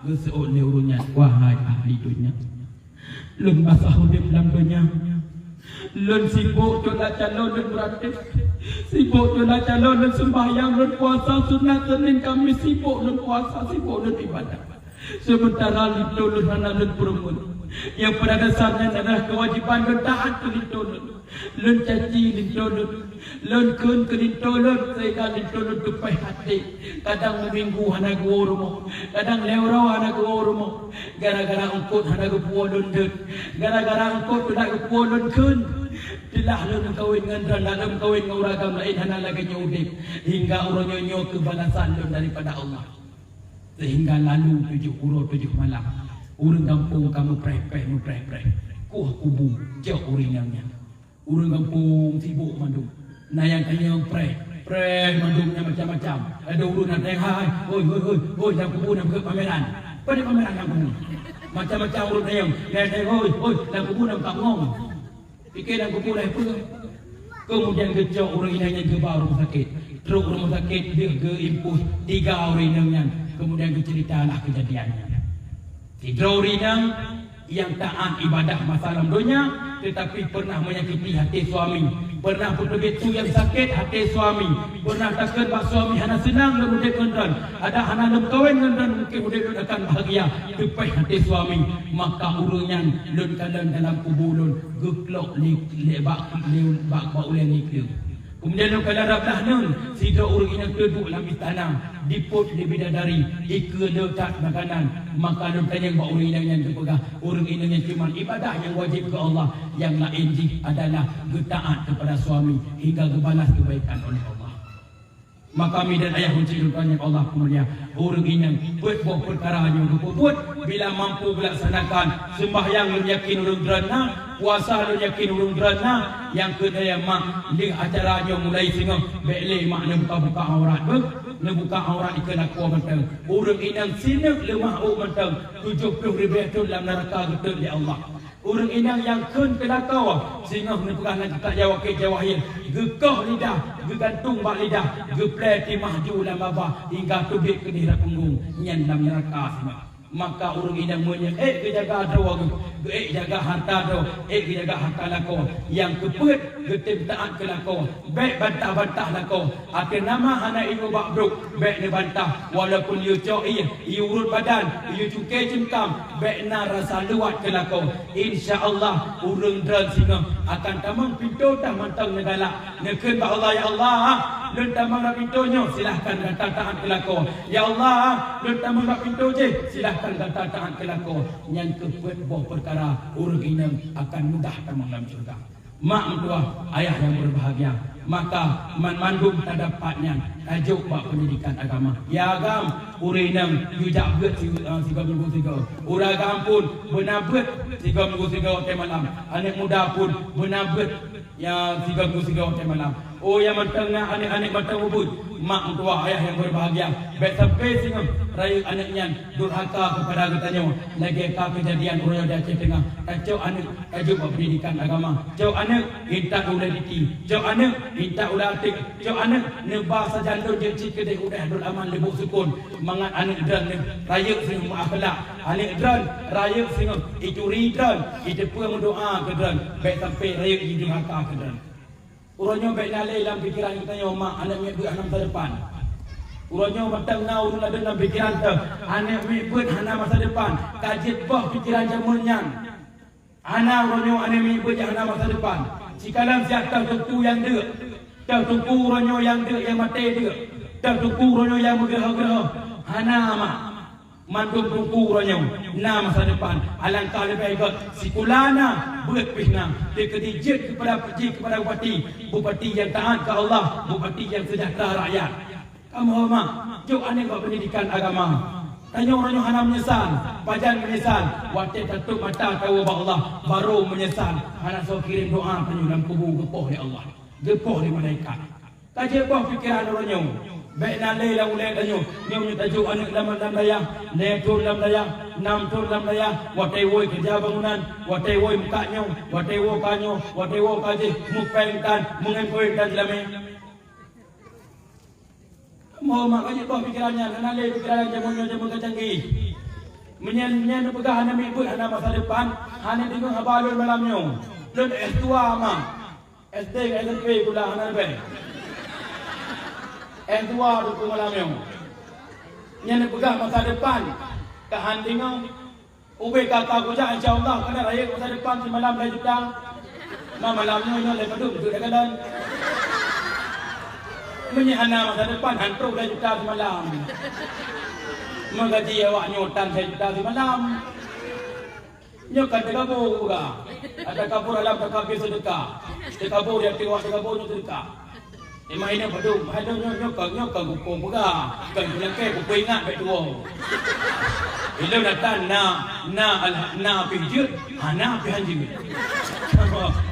Geuseuôt lé ureuëng nyan, "Wahai ahli donya, lôn masa udeb lam donya, lôn sibok cok lam calon lôn meuratéb, sibok cok lam calon lôn seumbahyang, lôn puasa sunat Senin Kamis, sibok lôn puasa, sibok lôn ibadah. Seumeuntara linto lôn hana lôn peurumoh. Nyang pada dasar nyan adalah keuwajéban lôn taát keu linto lôn. Lôn caci linto lôn, lôn kheun keu linto lôn, sehingga linto lôn teupeh até. Kadang meuminggu hana geuwoe rumoh, kadang lhée uroe hana geuwoe rumoh. Gara-gara eungkôt hana geupuwoe lôn deuet, gara-gara eungkôt teulat geupuwoe lôn kheun. Teulah lôn meukawen ngon droeneuh, lôn meukawen ngon ureuëng agam laén, hana lagée nyoe udeb. Hingga uroe nyoe, nyoe keuh balasan lôn daripada Allah." Sehingga lalu tujoh uroe tujoh malam, ureuëng gampông ka meupreh-preh, meupreh-preh, kueh kubu, jok ureuëng inong nyan. Ureuëng gampông sibok mandum. Na nyang tanyong preh, preh mandum nyan macam-macam. Ada ureuëng na tanyong, "Hai, hoi, hoi, hoi, hoi, lam kubu na beuet pameran." Pada pameran lam kubu. Macam-macam ureuëng tanyong, na tanyong, "Hoi, hoi, lam kubu na beuet ngong." Pike lam kubu laén peue. Keumudian geucok ureuëng inong nyan geuba u rumoh sakét. Trok u rumoh sakét, deuh geuimpus tiga ureuëng inong nyan. Keumudian geuceuritalah keujadian nyan. Sidroe ureuëng inong nyang taát ibadah masa lam donya, teutapi peureunah meunyakiti até suami, peureunah peuteubiet su nyang sakét até suami, peureunah takheun bak suami hana seunang lôn udeb ngon droen, adak hana lôn kawen ngon droen mungken udeb lôn akan bahagia, teupeh até suami. Maka ureuëng nyan lôn kalon dalam kubu lôn geuklok lé, lé bak, lé bak, bak ulée lé kleueng. Keumudian lôn kalon rab blah nyan, sidroe ureuëng inong teuduek lam istana, dipôt lé bidadari, ikeue le that makanan. Maka lôn tanyong bak ureuëng inong nyan geupeugah, ureuëng inong nyan cuma ibadah nyang wajéb keu Allah, nyang laén jih adalah geutaát keupada suami hingga geubalas keubaikan oleh Allah. Maka mi dan ayah, hana lôn tanyong Allah keumuliaan, ureuëng inong peuet boh peukara nyoe geupeubuet, bila mampu geulaksanakan, seumbahyang lôn yakin ureuëng droen na, puasa lôn yakin ureuëng droen na, nyang keu daya mak, lheueh acara nyoe mulai singoh, bék lé mak neubuka-buka aurat beuh, neubuka aurat ikeue lakoe mantong. Ureuëng inong sineuk leumah ôk mantong, tujoh ploh ribée thon lam neuraka geutot lé Allah. Ureuëng inong nyang kheun keu lakoe, singoh neupeugah lam kitab Jawahir, Jawahir, geukoh lidah, geugantung bak lidah, geuplée timah ju lam babah, hingga teubiet keudeh rot punggong, nyan lam neuraka singoh. Maka ureuëng inong meunyoe ék geujaga droe geuh, geuék jaga hareuta droe, ék geujaga hareuta lakoe, nyang keupeuet geutem taát keu lakoe, bék bantah-bantah lakoe. Ateueh nama hana iyue bak brok, bék neubantah, walaupun iyue cok ié, iyue urot badan, iyue cuke ceungkam, bék na rasa luwat keu lakoe. Insya Allah, ureuëng droen singoh akan tamong pintoe tah mantong neugalak. Neukheun bak Allah, "Ya Allah, lôn tamong bak pintoe nyoe, silahkan gata taát keu lakoe. Ya Allah, lôn tamong bak pintoe jéh, silahkan gata taát keu lakoe." Nyan keuh peuet boh peukara ureuëng inong akan mudah tamong lam syeuruga. Mak meutuah, ayah nyang berbahagia, maka man-, mandum tadapat nyan tajok bak pendidikan agama. Ya agam, ureuëng inong yue jak beuet si-, eh, sigoe minggu sigoe. Ureuëng agam pun beuna beuet sigoe minggu sigoe watée malam. Aneuëk muda pun beuna beuet, ya, sigoe minggu sigoe watée malam. Oh, nyang mantong na aneuk-aneuk mantong ubit, mak meutuwah, ayah nyang berbahagia, bék sampai singoh rayeuk aneuk nyan durhaka keupada geutanyoe lagée ka keujadian uroe nyoe di Aceh Teungoh. Tacok aneuk tajok bak pendidikan agama, cok aneuk intat ulée diti, cok aneuk intat ulée ateuk, cok aneuk neuba sajan lôn jeuet cit keudeh udeh Abdul Aman Lubuk Sukon, mangat aneuk droeneuh rayeuk singoh meuakhlak, aneuk droeneuh rayeuk singoh ituri droeneuh, iteupeue meudoa keu droeneuh, bék sampai rayeuk jidurhaka keu droeneuh. Uroe nyoe bék na lé lam pikeran geutanyoe mak aneuk miet beuet hana masa depan. Uroe nyoe mantong na ureuëng ladôm lam pikeran teuh aneuk miet beuet hana masa depan, ka jeuet boh pikeran jameun nyan. Hana uroe nyoe aneuk miet beuet hana masa depan. Sikalon siat teuh teungku nyang deuk, teuh teungku uroe nyoe nyang deuk nyang maté deuk, teuh teungku uroe nyoe nyang meugeureuh-geureuh hana mak. Mandum teungku uroe nyoe na masa depan. Alangkah leubeh gét sikula na, beuet pih na. Teukeudi jeuet keupada jih keupada bupati, bupati nyang taát keu Allah, bupati nyang seujahteura rakyat. Kamoe mak, jok aneuk bak pendidikan agama. Tanyoe uroe nyoe hana meunyeusal, pajan meunyeusal watée tatôp mata tawoe bak Allah, barô meunyeusal. Hana soe kirém doa tanyoe lam kubu geupoh lé Allah, geupoh lé malaikat. Ka jeuet boh pikeran uroe nyoe. Bék na lé lam ulée tanyoe. Nyoe meunyoe tajok aneuk lam, lam dayah, lhée thon lam dayah, nam thon lam dayah, watée woe keureuja bangunan, watée woe meukat nyoe, watée woe ka nyoe, watée woe ka jih, mupéng tan, meungém kawén tan silamé. Kamoe mak ka jeuet boh pikeran nyan, hana lé pikeran jameun nyoe jameun ka canggih. Meunyan, nyan neupeugah aneuk miet beuet hana masa depan, hana deungoe haba lôn malam nyoe. Lôn S dua mak. S D ngon S M P pula hana leubeh. S dua teungku malam nyoe. Nyan neupeugah masa depan. Ka han deungoe. Ubé ka, ka kujak, insya Allah, kana rayeuk masa depan simalam lhée juta. Ma malam nyoe, nyoe lhée padum teuk dah kalon. Meunyoe hana masa depan, han troh lhée juta simalam. Meugaji awak nyoe tan lhée juta simalam. Nyoe kan teukabô peugah. Ada kabur alam takabir sedekah. Teukabô di ateueh awak teukabô nyoe sedekah. Emang inong padum, hai nyoe, nyoe, nyoe kon, nyoe kon gupông peugah. Kon peulangkée gupông ingat bék tuwoe. Ilôn ata na, na, na pih jeuet, hana pih han jeuet.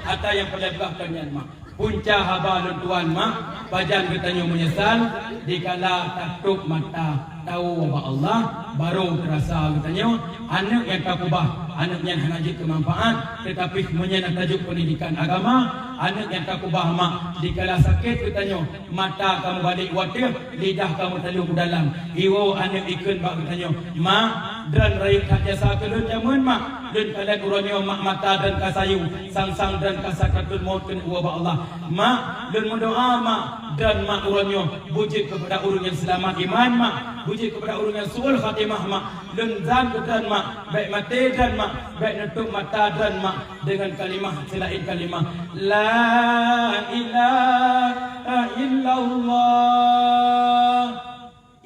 Ata nyang peureulée peugah kon nyan mak. Punca haba lôn tuan mak, pajan geutanyoe meunyeusal, dikala tatôp mata tawoe bak Allah, barô teurasa geutanyoe, aneuk nyang takeubah, aneuk nyan hana jeuet keu manfaat, teutapi meunyoe na tajok peundidikan agama, aneuk nyang takeubah mak, dikala sakét geutanyoe, mata ka meubalek u ateueh, lidah ka meutalong u dalam. Iwoe aneuk ikheun bak geutanyoe, "Mak, droen rayeuk that jasa keu lôn jameun, Mak. Lôn kalon uroe nyoe mak mata droen ka sayu, sang-sang droen ka sakratul maut keuneuk woe bak Allah. Mak, lôn meudoa, Mak, droen mak uroe nyoe beujeuet keupada ureuëng nyang seulamat iman, Mak, beujeuet keupada ureuëng nyang su'ul khatimah, Mak. Lôn zan keu droen, Mak, bék maté droen, Mak, bék neutôp mata droen, Mak, deungon kalimah seulaén kalimah La ilaha illallah."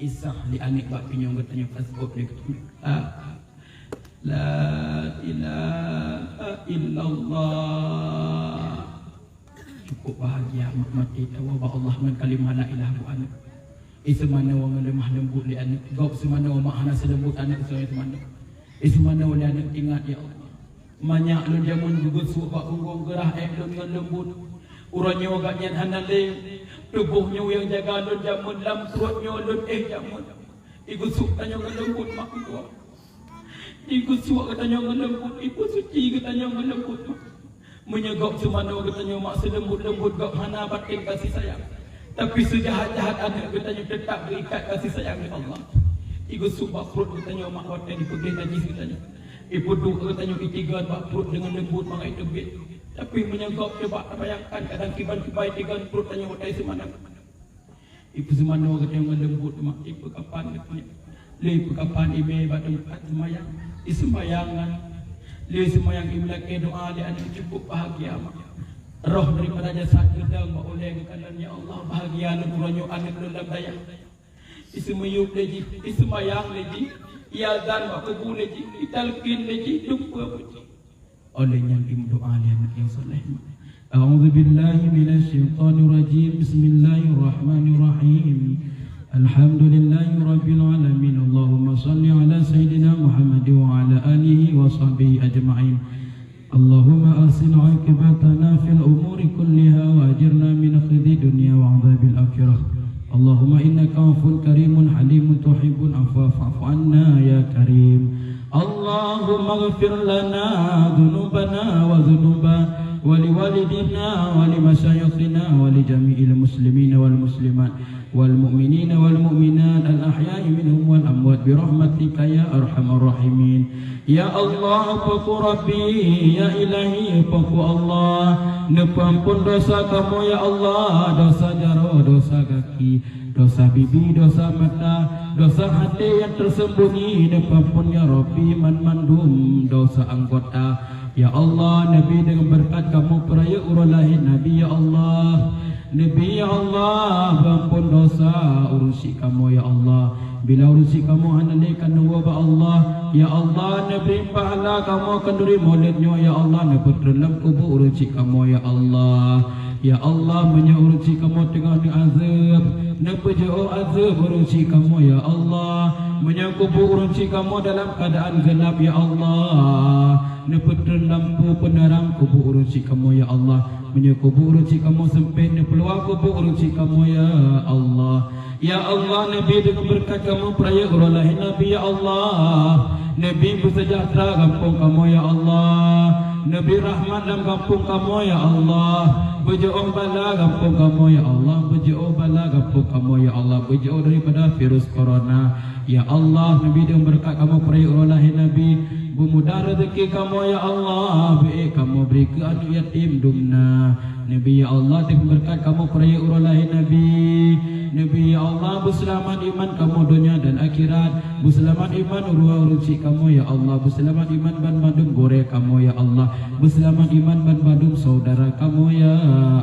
Isah lé aneuk bak pinyueng geutanyoe, ka seubut lé geutanyoe. La, la ilaha illallah. Cukup bahagia mak maté tawoe bak Allah ngon kalimah la ilaha bu aneuk. Iseumanoe ngon leumah leumbut lé aneuk. Gob seumanoe mak hana seuleumbut aneuk soe seumanoe. Iseumanoe lé aneuk ingat, ya Allah. Manyak lôn jameun geugeusuek bak punggong geurah ék lôn ngon leumbut. Uroe nyoe gobnyan hana lé, tuboh nyoe nyang jaga lôn jameun, lam pruet nyoe lôn éh jameun. Igeusuek tanyoe ngon leumbut mak meutuah. Igeusuek geutanyoe ngon leumbut, ipeusuci geutanyoe ngon leumbut mak. Meunyoe gob seumanoe geutanyoe mak seuleumbut-leumbut gob hana batén kasih sayang. Tapi seujahat-jahat aneuk geutanyoe teutap geuikat kasih sayang lé Allah. Igeusuek bak pruet geutanyoe mak watée ipeugléh najis geutanyoe. Ipeuduek geutanyoe itigon bak pruet deungon leumbut mangat iteubiet. Tapi meunyoe gob coba tabayangkan kadang kiban-kiban itigon pruet tanyoe watée seumanoe. Ipeuseumanoe geutanyoe ngon leumbut mak, ipeukapan geutanyoe. Lé peukapan imé bak teumpat seumayang, iseumayang nyan. Lé seumayang imeulakée doá lé aneuk cukup bahagia mak. Roh daripada jasad geudong bak ulée geukalon, ya Allah, bahagia lôn uroe nyoe aneuk lôn lam dayah. Iseumiyueb lé jih, iseumayang lé jih, iazan bak kubu lé jih, italkin lé jih, dumpeue puji. Oleh nyan imeudoá lé aneuk nyang saleh. A'udzubillahi minasyaitonirrajim. Bismillahirrahmanirrahim. Alhamdulillahirabbil alamin. Allahumma shalli ala sayyidina Muhammad wa ala alihi wa sahbihi ajma'in. اللهم أحسن عاقبتنا في الأمور كلها وأجرنا من خزي الدنيا وعذاب الآخرة. اللهم إنك عفو كريم حليم تحب العفو فاعف عنا يا كريم. اللهم اغفر لنا ذنوبنا وذنوب ولوالدينا ولمشايخنا ولجميع المسلمين والمسلمات والمؤمنين والمؤمنات الأحياء منهم والأموات برحمتك يا أرحم الراحمين. Ya Allah, Teungku Rabbi, ya Ilahi, Teungku Allah, neupeuampon dosa kamoe, ya Allah, dosa jaroe, dosa gaki, dosa bibi, dosa mata, dosa até nyang teusembunyi, neupeuampon, ya Rabbi, banmandum dosa anggota. Ya Allah, Nabi, deungon beureukat kamoe peurayeuk uroe lahé Nabi, ya Allah. Nabi, ya Allah, beuampon dosa ureueng syik kamoe, ya Allah. Bila ureueng syik kamoe hana lé ka neuwoe bak Allah, ya Allah, neubri pahala kamoe keuneuri mulod nyoe, ya Allah, neupeutreun lam kubu ureueng syik kamoe, ya Allah. Ya Allah, meunyoe ureueng syik kamoe teungoh neuazeueb, neupeujiôh azeueb ureueng syik kamoe, ya Allah. Meunyoe kubu ureueng syik kamoe dalam keuadaan geulab, ya Allah, neupeutreun lampu peuneurang kubu ureueng syik kamoe, ya Allah. Meunyoe kubu ureueng syik kamoe seumpét, neupeuluwa kubu ureueng syik kamoe, ya Allah. Ya Allah, Nabi, deungon beureukat kamoe peurayeuk uroe lahé Nabi, ya Allah. Nabi, beuseujahteura gampông kamoe, ya Allah. Nabi, rahmat lam gampông kamoe, ya Allah. Beujiôh bala gampông kamoe, ya Allah. Beujiôh bala gampông kamoe, ya Allah. Beujiôh daripada virus corona. Ya Allah, Nabi, deungon beureukat kamoe peurayeuk uroe lahé Nabi, beumudah rezeki kamoe, ya Allah, beu ék kamoe bri keu aneuk yatim dum na. Nabi, ya Allah, deungon beureukat kamoe peurayeuk uroe lahé Nabi. Nabi, ya Allah, beuseulamat iman kamoe donya dan akhirat. Beuseulamat iman ureueng syik kamoe, ya Allah. Beuseulamat iman banmandum gurée kamoe, ya Allah. Beuseulamat iman banmandum syedara kamoe, ya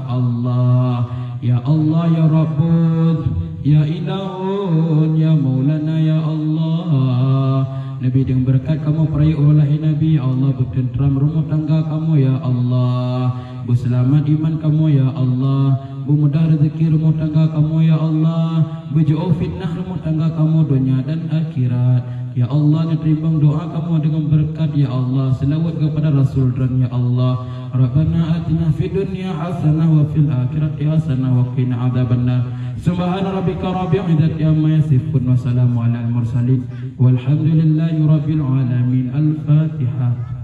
Allah. Ya Allah, ya Rabbun, ya Ilahun, ya Maulana, ya Allah. Nabi, deungon beureukat kamoe peurayeuk uroe lahé Nabi, ya Allah, beuteunteram rumoh tangga kamoe, ya Allah. Beuseulamat iman kamoe, ya Allah. Beumudah rezeki rumoh tangga kamoe, ya Allah. Beujiôh fitnah rumoh tangga kamoe donya dan akhirat. Ya Allah, neuteurimong doa kamoe deungon beureukat, ya Allah. Seulaweuet keupada Rasul droen, ya Allah. Rabbana atina fid dunya hasanah wa fil akhirati hasanah wa qina adzabannar. Subhana rabbika rabbil izzati amma yasifun wa salamun alal mursalin. Walhamdulillahi rabbil alamin. Al-Fatihah.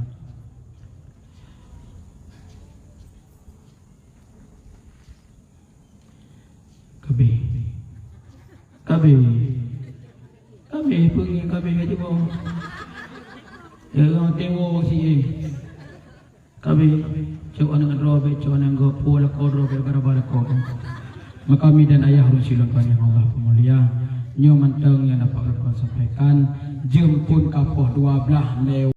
Kabeh. Kabeh. Kabeh, peue ngieng kabeh ka jiboh. Ya, ureueng tewo si eh. Kabeh, cok aneuk droe bèk, cok aneuk gob, po lakoe droe bèk, baraba lakoe. Maka mi dan ayah ureueng syik lôn keu nyang Allah peumulia. Nyoe mantong nyang dapat lôn sampaikan. Jeuem phôn ka poh dua blaih lewat.